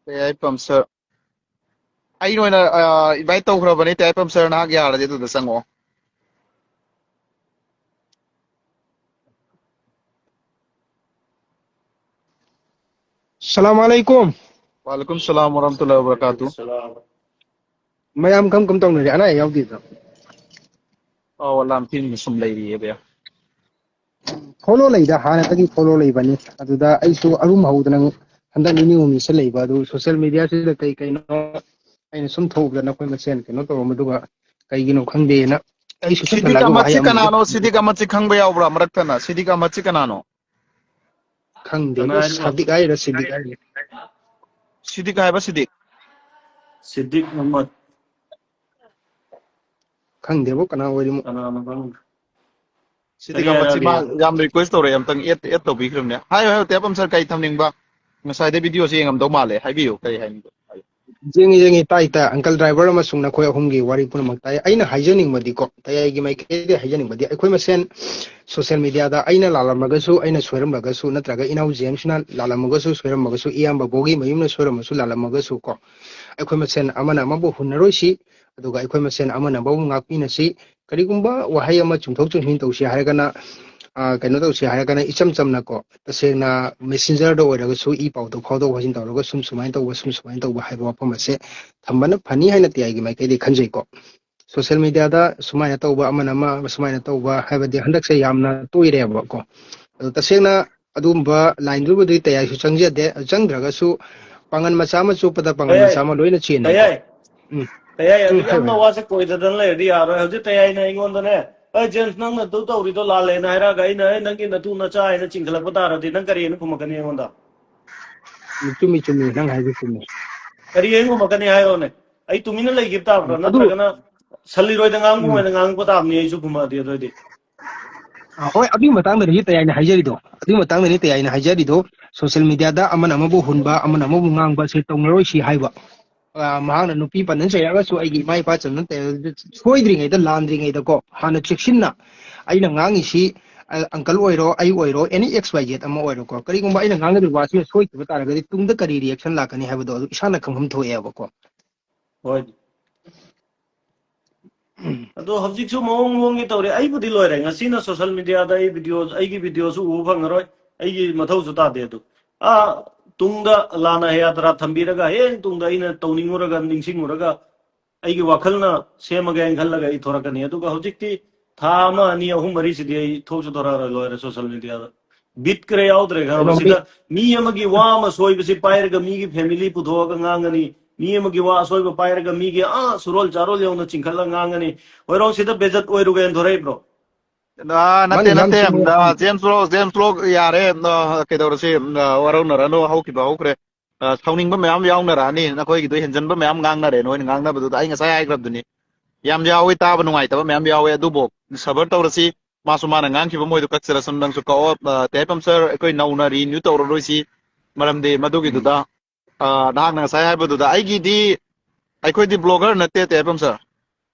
ꯇꯌꯥꯔ ꯄꯝꯆꯔ ꯑꯩꯅ ꯑꯣꯏꯅ ꯏꯟꯚꯥꯏꯠ ꯇꯧꯈ꯭ꯔꯕꯅꯤ꯫ ꯇꯌꯥꯔ ꯄꯝꯆꯔ ꯅꯍꯥꯛ ꯌꯥꯔꯗꯤ ꯑꯗꯨꯗ ꯆꯪꯉꯛꯑꯣ꯫ ꯁꯂꯥꯝ ꯑꯂꯩꯀꯨꯝ꯫ ꯋꯥꯂꯩꯀꯨꯝ ꯁꯂꯥꯝ ꯋꯔꯍꯃꯇꯨꯜꯂꯥꯍꯤ ꯋꯕꯔꯀꯥꯇꯨ꯫ ꯃꯌꯥꯝ ꯀꯝ ꯀꯝ ꯇꯧꯅꯔꯤ? ꯑꯅꯥ ꯑꯌꯦꯛ ꯌꯥꯎꯗꯦꯗ? ꯑꯧ, ꯑꯜꯂꯥ ꯃꯇꯦꯡꯅ ꯁꯨꯝ ꯂꯩꯔꯤꯌꯦ ꯕꯌꯥ꯫ ꯐꯣꯂꯣ ꯂꯩꯗ, ꯍꯥꯟꯅꯗꯒꯤ ꯐꯣꯂꯣ ꯂꯩꯕꯅꯤ꯫ ꯑꯗꯨꯗ ꯑꯩꯁꯨ ꯑꯔꯨꯝ ꯍꯧꯗꯅ ꯍꯟꯗꯛ ꯅꯤꯅꯤ ꯍꯨꯝꯅꯤꯁꯦ ꯂꯩꯕ, ꯑꯗꯨ ꯁꯣꯁꯦꯜ ꯃꯦꯗꯤꯌꯥꯁꯤꯗ ꯀꯩ ꯀꯩꯅꯣ ꯑꯩꯅ ꯁꯨꯝ ꯊꯣꯛꯎꯕꯗ ꯅꯈꯣꯏ ꯃꯁꯦꯟ ꯀꯩꯅꯣ ꯇꯧꯔꯝꯕꯗꯨꯒ ꯀꯩꯒꯤꯅꯣ ꯈꯪꯗꯦꯅ ꯑꯩꯁꯨ ꯁꯨꯝ ꯁꯤꯗꯤꯛ ꯍꯜꯂꯛꯑꯒ ꯋꯥꯍꯩ ꯑꯃꯠꯁꯤ ꯑꯃꯅꯤ꯫ ꯀꯅꯥꯅꯣ? ꯁꯤꯗꯤꯛ ꯑꯃꯠꯁꯤ ꯈꯪꯕ ꯌꯥꯎꯕ꯭ꯔꯥ? ꯃꯔꯛꯇꯅ ꯁꯤꯗꯤꯛ ꯑꯃꯠꯁꯤ ꯀꯅꯥꯅꯣ? ꯈꯪꯗꯦꯕꯣ, ꯁꯥꯗꯤꯛ ꯍꯥꯏꯔ ꯁꯤꯗꯤꯛ ꯍꯥꯏꯔ꯫ ꯁꯤꯗꯤꯛ ꯍꯥꯏꯕ ꯁꯤꯗꯤꯛ? ꯁꯤꯗꯤꯛ ꯑꯍꯃꯗ꯫ ꯈꯪꯗꯦꯕꯣ ꯀꯅꯥ ꯑꯣꯏꯔꯤꯃꯣ꯫ ꯀꯅꯥꯅꯣ ꯈꯪꯗꯦ꯫ ꯁꯤꯗꯤꯛ ꯀꯔꯤ ꯑꯃꯠꯁꯤ ꯃꯥ ꯍꯥꯏꯔꯛꯑꯒꯦ? ꯌꯥꯝ ꯔꯤꯀ꯭ꯋꯦꯁ ꯇꯧꯔꯛꯑꯦ, ꯑꯝꯇꯪ ꯑꯦꯗ ꯑꯦꯗ ꯇꯧꯕꯤꯈ꯭ꯔꯕꯅꯦ꯫ ꯍꯥꯏꯌꯨ ꯍꯥꯏꯌꯨ, ꯇꯌꯥꯔ ꯄꯝꯆꯔ ꯀꯔꯤ ꯊꯝꯅꯤꯡꯕ? ꯉꯁꯥꯏꯗꯩ ꯚꯤꯗꯤꯑꯣꯁꯦ ꯌꯦꯡꯉꯝꯗꯧ ꯃꯥꯜꯂꯦ, ꯍꯥꯏꯕꯤꯌꯨ ꯀꯔꯤ ꯍꯥꯏꯅꯤꯡꯕ? ꯌꯦꯡꯉꯤ ꯌꯦꯡꯉꯤ, ꯇꯥꯏ ꯇꯥꯏ꯫ ꯑꯪꯀꯜ ꯗ꯭ꯔꯥꯏꯚꯔ ꯑꯃꯁꯨꯡ ꯅꯈꯣꯏ ꯑꯍꯨꯝꯒꯤ ꯋꯥꯔꯤ ꯄꯨꯝꯅꯃꯛ ꯇꯥꯏ꯫ ꯑꯩꯅ ꯍꯥꯏꯖꯅꯤꯡꯕꯗꯤꯀꯣ, ꯇꯌꯥꯏꯒꯤ ꯃꯥꯏꯀꯩꯗꯒꯤ ꯍꯥꯏꯖꯅꯤꯡꯕꯗꯤ, ꯑꯩꯈꯣꯏ ꯃꯁꯦꯟ ꯁꯣꯁꯦꯜ ꯃꯦꯗꯤꯌꯥꯗ ꯑꯩꯅ ꯂꯥꯜꯂꯝꯃꯒꯁꯨ, ꯑꯩꯅ ꯁꯣꯏꯔꯝꯂꯒꯁꯨ, ꯅꯠꯇ꯭ꯔꯒ ꯏꯅꯥꯎ ꯖꯦꯝꯁꯅ ꯂꯥꯜꯂꯝꯃꯒꯁꯨ, ꯁꯣꯏꯔꯝꯃꯒꯁꯨ, ꯏꯌꯥꯝꯕ ꯕꯣꯒꯤ ꯃꯌꯨꯝꯅ ꯁꯣꯏꯔꯝꯃꯁꯨ, ꯂꯥꯜꯂꯝꯃꯒꯁꯨ ꯀꯣ, ꯑꯩꯈꯣꯏ ꯃꯁꯦꯟ ꯑꯃꯅ ꯑꯃꯕꯨ ꯍꯨꯟꯅꯔꯣꯏꯁꯤ, ꯑꯗꯨꯒ ꯑꯩꯈꯣꯏ ꯃꯁꯦꯟ ꯑꯃꯅ ꯑꯃꯕꯨ ꯉꯥꯛꯄꯤꯅꯁꯤ꯫ ꯀꯔꯤꯒꯨꯝꯕ ꯋꯥꯍꯩ ꯑꯃ ꯆꯨꯝꯊꯣꯛ ꯆꯨꯝꯁꯤꯟ ꯇꯧꯁꯤ ꯍꯥꯏꯔꯒꯅ, ꯑ, ꯀꯩꯅꯣ ꯇꯧꯁꯤ ꯍꯥꯏꯔꯒꯅ, ꯏꯆꯝ ꯆꯝꯅꯀꯣ, ꯇꯁꯦꯡꯅ ꯃꯦꯁꯦꯟꯖꯔꯗ ꯑꯣꯏꯔꯒꯁꯨ ꯏ ꯄꯥꯎꯗꯣ ꯐꯥꯎꯗꯣꯛ ꯐꯥꯎꯖꯤꯟ ꯇꯧꯔꯒ ꯁꯨꯝ ꯁꯨꯃꯥꯏꯅ ꯇꯧꯕ, ꯁꯨꯝ ꯁꯨꯃꯥꯏꯅ ꯇꯧꯕ ꯍꯥꯏꯕ ꯋꯥꯐꯝ ꯑꯁꯦ ꯊꯝꯕꯅ ꯐꯅꯤ ꯍꯥꯏꯅ ꯇꯌꯥꯏꯒꯤ ꯃꯥꯏꯀꯩꯗꯒꯤ ꯈꯟꯖꯩꯀꯣ꯫ ꯁꯣꯁꯦꯜ ꯃꯦꯗꯤꯌꯥꯗ ꯁꯨꯃꯥꯏꯅ ꯇꯧꯕ, ꯑꯃꯅ ꯑꯃ ꯁꯨꯃꯥꯏꯅ ꯇꯧꯕ ꯍꯥꯏꯕꯗꯤ ꯍꯟꯗꯛꯁꯦ ꯌꯥꯝꯅ ꯇꯣꯏꯔꯦꯕꯀꯣ꯫ ꯑꯗꯣ ꯇꯁꯦꯡꯅ ꯑꯗꯨꯒꯨꯝꯕ ꯂꯥꯏꯟꯗꯨꯕꯨꯗꯤ ꯇꯌꯥꯏꯁꯨ ꯆꯪꯖꯗꯦ꯫ ꯆꯪꯗ꯭ꯔꯒꯁꯨ ꯄꯥꯡꯒꯜ ꯃꯆꯥ ꯑꯃ ꯆꯣꯞꯄꯗ ꯄꯥꯡꯒꯜ ꯃꯆꯥ ꯇꯌꯥꯏ, ꯑꯃ ꯂꯣꯏꯅ ꯆꯦꯟꯕꯀꯣ꯫ ꯇꯌꯥꯏ, ꯇꯌꯥꯏ, ꯎꯝ, ꯑꯗꯨꯛ ꯌꯥꯝꯅ ꯍꯥꯏꯌꯨ꯫ ꯋꯥꯁꯦ ꯀꯣꯏꯗꯗꯅ ꯂꯩꯔꯗꯤ ꯌꯥꯔꯣꯏ꯫ ꯍꯧꯖꯤꯛ ꯇꯌꯥꯏꯅ ꯑꯩꯉꯣꯟꯗꯅꯦ, "ꯑꯩ ꯖꯦꯝꯁ, ꯅꯪꯅ ꯑꯗꯨ ꯇꯧꯔꯤꯗꯣ ꯂꯥꯜꯂꯦꯅ" ꯍꯥꯏꯔꯛꯑꯒ, ꯑꯩꯅ, "ꯑꯩ ꯅꯪꯒꯤ ꯅꯇꯨ ꯅꯆꯥ" ꯍꯥꯏꯅ ꯆꯤꯡꯈꯠꯂꯛꯄ ꯇꯥꯔꯗꯤ, ꯅꯪ ꯀꯔꯤ ꯍꯥꯏꯅ ꯈꯨꯝꯃꯛꯀꯅꯤ ꯑꯩꯉꯣꯟꯗ? ꯆꯨꯝꯃꯤ, ꯆꯨꯝꯃꯤ, ꯅꯪ ꯍꯥꯏꯗꯣ ꯆꯨꯝꯃꯤ꯫ ꯀꯔꯤ ꯍꯥꯏꯅ ꯈꯨꯝꯃꯛꯀꯅꯤ ꯍꯥꯏꯔꯣꯅꯦ? ꯑꯩ ꯇꯨꯃꯤꯟꯅ ꯂꯩꯈꯤꯕ ꯇꯥꯕ꯭ꯔꯥ? ꯎꯝ, ꯑꯗꯨ, ꯅꯠꯇ꯭ꯔꯒꯅ ꯁꯟ ꯏꯔꯣꯏꯗ ꯉꯥꯡꯕ ꯎꯝ꯫ ꯑꯣꯏꯅ ꯉꯥꯡꯕ ꯇꯥꯕꯅꯤ ꯑꯩꯁꯨ ꯈꯨꯝꯃꯛꯑꯗꯤ ꯑꯗꯨꯑꯣꯏꯗꯤ? ꯑ, ꯍꯣꯏ, ꯑꯗꯨꯒꯤ ꯃꯇꯥꯡꯗꯅꯤ ꯇꯌꯥꯏꯅ ꯍꯥꯏꯖꯔꯤꯗꯣ꯫ ꯑꯗꯨꯒꯤ ꯃꯇꯥꯡꯗꯅꯤ ꯇꯌꯥꯏꯅ ꯍꯥꯏꯖꯔꯤꯗꯣ꯫ ꯁꯣꯁꯤꯌꯦꯜ ꯃꯤꯗꯤꯌꯥꯗ ꯑꯃꯅ ꯑꯃꯕꯨ ꯍꯨꯟꯕ, ꯑꯃꯅ ꯑꯃꯕꯨ ꯉꯥꯡꯕ, ꯁꯤ ꯇꯧꯅꯔꯣꯏ ꯁꯤ ꯍꯥꯏꯕ꯫ ꯑ, ꯃꯍꯥꯛꯅ ꯅꯨꯄꯤ ꯄꯟꯅ ꯆꯩꯔꯛꯑꯒꯁꯨ, ꯑꯩꯒꯤ ꯏꯃꯥ ꯏꯄꯥ ꯆꯟꯅ ꯇꯩ-, ꯁꯣꯏꯗ꯭ꯔꯤꯉꯩꯗ, ꯂꯥꯟꯗ꯭ꯔꯤꯉꯩꯗꯀꯣ, ꯍꯥꯟꯅ ꯆꯦꯛꯁꯤꯟꯅ ꯑꯩꯅ ꯉꯥꯡꯉꯤꯁꯤ, ꯑ, ꯑꯪꯀꯜ ꯑꯣꯏꯔꯣ, ꯑꯩ ꯑꯣꯏꯔꯣ, ꯑꯦꯅꯤ ꯑꯦꯛꯁ ꯋꯥꯏ ꯖꯦꯠ ꯑꯃ ꯑꯣꯏꯔꯣꯀꯣ, ꯀꯔꯤꯒꯨꯝꯕ ꯑꯩꯅ ꯉꯥꯡꯒꯗꯧꯔꯤꯕ ꯋꯥꯁꯤꯅ ꯁꯣꯏꯈꯤꯕ ꯇꯥꯔꯒꯗꯤ ꯇꯨꯡꯗ ꯀꯔꯤ ꯔꯤꯌꯦꯛꯁꯟ ꯂꯥꯛꯀꯅꯤ ꯍꯥꯏꯕꯗꯣ ꯑꯗꯨ ꯏꯁꯥꯅ ꯈꯪꯐꯝ ꯊꯣꯛꯑꯦꯕꯀꯣ꯫ ꯍꯣꯏ꯫ ꯑꯗꯣ ꯍꯧꯖꯤꯛꯁꯨ ꯃꯑꯣꯡ ꯃꯑꯣꯡꯒꯤ ꯇꯧꯔꯦ꯫ ꯑꯩꯕꯨꯗꯤ ꯂꯣꯏꯔꯦ꯫ ꯉꯁꯤꯅ ꯁꯣꯁꯤꯌꯦꯜ ꯃꯤꯗꯤꯌꯥꯗ ꯑꯩ ꯚꯤꯗꯤꯑꯣ, ꯑꯩꯒꯤ ꯚꯤꯗꯤꯑꯣꯁꯨ ꯎꯕ ꯐꯪꯉꯔꯣꯏ꯫ ꯑꯩꯒꯤ ꯃꯊꯧꯁꯨ ꯇꯥꯗꯦ ꯑꯗꯨ꯫ ꯑꯥ, ꯇꯨꯡꯗ ꯂꯥꯟꯅ ꯌꯥꯇ꯭ꯔꯥ ꯊꯝꯕꯤꯔꯒ, ꯍꯌꯦꯡ ꯇꯨꯡꯗ ꯑꯩꯅ ꯇꯧꯅꯤꯡꯉꯨꯔꯒ, ꯅꯤꯡꯁꯤꯡꯉꯨꯔꯒ, ꯑꯩꯒꯤ ꯋꯥꯈꯜꯅ ꯁꯦꯝꯃꯒꯦ ꯍꯥꯏꯅ ꯈꯜꯂꯒ ꯑꯩ ꯊꯣꯔꯛꯀꯅꯤ꯫ ꯑꯗꯨꯒ ꯍꯧꯖꯤꯛꯇꯤ ꯊꯥ ꯑꯃ, ꯑꯅꯤ, ꯑꯍꯨꯝ, ꯃꯔꯤꯁꯤꯗꯤ ꯑꯩ ꯊꯣꯛꯁꯨ ꯊꯣꯔꯛꯑꯔꯣꯏ, ꯂꯣꯏꯔꯦ ꯁꯣꯁꯤꯌꯦꯜ ꯃꯤꯗꯤꯌꯥꯗ꯫ ꯕꯤꯠ ꯈꯔ ꯌꯥꯎꯗ꯭ꯔꯦ, ꯈꯪꯉꯕ? ꯀꯩꯅꯣꯒꯤ ꯁꯤꯗ ꯃꯤ ꯑꯃꯒꯤ ꯋꯥ ꯑꯃ ꯁꯣꯏꯕꯁꯤ ꯄꯥꯏꯔꯒ ꯃꯤꯒꯤ ꯐꯦꯃꯤꯂꯤ ꯄꯨꯊꯣꯛꯑꯒ ꯉꯥꯡꯉꯅꯤ, ꯃꯤ ꯑꯃꯒꯤ ꯋꯥ ꯑꯁꯣꯏꯕ ꯄꯥꯏꯔꯒ ꯃꯤꯒꯤ, ꯑꯥ, ꯁꯨꯔꯣꯜ ꯆꯥꯔꯣꯜ ꯌꯧꯅ ꯆꯤꯡꯈꯠꯂꯒ ꯉꯥꯡꯉꯅꯤ꯫ ꯍꯣꯏꯔꯣꯡ, ꯁꯤꯗ ꯕꯦꯖꯠ ꯑꯣꯏꯔꯨꯒꯦꯅ ꯊꯣꯔꯛꯏꯕ꯭ꯔꯣ? ꯑ, ꯅꯠꯇꯦ, ꯃꯥꯅꯤ, ꯌꯥꯝ ꯅꯠꯇꯦ꯫ ꯆꯨꯝꯃꯤ, ꯌꯥꯝ ꯑ, ꯆꯨꯝꯃꯤ꯫ ꯖꯦꯝꯁ ꯂꯣꯛ, ꯖꯦꯝꯁ ꯂꯣꯛ, ꯌꯥꯔꯦ꯫ ꯑ, ꯀꯩꯗꯧꯔꯁꯤ? ꯑ, ꯋꯥꯔꯧꯅꯔꯅꯨ, ꯍꯧꯈꯤꯕ ꯍꯧꯈ꯭ꯔꯦ꯫ ꯑ, ꯁꯥꯎꯅꯤꯡꯕ ꯃꯌꯥꯝ ꯌꯥꯎꯅꯔꯛꯑꯅꯤ, ꯅꯈꯣꯏꯒꯤꯗꯣ ꯍꯦꯟꯖꯟꯕ ꯃꯌꯥꯝ ꯉꯥꯡꯅꯔꯦ, ꯅꯣꯏꯅ ꯉꯥꯡꯅꯕꯗꯨꯗ꯫ ꯑꯩ ꯉꯁꯥꯏ ꯍꯥꯏꯈ꯭ꯔꯕꯗꯨꯅꯤ, ꯌꯥꯝ ꯌꯥꯎꯋꯤ, ꯇꯥꯕ ꯅꯨꯡꯉꯥꯏꯇꯕ ꯃꯌꯥꯝ ꯌꯥꯎꯋꯦ, ꯑꯗꯨꯕꯨ ꯁꯕꯔ ꯇꯧꯔꯁꯤ꯫ ꯃꯥꯁꯨ ꯃꯥꯅ ꯉꯥꯡꯈꯤꯕ ꯃꯣꯏꯗꯣ ꯀꯛꯆꯔꯁꯅꯨ, ꯅꯪꯁꯨ ꯀꯛꯑꯣ꯫ ꯑ, ꯇꯌꯥꯏꯐꯝ ꯁꯔ, ꯑꯩꯈꯣꯏ ꯅꯧꯅ ꯔꯤꯅ꯭ꯌꯨ ꯇꯧꯔꯔꯣꯏꯁꯤ, ꯃꯔꯝꯗꯤ ꯃꯗꯨꯒꯤꯗꯨꯗ, ꯑ, ꯅꯍꯥꯛꯅ ꯉꯁꯥꯏ ꯍꯥꯏꯕꯗꯨꯗ ꯑꯩꯒꯤꯗꯤ, ꯑꯩꯈꯣꯏꯗꯤ ꯕ꯭ꯂꯣꯒꯔ ꯅꯠꯇꯦ, ꯇꯌꯥꯏꯐꯝ ꯁꯔ꯫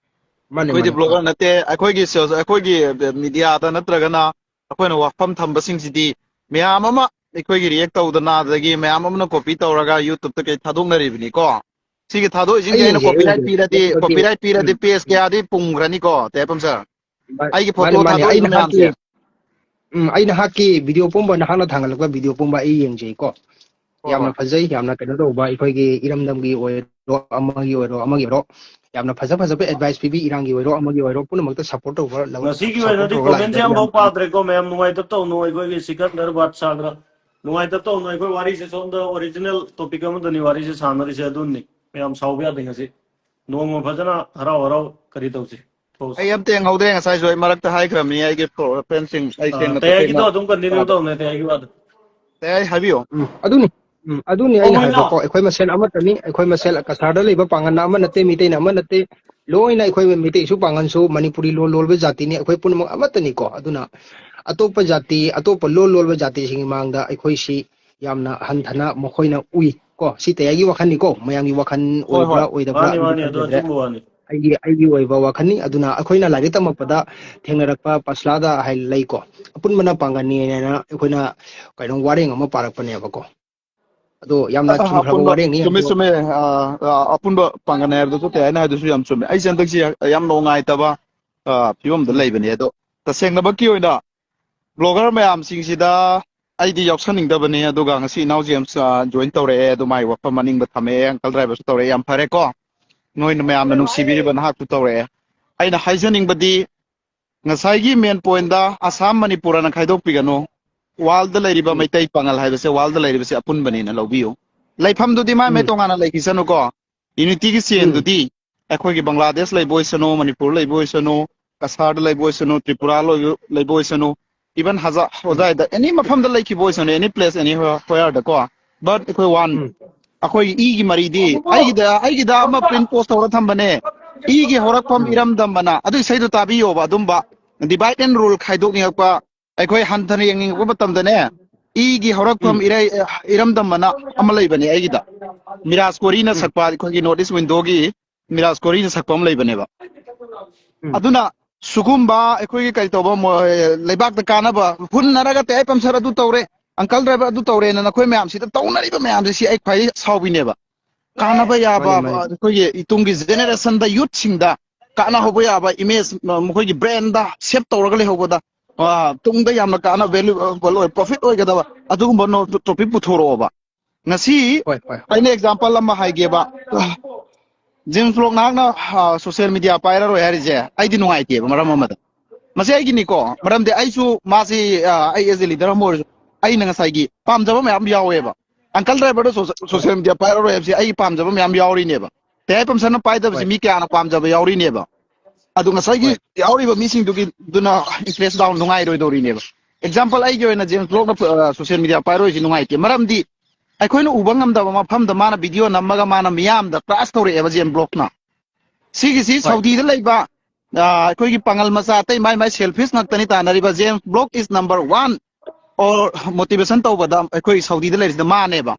ꯃꯥꯅꯦ, ꯑꯩꯈꯣꯏꯗꯤ ꯃꯥꯅꯦ꯫ ꯕ꯭ꯂꯣꯒꯔ ꯅꯠꯇꯦ꯫ ꯑꯩꯈꯣꯏꯒꯤ ꯁꯦꯜꯁ-, ꯑꯩꯈꯣꯏꯒꯤ ꯃꯤꯗꯤꯌꯥꯗ ꯅꯠꯇ꯭ꯔꯒꯅ ꯑꯩꯈꯣꯏꯅ ꯋꯥꯐꯝ ꯊꯝꯕꯁꯤꯡꯁꯤꯗꯤ ꯃꯌꯥꯝ ꯑꯃ ꯑꯩꯈꯣꯏꯒꯤ ꯔꯤꯌꯦꯛ ꯇꯧꯗꯅ, ꯑꯗꯒꯤ ꯃꯌꯥꯝ ꯑꯃꯅ ꯀꯣꯄꯤ ꯇꯧꯔꯒ ꯌꯨꯇ꯭ꯌꯨꯕꯇ ꯀꯩ ꯊꯥꯗꯣꯛꯅꯔꯤꯕꯅꯤꯀꯣ꯫ ꯁꯤꯒꯤ ꯊꯥꯗꯣꯛꯏꯁꯤꯡꯁꯦ ꯑꯩ ꯑꯩꯅ ꯌꯦꯡꯒꯦ, ꯑꯩ ꯀꯣꯄꯤꯔꯥꯏꯠ ꯌꯦꯡꯒꯦ꯫ ꯄꯤꯔꯗꯤ, ꯀꯩꯅꯣꯒꯤ, ꯀꯣꯄꯤꯔꯥꯏꯠ ꯄꯤꯔꯗꯤ ꯎꯝ꯫ ꯄꯦꯖ ꯀꯌꯥꯗꯤ ꯄꯨꯝꯈ꯭ꯔꯅꯤꯀꯣ, ꯇꯌꯥꯏꯐꯝ ꯁꯔ꯫ ꯃꯥ-, ꯑꯩꯒꯤ ꯃꯥꯅꯦ, ꯐꯣꯇꯣ ꯃꯥꯅꯦ꯫ ꯑꯩ ꯊꯥꯗꯣꯛꯏꯕ ꯅꯍꯥꯛꯀꯤ, ꯃꯌꯥꯝꯁꯦ꯫ ꯎꯝ, ꯑꯩ ꯅꯍꯥꯛꯀꯤ ꯚꯤꯗꯤꯑꯣ ꯄꯨꯝꯕ, ꯅꯍꯥꯛꯅ ꯊꯥꯡꯒꯠꯂꯛꯄ ꯚꯤꯗꯤꯑꯣ ꯄꯨꯝꯕ ꯑꯩ ꯌꯦꯡꯖꯩꯀꯣ꯫ ꯍꯣꯏ, ꯌꯥꯝꯅ ꯍꯣꯏ꯫ ꯐꯖꯩ, ꯌꯥꯝꯅ ꯀꯩꯅꯣ ꯇꯧꯕ, ꯑꯩꯈꯣꯏꯒꯤ ꯏꯔꯝꯗꯝꯒꯤ ꯑꯣꯏꯔꯣ, ꯑꯃꯒꯤ ꯑꯣꯏꯔꯣ, ꯑꯃꯒꯤ ꯑꯣꯏꯔꯣ, ꯌꯥꯝꯅ ꯐꯖ ꯐꯖꯕ ꯑꯦꯗꯚꯥꯏꯁ ꯄꯤꯕꯤ, ꯏꯔꯥꯡꯒꯤ ꯑꯣꯏꯔꯣ, ꯑꯃꯒꯤ ꯑꯣꯏꯔꯣ, ꯄꯨꯝꯅꯃꯛꯇ ꯁꯞꯄꯣꯔꯠ ꯇꯧꯕ ꯂꯧ-, ꯉꯁꯤꯒꯤ ꯁꯞꯄꯣꯔꯠ ꯑꯣꯏꯅꯗꯤ ꯇꯧꯔꯒ ꯀꯣꯃꯦꯟꯁꯦ ꯂꯥꯛꯏꯕ ꯑꯃꯐꯥꯎ ꯃꯌꯥꯝ꯫ ꯄꯥꯗ꯭ꯔꯦꯀꯣ ꯃꯌꯥꯝ, ꯅꯨꯡꯉꯥꯏꯇꯕ ꯇꯧꯅꯨ꯫ ꯑꯩꯈꯣꯏꯒꯤ ꯁꯤꯀꯟꯗꯔ ꯕꯥꯠꯁꯥꯒ ꯅꯨꯡꯉꯥꯏꯇꯕ ꯇꯧꯅꯨ꯫ ꯑꯩꯈꯣꯏ ꯋꯥꯔꯤꯁꯦ ꯁꯣꯝꯗ ꯑꯣꯔꯤꯖꯤꯅꯦꯜ ꯇꯣꯄꯤꯛ ꯑꯃꯗꯅꯤ ꯋꯥꯔꯤꯁꯦ ꯁꯥꯟꯅꯔꯤꯁꯦ, ꯑꯗꯨꯅꯤ꯫ ꯃꯌꯥꯝ ꯁꯥꯎꯕ ꯌꯥꯗꯦ ꯉꯁꯤ꯫ ꯅꯣꯡꯃ ꯐꯖꯅ ꯍꯔꯥꯎ ꯍꯔꯥꯎ ꯀꯔꯤ ꯇꯧꯁꯤ꯫ ꯑꯩ ꯑꯝꯇ ꯌꯦꯡꯍꯧꯗ꯭ꯔꯦ, ꯉꯁꯥꯏꯁꯨ ꯑꯩ ꯃꯔꯛꯇ ꯍꯥꯏꯈ꯭ꯔꯕꯅꯤ ꯑꯩꯒꯤ friendꯁꯤꯡ ꯑꯩ ꯁꯦꯡꯅ ꯇꯁꯦꯡꯅ ꯑꯗꯨꯝ ꯀꯟꯇꯤꯅ꯭ꯌꯨ ꯇꯧꯅꯦ ꯇꯌꯥꯏꯒꯤ ꯋꯥꯗꯣ꯫ ꯇꯌꯥꯏ ꯍꯥꯏꯕꯤꯌꯣ꯫ ꯎꯝ, ꯑꯗꯨꯅꯤ꯫ ꯎꯝ, ꯑꯗꯨꯅꯤ ꯑꯩꯅ ꯍꯥꯏꯕꯀꯣ, ꯑꯩꯈꯣꯏ ꯃꯁꯦꯜ ꯑꯃꯠꯇꯅꯤ꯫ ꯑꯩꯈꯣꯏ ꯃꯁꯦꯜ ꯀꯁꯥꯔꯗ ꯂꯩꯕ ꯄꯥꯡꯒꯜꯅ ꯑꯃ ꯅꯠꯇꯦ, ꯃꯤꯇꯩꯅ ꯑꯃ ꯅꯠꯇꯦ꯫ ꯂꯣꯏꯅ ꯑꯩꯈꯣꯏ ꯃꯤꯇꯩꯁꯨ ꯄꯥꯡꯒꯜꯁꯨ ꯃꯅꯤꯄꯨꯔꯤ ꯂꯣꯟ ꯂꯣꯟꯕ ꯖꯥꯇꯤꯅꯤ꯫ ꯑꯩꯈꯣꯏ ꯄꯨꯝꯅꯃꯛ ꯑꯃꯠꯇꯅꯤꯀꯣ꯫ ꯑꯗꯨꯅ ꯑꯇꯣꯞꯄ ꯖꯥꯇꯤ, ꯑꯇꯣꯞꯄ ꯂꯣꯟ ꯂꯣꯟꯕ ꯖꯥꯇꯤꯁꯤꯡꯒꯤ ꯃꯥꯡꯗ ꯑꯩꯈꯣꯏꯁꯤ ꯌꯥꯝꯅ ꯍꯟꯊꯅ ꯃꯈꯣꯏꯅ ꯎꯏ ꯀꯣ꯫ ꯁꯤ ꯇꯌꯥꯏꯒꯤ ꯋꯥꯈꯜꯅꯤꯀꯣ, ꯃꯌꯥꯝꯒꯤ ꯋꯥꯈꯜ ꯑꯣꯏꯕ꯭ꯔꯥ ꯑꯣꯏꯗꯕ꯭ꯔꯥ ꯑꯗꯨꯗꯤ ꯈꯪꯖꯗ꯭ꯔꯦ꯫ ꯑꯩꯒꯤ ꯑꯩꯒꯤ ꯑꯣꯏꯕ ꯋꯥꯈꯜꯅꯤ꯫ ꯑꯗꯨꯅ ꯑꯩꯈꯣꯏꯅ ꯂꯥꯏꯔꯤꯛ ꯇꯝꯃꯛꯄꯗ ꯊꯦꯡꯅꯔꯛꯄ ꯄꯁꯂꯥꯗ ꯍꯥꯏ ꯂꯩꯀꯣ, ꯑꯄꯨꯟꯕꯅ ꯄꯥꯡꯒꯜꯅꯤ ꯍꯥꯏꯅ ꯑꯩꯈꯣꯏꯅ ꯀꯩꯅꯣ ꯋꯥꯔꯦꯡ ꯑꯃ ꯄꯥꯔꯛꯄꯅꯦꯕꯀꯣ꯫ ꯑꯗꯣ ꯌꯥꯝꯅ ꯑ, ꯆꯨꯝꯈ꯭ꯔꯕ ꯑꯄꯨꯟꯕ ꯋꯥꯔꯦꯡꯅꯤ꯫ ꯆꯨꯝꯃꯤ ꯑꯗꯣ ꯆꯨꯝꯃꯤ꯫ ꯑ, ꯑ, ꯑꯄꯨꯟꯕ ꯄꯥꯡꯒꯜ ꯍꯥꯏꯕꯗꯨꯁꯨ ꯇꯌꯥꯏꯅ ꯍꯥꯏꯗꯨꯁꯨ ꯌꯥꯝ ꯆꯨꯝꯃꯦ꯫ ꯑꯩꯁꯦ ꯍꯟꯗꯛꯁꯤ ꯌꯥꯝ ꯅꯨꯡꯉꯥꯏꯇꯕ ꯑ, ꯐꯤꯕꯝꯗ ꯎꯝ, ꯂꯩꯕꯅꯦ꯫ ꯑꯗꯣ ꯇꯁꯦꯡꯅꯃꯛꯀꯤ ꯑꯣꯏꯅ blogger ꯃꯌꯥꯝꯁꯤꯡꯁꯤꯗ ꯑꯩꯗꯤ ꯌꯥꯎꯁꯟꯅꯤꯡꯗꯕꯅꯦ꯫ ꯑꯗꯨꯒ ꯉꯁꯤ ꯏꯅꯥꯎ ꯖꯦꯝꯁ ꯑ, join ꯇꯧꯔꯛꯑꯦ, ꯑꯗꯨ ꯃꯥꯏ ꯋꯥꯐꯝ ꯑꯅꯤꯡꯕ ꯊꯝꯃꯛꯑꯦ, uncle driverꯁꯨ ꯇꯧꯔꯛꯑꯦ, ꯌꯥꯝ ꯐꯔꯦꯀꯣ꯫ ꯅꯣꯏꯅ ꯃꯌꯥꯝꯅ ꯅꯨꯡꯁꯤꯕꯤꯔꯤꯕ ꯅꯍꯥꯛꯁꯨ ꯇꯧꯔꯛꯑꯦ꯫ ꯑꯩꯅ ꯍꯥꯏꯖꯅꯤꯡꯕꯗꯤ ꯉꯁꯥꯏꯒꯤ main pointꯇ ꯑꯁꯥꯝ ꯃꯅꯤꯄꯨꯔ ꯑꯅ ꯈꯥꯏꯗꯣꯛꯄꯤꯒꯅꯨ꯫ Worldꯇ ꯂꯩꯔꯤꯕ ꯎꯝ, ꯃꯩꯇꯩ ꯄꯥꯉꯜ ꯍꯥꯏꯕꯁꯦ worldꯇ ꯂꯩꯔꯤꯕꯁꯦ ꯑꯄꯨꯟꯕꯅꯦꯅ ꯂꯧꯕꯤꯌꯨ꯫ ꯂꯩꯐꯝꯗꯨꯗꯤ ꯃꯥꯏ ꯃꯥꯏ ꯎꯝ, ꯇꯣꯉꯥꯟꯅ ꯂꯩꯈꯤꯁꯅꯨꯀꯣ꯫ Unityꯒꯤ ꯎꯝ, chainꯗꯨꯗꯤ ꯑꯩꯈꯣꯏꯒꯤ ꯕꯪꯒ꯭ꯂꯥꯗꯦꯁ ꯂꯩꯕ ꯑꯣꯏꯁꯅꯨ, ꯃꯅꯤꯄꯨꯔ ꯂꯩꯕ ꯑꯣꯏꯁꯅꯨ, ꯀꯁꯥꯔꯗ ꯂꯩꯕ ꯑꯣꯏꯁꯅꯨ, ꯇ꯭ꯔꯤꯄꯨꯔꯥ ꯂꯣꯏꯕ- ꯂꯩꯕ ꯑꯣꯏꯁꯅꯨ, even ꯍꯖꯥ- ꯎꯝ, ꯍꯣꯖꯥꯏꯗ any ꯃꯐꯝꯗ ꯂꯩꯈꯤꯕ ꯑꯣꯏꯁꯅꯨ, any place, any whereꯗꯀꯣ, but ꯑꯩꯈꯣꯏ one꯫ ꯎꯝ, ꯑꯩꯈꯣꯏꯒꯤ ꯏꯒꯤ ꯃꯔꯤꯗꯤ ꯑꯩꯒꯤꯗ ꯑꯩꯒꯤꯗ ꯑꯃ print post ꯇꯧꯔ ꯊꯝꯕꯅꯦ, ꯏꯒꯤ ꯍꯧꯔꯛꯐꯝ ꯎꯝ, ꯏꯔꯝꯗꯝꯕꯅ꯫ ꯑꯗꯨ ꯏꯁꯩꯗꯣ ꯇꯥꯕꯤꯌꯣꯕ꯫ ꯑꯗꯨꯝꯕ divide and rule ꯈꯥꯏꯗꯣꯛꯅꯤꯡꯉꯛꯄ, ꯑꯩꯈꯣꯏ ꯍꯟꯊꯅ ꯌꯦꯡꯅꯤꯡꯉꯛꯄ ꯃꯇꯝꯗꯅꯦ, ꯏꯒꯤ ꯍꯧꯔꯛꯐꯝ ꯎꯝ, ꯏꯔꯩ- ꯏꯔꯝꯗꯝꯕꯅ ꯑꯃ ꯂꯩꯕꯅꯦ ꯑꯩꯒꯤꯗ꯫ ꯃꯤꯔꯥꯖ ꯀꯣꯔꯤꯅ ꯎꯝ, ꯁꯛꯄ, ꯑꯩꯈꯣꯏꯒꯤ North East Windowꯒꯤ ꯃꯤꯔꯥꯖ ꯀꯣꯔꯤꯅ ꯁꯛꯄ ꯑꯃ ꯂꯩꯕꯅꯦꯕ꯫ ꯎꯝ, ꯑꯗꯨꯅ ꯁꯤꯒꯨꯝꯕ ꯑꯩꯈꯣꯏꯒꯤ ꯀꯔꯤ ꯇꯧꯕ ꯃꯣ- ꯂꯩꯕꯥꯛꯇ ꯀꯥꯟꯅꯕ ꯍꯨꯟꯅꯔꯒ ꯇꯌꯥꯏ ꯄꯝꯁꯔ ꯑꯗꯨ ꯇꯧꯔꯦ, uncle driver ꯑꯗꯨ ꯇꯧꯔꯦꯅ ꯅꯈꯣꯏ ꯃꯌꯥꯝꯁꯤꯗ ꯇꯧꯅꯔꯤꯕ ꯃꯌꯥꯝꯁꯦ, ꯁꯤ ꯑꯩ ꯈ꯭ꯋꯥꯏꯗꯒꯤ ꯁꯥꯎꯕꯤꯅꯦꯕ꯫ ꯀꯥꯟꯅꯕ ꯌꯥꯕ ꯃꯥꯅꯤ, ꯃꯥꯅꯤ꯫ ꯑꯩꯈꯣꯏꯒꯤ ꯇꯨꯡꯒꯤ generationꯗ, youthꯁꯤꯡꯗ ꯀꯥꯟꯅꯍꯧꯕ ꯌꯥꯕ image, ꯃꯈꯣꯏꯒꯤ brainꯗ save ꯇꯧꯔꯒ ꯂꯩꯍꯧꯕꯗ, ꯑ, ꯇꯨꯡꯗ ꯌꯥꯝꯅ ꯀꯥꯟꯅꯕ, valuable ꯑꯣꯏ, profit ꯑꯣꯏꯒꯗꯕ ꯑꯗꯨꯒꯨꯝꯕ topic ꯄꯨꯊꯣꯔꯛꯑꯣꯕ꯫ ꯉꯁꯤ ꯍꯣꯏ, ꯍꯣꯏ, ꯍꯣꯏ꯫ ꯑꯩꯅ example ꯑꯃ ꯍꯥꯏꯒꯦꯕ꯫ James Vlog, ꯅꯍꯥꯛꯅ ꯑ, social media ꯄꯥꯏꯔꯔꯣꯏ ꯍꯥꯏꯔꯤꯁꯦ ꯑꯩꯗꯤ ꯅꯨꯡꯉꯥꯏꯇꯦꯕ꯫ ꯃꯔꯝ ꯑꯃꯗ ꯃꯁꯤ ꯑꯩꯒꯤꯅꯤꯀꯣ, ꯃꯔꯝꯗꯤ ꯑꯩꯁꯨ ꯃꯥꯁꯤ, ꯑ, ꯑꯩ as a leader ꯑꯃ ꯑꯣꯏꯔꯁꯨ ꯑꯩꯅ ꯉꯁꯥꯏꯒꯤ ꯄꯥꯝꯖꯕ ꯃꯌꯥꯝ ꯌꯥꯎꯋꯦꯕ꯫ Uncle driverꯗ social media ꯄꯥꯏꯔꯔꯣꯏ ꯍꯥꯏꯕꯁꯤ ꯑꯩꯒꯤ ꯄꯥꯝꯖꯕ ꯃꯌꯥꯝ ꯌꯥꯎꯔꯤꯅꯦꯕ꯫ ꯇꯌꯥꯏ ꯄꯝꯁꯔꯅ ꯄꯥꯏꯗꯕꯁꯤ ꯍꯣꯏ꯫ ꯃꯤ ꯀꯌꯥꯅ ꯄꯥꯝꯖꯕ ꯌꯥꯎꯔꯤꯅꯦꯕ꯫ ꯑꯗꯨ ꯉꯁꯥꯏꯒꯤ ꯍꯣꯏ꯫ ꯌꯥꯎꯔꯤꯕ ꯃꯤꯁꯤꯡꯗꯨꯒꯤ, ꯑꯗꯨꯅ impress down ꯅꯨꯡꯉꯥꯏꯔꯣꯏꯗꯧꯔꯤꯅꯦꯕ꯫ Example, ꯑꯩꯒꯤ ꯑꯣꯏꯅ James Vlogꯅ, ꯑ, social media ꯄꯥꯏꯔꯣꯏꯁꯤ ꯅꯨꯡꯉꯥꯏꯇꯦ꯫ ꯃꯔꯝꯗꯤ ꯑꯩꯈꯣꯏꯅ ꯎꯕ ꯉꯝꯗꯕ ꯃꯐꯝꯗ ꯃꯥꯅ video ꯅꯝꯃꯒ ꯃꯥꯅ ꯃꯤꯌꯥꯝꯗ crush ꯇꯧꯔꯛꯑꯦꯕ James Vlogꯅ꯫ ꯁꯤꯒꯤꯁꯤ ꯍꯣꯏ꯫ ꯁꯥꯎꯗꯤꯗ ꯂꯩꯕ, ꯑ, ꯑꯩꯈꯣꯏꯒꯤ ꯄꯥꯉꯜ ꯃꯆꯥ ꯑꯇꯩ ꯃꯥꯏ ꯃꯥꯏ selfish ꯉꯥꯛꯇꯅꯤ ꯇꯥꯟꯅꯔꯤꯕ꯫ James Vlog is number one or motivation ꯇꯧꯕꯗ ꯑꯩꯈꯣꯏ ꯁꯥꯎꯗꯤꯗ ꯂꯩꯔꯤꯁꯤꯗ ꯃꯥꯅꯦꯕ꯫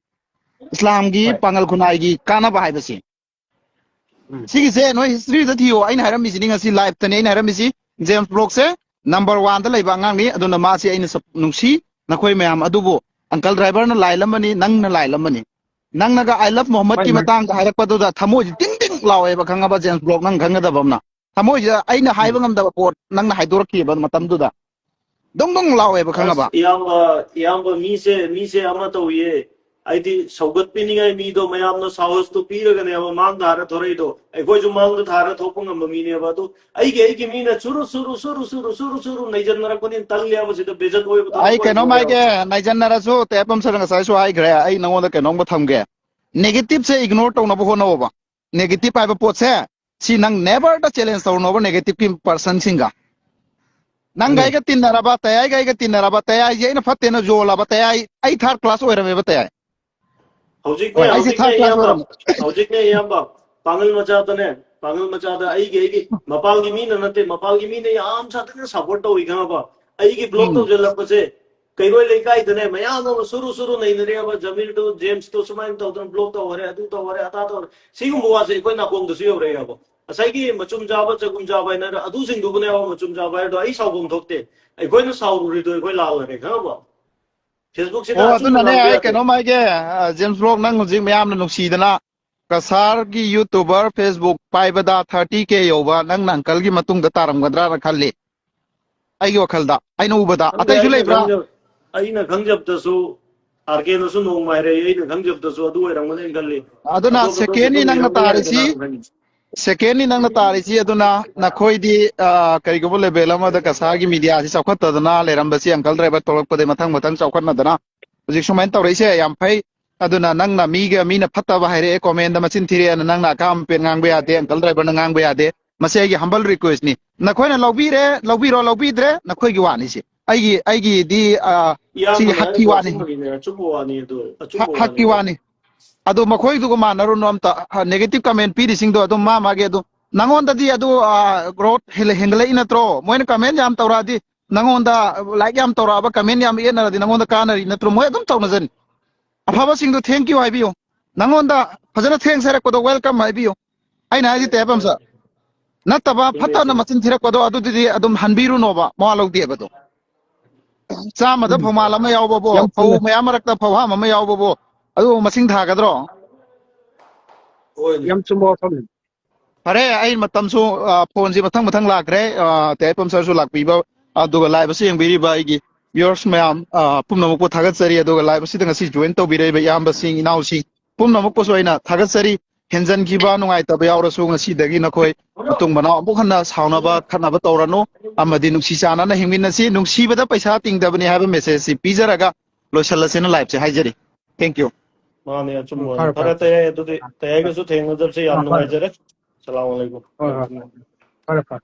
ꯏꯁꯂꯥꯝꯒꯤ ꯍꯣꯏ꯫ ꯄꯥꯉꯜ ꯈꯨꯟꯅꯥꯏꯒꯤ ꯀꯥꯟꯅꯕ ꯍꯥꯏꯕꯁꯤ꯫ ꯎꯝ꯫ ꯁꯤꯒꯤꯁꯦ ꯅꯣꯏ historyꯗ ꯊꯤꯌꯣ꯫ ꯑꯩꯅ ꯍꯥꯏꯔꯝꯃꯤꯁꯤꯅꯤ ꯉꯁꯤ liveꯇꯅꯤ ꯑꯩꯅ ꯍꯥꯏꯔꯝꯃꯤꯁꯤ꯫ James Vlogꯁꯦ number oneꯗ ꯂꯩꯕ ꯑꯉꯥꯡꯅꯤ꯫ ꯑꯗꯨꯅ ꯃꯥꯁꯤ ꯑꯩꯅ ꯁꯞ-, ꯅꯨꯡꯁꯤ꯫ ꯅꯈꯣꯏ ꯃꯌꯥꯝ ꯑꯗꯨꯕꯨ uncle driverꯅ ꯂꯥꯏꯜꯂꯝꯃꯅꯤ, ꯅꯪꯅ ꯂꯥꯏꯜꯂꯝꯃꯅꯤ꯫ ꯅꯪꯅꯒ "I love ꯃꯣꯍꯝꯃꯗꯀꯤ" ꯍꯣꯏ, ꯃꯥ- ꯃꯇꯥꯡꯗ ꯍꯥꯏꯔꯛꯄꯗꯨꯗ ꯊꯃꯣꯏꯁꯦ ꯇꯤꯡ ꯇꯤꯡ ꯂꯥꯎꯋꯦꯕ, ꯈꯪꯉꯕ? James Vlog, ꯅꯪ ꯈꯪꯒꯗꯕ ꯑꯃꯅ, ꯊꯃꯣꯏꯁꯤꯗ ꯑꯩꯅ ꯍꯥꯏꯕ ꯎꯝ꯫ ꯉꯝꯗꯕ ꯄꯣꯠ ꯅꯪꯅ ꯍꯥꯏꯗꯣꯔꯛꯈꯤꯕ ꯃꯇꯝꯗꯨꯗ ꯗꯨꯡ ꯗꯨꯡ ꯂꯥꯎꯋꯦꯕ, ꯈꯪꯉꯕ? ꯑꯁ, ꯏꯌꯥꯝꯕ, ꯏꯌꯥꯝꯕ, ꯃꯤꯁꯦ, ꯃꯤꯁꯦ ꯑꯃ ꯇꯧꯏꯌꯦ꯫ ꯍꯥꯏꯗꯤ ꯁꯧꯒꯠꯄꯤꯅꯤꯡꯉꯥꯏ ꯃꯤꯗꯣ ꯃꯌꯥꯝꯅ ꯁꯥꯍꯁꯇꯣ ꯄꯤꯔꯒꯅꯦꯕ ꯃꯥꯡ ꯊꯥꯔ ꯊꯣꯔꯛꯏꯗꯣ꯫ ꯑꯩꯈꯣꯏꯁꯨ ꯃꯥꯡꯗ ꯊꯥꯔ ꯊꯣꯛꯄ ꯉꯝꯕ ꯃꯤꯅꯦꯕ꯫ ꯑꯗꯨ ꯑꯩꯒꯤ, ꯑꯩꯒꯤ ꯃꯤꯅ ꯆꯨꯔꯨ, ꯆꯨꯔꯨ, ꯆꯨꯔꯨ, ꯆꯨꯔꯨ, ꯆꯨꯔꯨ, ꯆꯨꯔꯨ ꯅꯩꯖꯟꯅꯔꯛꯄꯅꯤꯅ ꯇꯜꯂꯦꯕ꯫ ꯁꯤꯗ ꯕꯦꯖꯠ ꯑꯣꯏꯕ ꯊꯕꯛ ꯑꯩ ꯑꯣꯏꯅ ꯀꯩꯅꯣꯝ ꯊꯣꯛꯑꯦꯕ꯫ ꯍꯥꯏꯒꯦ, ꯅꯩꯖꯟꯅꯔꯁꯨ ꯇꯦꯞ ꯑꯃ ꯁꯥꯔ ꯉꯁꯥꯏꯁꯨ ꯍꯥꯏꯈ꯭ꯔꯦ, ꯑꯩ ꯅꯉꯣꯟꯗ ꯀꯩꯅꯣꯝꯒ ꯊꯝꯒꯦ꯫ Negativeꯁꯦ ignore ꯇꯧꯅꯕ ꯍꯣꯠꯅꯧꯕ꯫ Negative ꯍꯥꯏꯕ ꯄꯣꯠꯁꯦ, ꯁꯤ ꯅꯪ neverꯗ challenge ꯇꯧꯔꯨꯅꯣꯕ negativeꯀꯤ personꯁꯤꯡꯒ꯫ ꯅꯪꯒ ꯎꯝ꯫ ꯑꯩꯒ ꯇꯤꯟꯅꯔꯕ, ꯇꯌꯥꯏꯒ ꯑꯩꯒ ꯇꯤꯟꯅꯔꯕ, ꯇꯌꯥꯏꯁꯦ ꯑꯩꯅ ꯐꯠꯇꯦꯅ ꯌꯣꯜꯂꯕ, ꯇꯌꯥꯏ, ꯑꯩ third class ꯑꯣꯏꯔꯝꯃꯦꯕ, ꯇꯌꯥꯏ꯫ ꯍꯧꯖꯤꯛꯅꯦ, ꯍꯣꯏ, ꯑꯩꯁꯦ ꯍꯧꯖꯤꯛꯅꯦ third class ꯏꯌꯥꯝꯕ, ꯑꯣꯏꯔꯝꯃꯦ꯫ ꯍꯧꯖꯤꯛꯅꯦ ꯏꯌꯥꯝꯕ, ꯄꯥꯡꯒꯜ ꯃꯆꯥꯗꯅꯦ, ꯄꯥꯡꯒꯜ ꯃꯆꯥꯗ ꯑꯩꯒꯤ, ꯑꯩꯒꯤ ꯃꯄꯥꯜꯒꯤ ꯃꯤꯅ ꯅꯠꯇꯦ, ꯃꯄꯥꯜꯒꯤ ꯃꯤꯅ ꯌꯥꯝ ꯁꯥꯊꯤꯅ support ꯇꯧꯏ, ꯈꯪꯉꯕ? ꯑꯩꯒꯤ block ꯎꯝ꯫ ꯇꯧꯁꯤꯜꯂꯛꯄꯁꯦ, ꯀꯩꯔꯣꯏ ꯂꯩꯀꯥꯏꯗꯅꯦ, ꯃꯌꯥꯝ ꯑꯃ ꯁꯨꯔꯨ ꯁꯨꯔꯨ ꯅꯩꯅꯔꯦꯕ, ꯖꯃꯤꯔꯗꯣ, ꯖꯦꯝꯁꯇꯣ ꯁꯨꯃꯥꯏꯅ ꯇꯧꯗꯅ block ꯇꯧꯍꯔꯦ, ꯑꯗꯨ ꯇꯧꯍꯔꯦ, ꯑꯗꯥ ꯇꯧꯍꯔꯦ꯫ ꯁꯤꯒꯨꯝꯕ ꯋꯥꯁꯦ ꯑꯩꯈꯣꯏ ꯅꯥꯀꯣꯡꯗꯁꯨ ꯌꯧꯔꯛꯑꯦꯕ꯫ ꯉꯁꯥꯏꯒꯤ ꯃꯆꯨꯝ ꯆꯥꯕ, ꯆꯒꯨꯝ ꯆꯥꯕ ꯍꯥꯏꯅ ꯑꯗꯨꯁꯤꯡꯗꯨꯕꯨꯅꯦꯕ ꯃꯆꯨꯝ ꯆꯥꯕ ꯍꯥꯏꯔꯗꯣ꯫ ꯑꯩ ꯁꯥꯎꯐꯝ ꯊꯣꯛꯇꯦ꯫ ꯑꯩꯈꯣꯏꯅ ꯁꯥꯎꯔꯨꯔꯤꯗꯣ ꯑꯩꯈꯣꯏ ꯂꯥꯜꯂꯔꯦ, ꯈꯪꯉꯕꯣ? Facebookꯁꯤꯗ ꯑꯣ, ꯑꯆꯨꯝꯕ ꯑꯗꯨꯅꯅꯦ ꯉꯥꯡꯕ ꯑꯩ ꯌꯥꯗꯦ꯫ ꯀꯩꯅꯣꯝ ꯍꯥꯏꯒꯦ, ꯑ, James Vlog, ꯅꯪ ꯍꯧꯖꯤꯛ ꯃꯌꯥꯝꯅ ꯅꯨꯡꯁꯤꯗꯅ ꯀꯁꯥꯔꯒꯤ YouTuber Facebook ꯄꯥꯏꯕꯗ thirty K ꯌꯧꯕ ꯅꯪꯅ uncleꯒꯤ ꯃꯇꯨꯡꯗ ꯇꯥꯔꯝꯒꯗ꯭ꯔꯥꯅ ꯈꯜꯂꯤ꯫ ꯑꯩꯒꯤ ꯋꯥꯈꯜꯗ, ꯑꯩꯅ ꯎꯕꯗ꯫ ꯈꯪꯗꯦ, ꯑꯇꯩꯁꯨ ꯑꯩꯅ ꯂꯩꯕ꯭ꯔꯥ? ꯈꯪꯖ-, ꯑꯩꯅ ꯈꯪꯖꯕꯗꯁꯨ, ꯑꯥꯔ ꯀꯦꯅꯁꯨ ꯅꯣꯡꯃ ꯍꯥꯏꯔꯛꯏ, ꯑꯩꯅ ꯈꯪꯖꯕꯗꯁꯨ ꯑꯗꯨ ꯑꯣꯏꯔꯝꯒꯅꯦꯅ ꯈꯜꯂꯤ꯫ ꯑꯗꯨꯅ ꯑꯇꯣꯞ ꯑꯇꯣꯞꯄꯁꯨ secondꯅꯤ ꯅꯪꯅ ꯂꯩꯔꯝꯕ ꯌꯥꯏꯗꯅ ꯇꯥꯔꯤꯁꯤ, ꯑꯗꯨꯝ ꯈꯪꯉꯤ꯫ Secondꯅꯤ ꯅꯪꯅ ꯇꯥꯔꯤꯁꯤ꯫ ꯑꯗꯨꯅ ꯅꯈꯣꯏꯗꯤ, ꯑ, ꯀꯔꯤꯒꯨꯝꯕ level ꯑꯃꯗ ꯀꯁꯥꯔꯒꯤ mediaꯁꯤ ꯆꯥꯎꯈꯠꯇꯗꯅ ꯂꯩꯔꯝꯕꯁꯤ uncle driver ꯊꯣꯛꯂꯛꯄꯗꯒꯤ ꯃꯊꯪ ꯃꯊꯪ ꯆꯥꯎꯈꯠꯅꯗꯅ ꯍꯧꯖꯤꯛ ꯁꯨꯃꯥꯏꯅ ꯇꯧꯔꯛꯏꯁꯦ ꯌꯥꯝ ꯐꯩ꯫ ꯑꯗꯨꯅ ꯅꯪꯅ ꯃꯤꯒ, ꯃꯤꯅ ꯐꯠꯇꯕ ꯍꯥꯏꯔꯛꯑꯦ, commentꯗ ꯃꯆꯤꯟ ꯊꯤꯔꯛꯑꯦꯅ ꯅꯪꯅ ꯑꯀꯥꯝ ꯑꯄꯦꯟ ꯉꯥꯡꯕ ꯌꯥꯗꯦ, uncle driverꯅ ꯉꯥꯡꯕ ꯌꯥꯗꯦ꯫ ꯃꯁꯤ ꯑꯩꯒꯤ humble request ꯅꯤ꯫ ꯅꯈꯣꯏꯅ ꯂꯧꯕꯤꯔꯦ, ꯂꯧꯕꯤꯔꯣ, ꯂꯧꯕꯤꯗ꯭ꯔꯦ, ꯅꯈꯣꯏꯒꯤ ꯋꯥꯅꯤ ꯁꯤ꯫ ꯑꯩꯒꯤ, ꯑꯩꯒꯤꯗꯤ, ꯑ, ꯁꯤꯒꯤ ꯏꯌꯥꯝꯕꯅ ꯍꯛꯀꯤ ꯍꯥꯏꯔꯤꯗꯣ ꯋꯥꯅꯤ꯫ ꯑꯆꯨꯝꯕꯒꯤꯅꯦ, ꯑꯆꯨꯝꯕ ꯋꯥꯅꯤ ꯑꯗꯨ, ꯑꯆꯨꯝꯕ ꯍ-, ꯍꯛꯀꯤ ꯋꯥꯅꯤꯗ꯫ ꯋꯥꯅꯤ꯫ ꯑꯗꯨ ꯃꯈꯣꯏꯗꯨꯒ ꯃꯥꯟꯅꯔꯨꯅꯨ ꯑꯝꯇ꯫ ꯍ, negative comment ꯄꯤꯔꯤꯁꯤꯡꯗꯣ ꯑꯗꯨꯝ ꯃꯥ ꯃꯥꯒꯤ ꯑꯗꯨꯝ, ꯅꯉꯣꯟꯗꯗꯤ ꯑꯗꯨ, ꯑ, growth ꯍꯦꯜꯂ-, ꯍꯦꯟꯒꯠꯂꯛꯏ ꯅꯠꯇ꯭ꯔꯣ? ꯃꯣꯏꯅ comment ꯌꯥꯝ ꯇꯧꯔꯛꯑꯗꯤ, ꯅꯉꯣꯟꯗ like ꯌꯥꯝ ꯇꯧꯔꯛꯑꯕ, comment ꯌꯥꯝ ꯌꯦꯠꯅꯔꯗꯤ ꯅꯉꯣꯟꯗ ꯀꯥꯟꯅꯔꯤ ꯅꯠꯇ꯭ꯔꯣ? ꯃꯣꯏ ꯑꯗꯨꯝ ꯇꯧꯅꯖꯅꯤ꯫ ꯑꯐꯕꯁꯤꯡꯗꯣ thank you ꯍꯥꯏꯕꯤꯌꯨ꯫ ꯅꯉꯣꯟꯗ ꯐꯖꯅ thanks ꯍꯥꯏꯔꯛꯄꯗꯣ welcome ꯍꯥꯏꯕꯤꯌꯨ꯫ ꯑꯩꯅ ꯍꯥꯏꯁꯤ ꯇꯦꯞ ꯑꯃ ꯁꯥ-, ꯅꯠꯇꯕ ꯆꯨꯝꯃꯦ, ꯐꯠꯇꯅ ꯆꯨꯝꯃꯦ꯫ ꯃꯆꯤꯟ ꯊꯤꯔꯛꯄꯗꯣ ꯑꯗꯨꯗꯤ ꯑꯗꯨꯝ ꯍꯟꯕꯤꯔꯨꯅꯣꯕ, ꯃꯋꯥ ꯂꯧꯗꯦꯕ ꯑꯗꯣ꯫ ꯆꯥꯝꯃꯗ ꯎꯝ꯫ ꯐꯧꯃꯥꯜ ꯑꯃ ꯌꯥꯎꯕꯕꯨ, ꯌꯥꯝ ꯐꯧ ꯆꯨꯝꯃꯦ꯫ ꯃꯌꯥꯝ ꯃꯔꯛꯇ ꯐꯧꯍꯥꯝ ꯑꯃ ꯌꯥꯎꯕꯕꯨ, ꯑꯗꯨ ꯃꯁꯤꯡ ꯊꯥꯒꯗ꯭ꯔꯣ? ꯍꯣꯏꯅꯦ꯫ ꯌꯥꯝ ꯆꯨꯝꯕ ꯋꯥꯐꯝꯅꯤ꯫ ꯐꯔꯦ, ꯑꯩ ꯃꯇꯝꯁꯨ, ꯑ, ꯐꯣꯟꯁꯤ ꯃꯊꯪ ꯃꯊꯪ ꯂꯥꯛꯈ꯭ꯔꯦ꯫ ꯑ, ꯇꯦꯞ ꯑꯃ ꯁꯥꯔꯁꯨ ꯂꯥꯛꯄꯤꯕ, ꯑꯗꯨꯒ live ꯑꯁꯤ ꯌꯦꯡꯕꯤꯔꯤꯕ ꯑꯩꯒꯤ viewers ꯃꯌꯥꯝ, ꯑ, ꯄꯨꯝꯅꯃꯛꯄꯨ ꯊꯥꯒꯠꯆꯔꯤ꯫ ꯑꯗꯨꯒ live ꯑꯁꯤꯗ ꯉꯁꯤ join ꯇꯧꯕꯤꯔꯛꯏꯕ ꯏꯌꯥꯝꯕꯁꯤꯡ, ꯏꯅꯥꯎꯁꯤꯡ ꯄꯨꯝꯅꯃꯛꯄꯨꯁꯨ ꯑꯩꯅ ꯊꯥꯒꯠꯆꯔꯤ꯫ ꯍꯦꯟꯖꯟꯈꯤꯕ, ꯅꯨꯡꯉꯥꯏꯇꯕ ꯌꯥꯎꯔꯁꯨ ꯉꯁꯤꯗꯒꯤ ꯅꯈꯣꯏ ꯃꯇꯨꯡ ꯃꯅꯥꯎ ꯑꯃꯨꯛ ꯍꯟꯅ ꯁꯥꯎꯅꯕ ꯈꯠꯅꯕ ꯇꯧꯔꯅꯨ, ꯑꯃꯗꯤ ꯅꯨꯡꯁꯤ ꯆꯥꯟꯅꯅ ꯍꯤꯡꯃꯤꯟꯅꯁꯤ꯫ ꯅꯨꯡꯁꯤꯕꯗ ꯄꯩꯁꯥ ꯇꯤꯡꯗꯕꯅꯤ ꯍꯥꯏꯕ message ꯁꯤ ꯄꯤꯖꯔꯒ ꯂꯣꯏꯁꯤꯜꯂꯁꯦꯅ live ꯁꯦ ꯍꯥꯏꯖꯔꯤ꯫ Thank you꯫ ꯃꯥꯅꯦ, ꯑꯆꯨꯝꯕ ꯎꯝ, ꯋꯥꯅꯤ꯫ ꯐꯔꯦ, ꯐꯔꯦ, ꯐꯔꯦ, ꯐꯔꯦ꯫ ꯇꯌꯥꯏ, ꯑꯗꯨꯗꯤ ꯇꯌꯥꯏꯒꯁꯨ ꯊꯦꯡꯅꯗꯕꯁꯦ ꯌꯥꯝ ꯑꯥ, ꯐꯔꯦ꯫ ꯅꯨꯡꯉꯥꯏꯖꯔꯦ꯫ ꯁꯂꯥꯝ ꯑꯂꯩꯀꯨꯝ꯫ ꯍꯣꯏ, ꯍꯣꯏ꯫ ꯐꯔꯦ, ꯐꯔꯦ꯫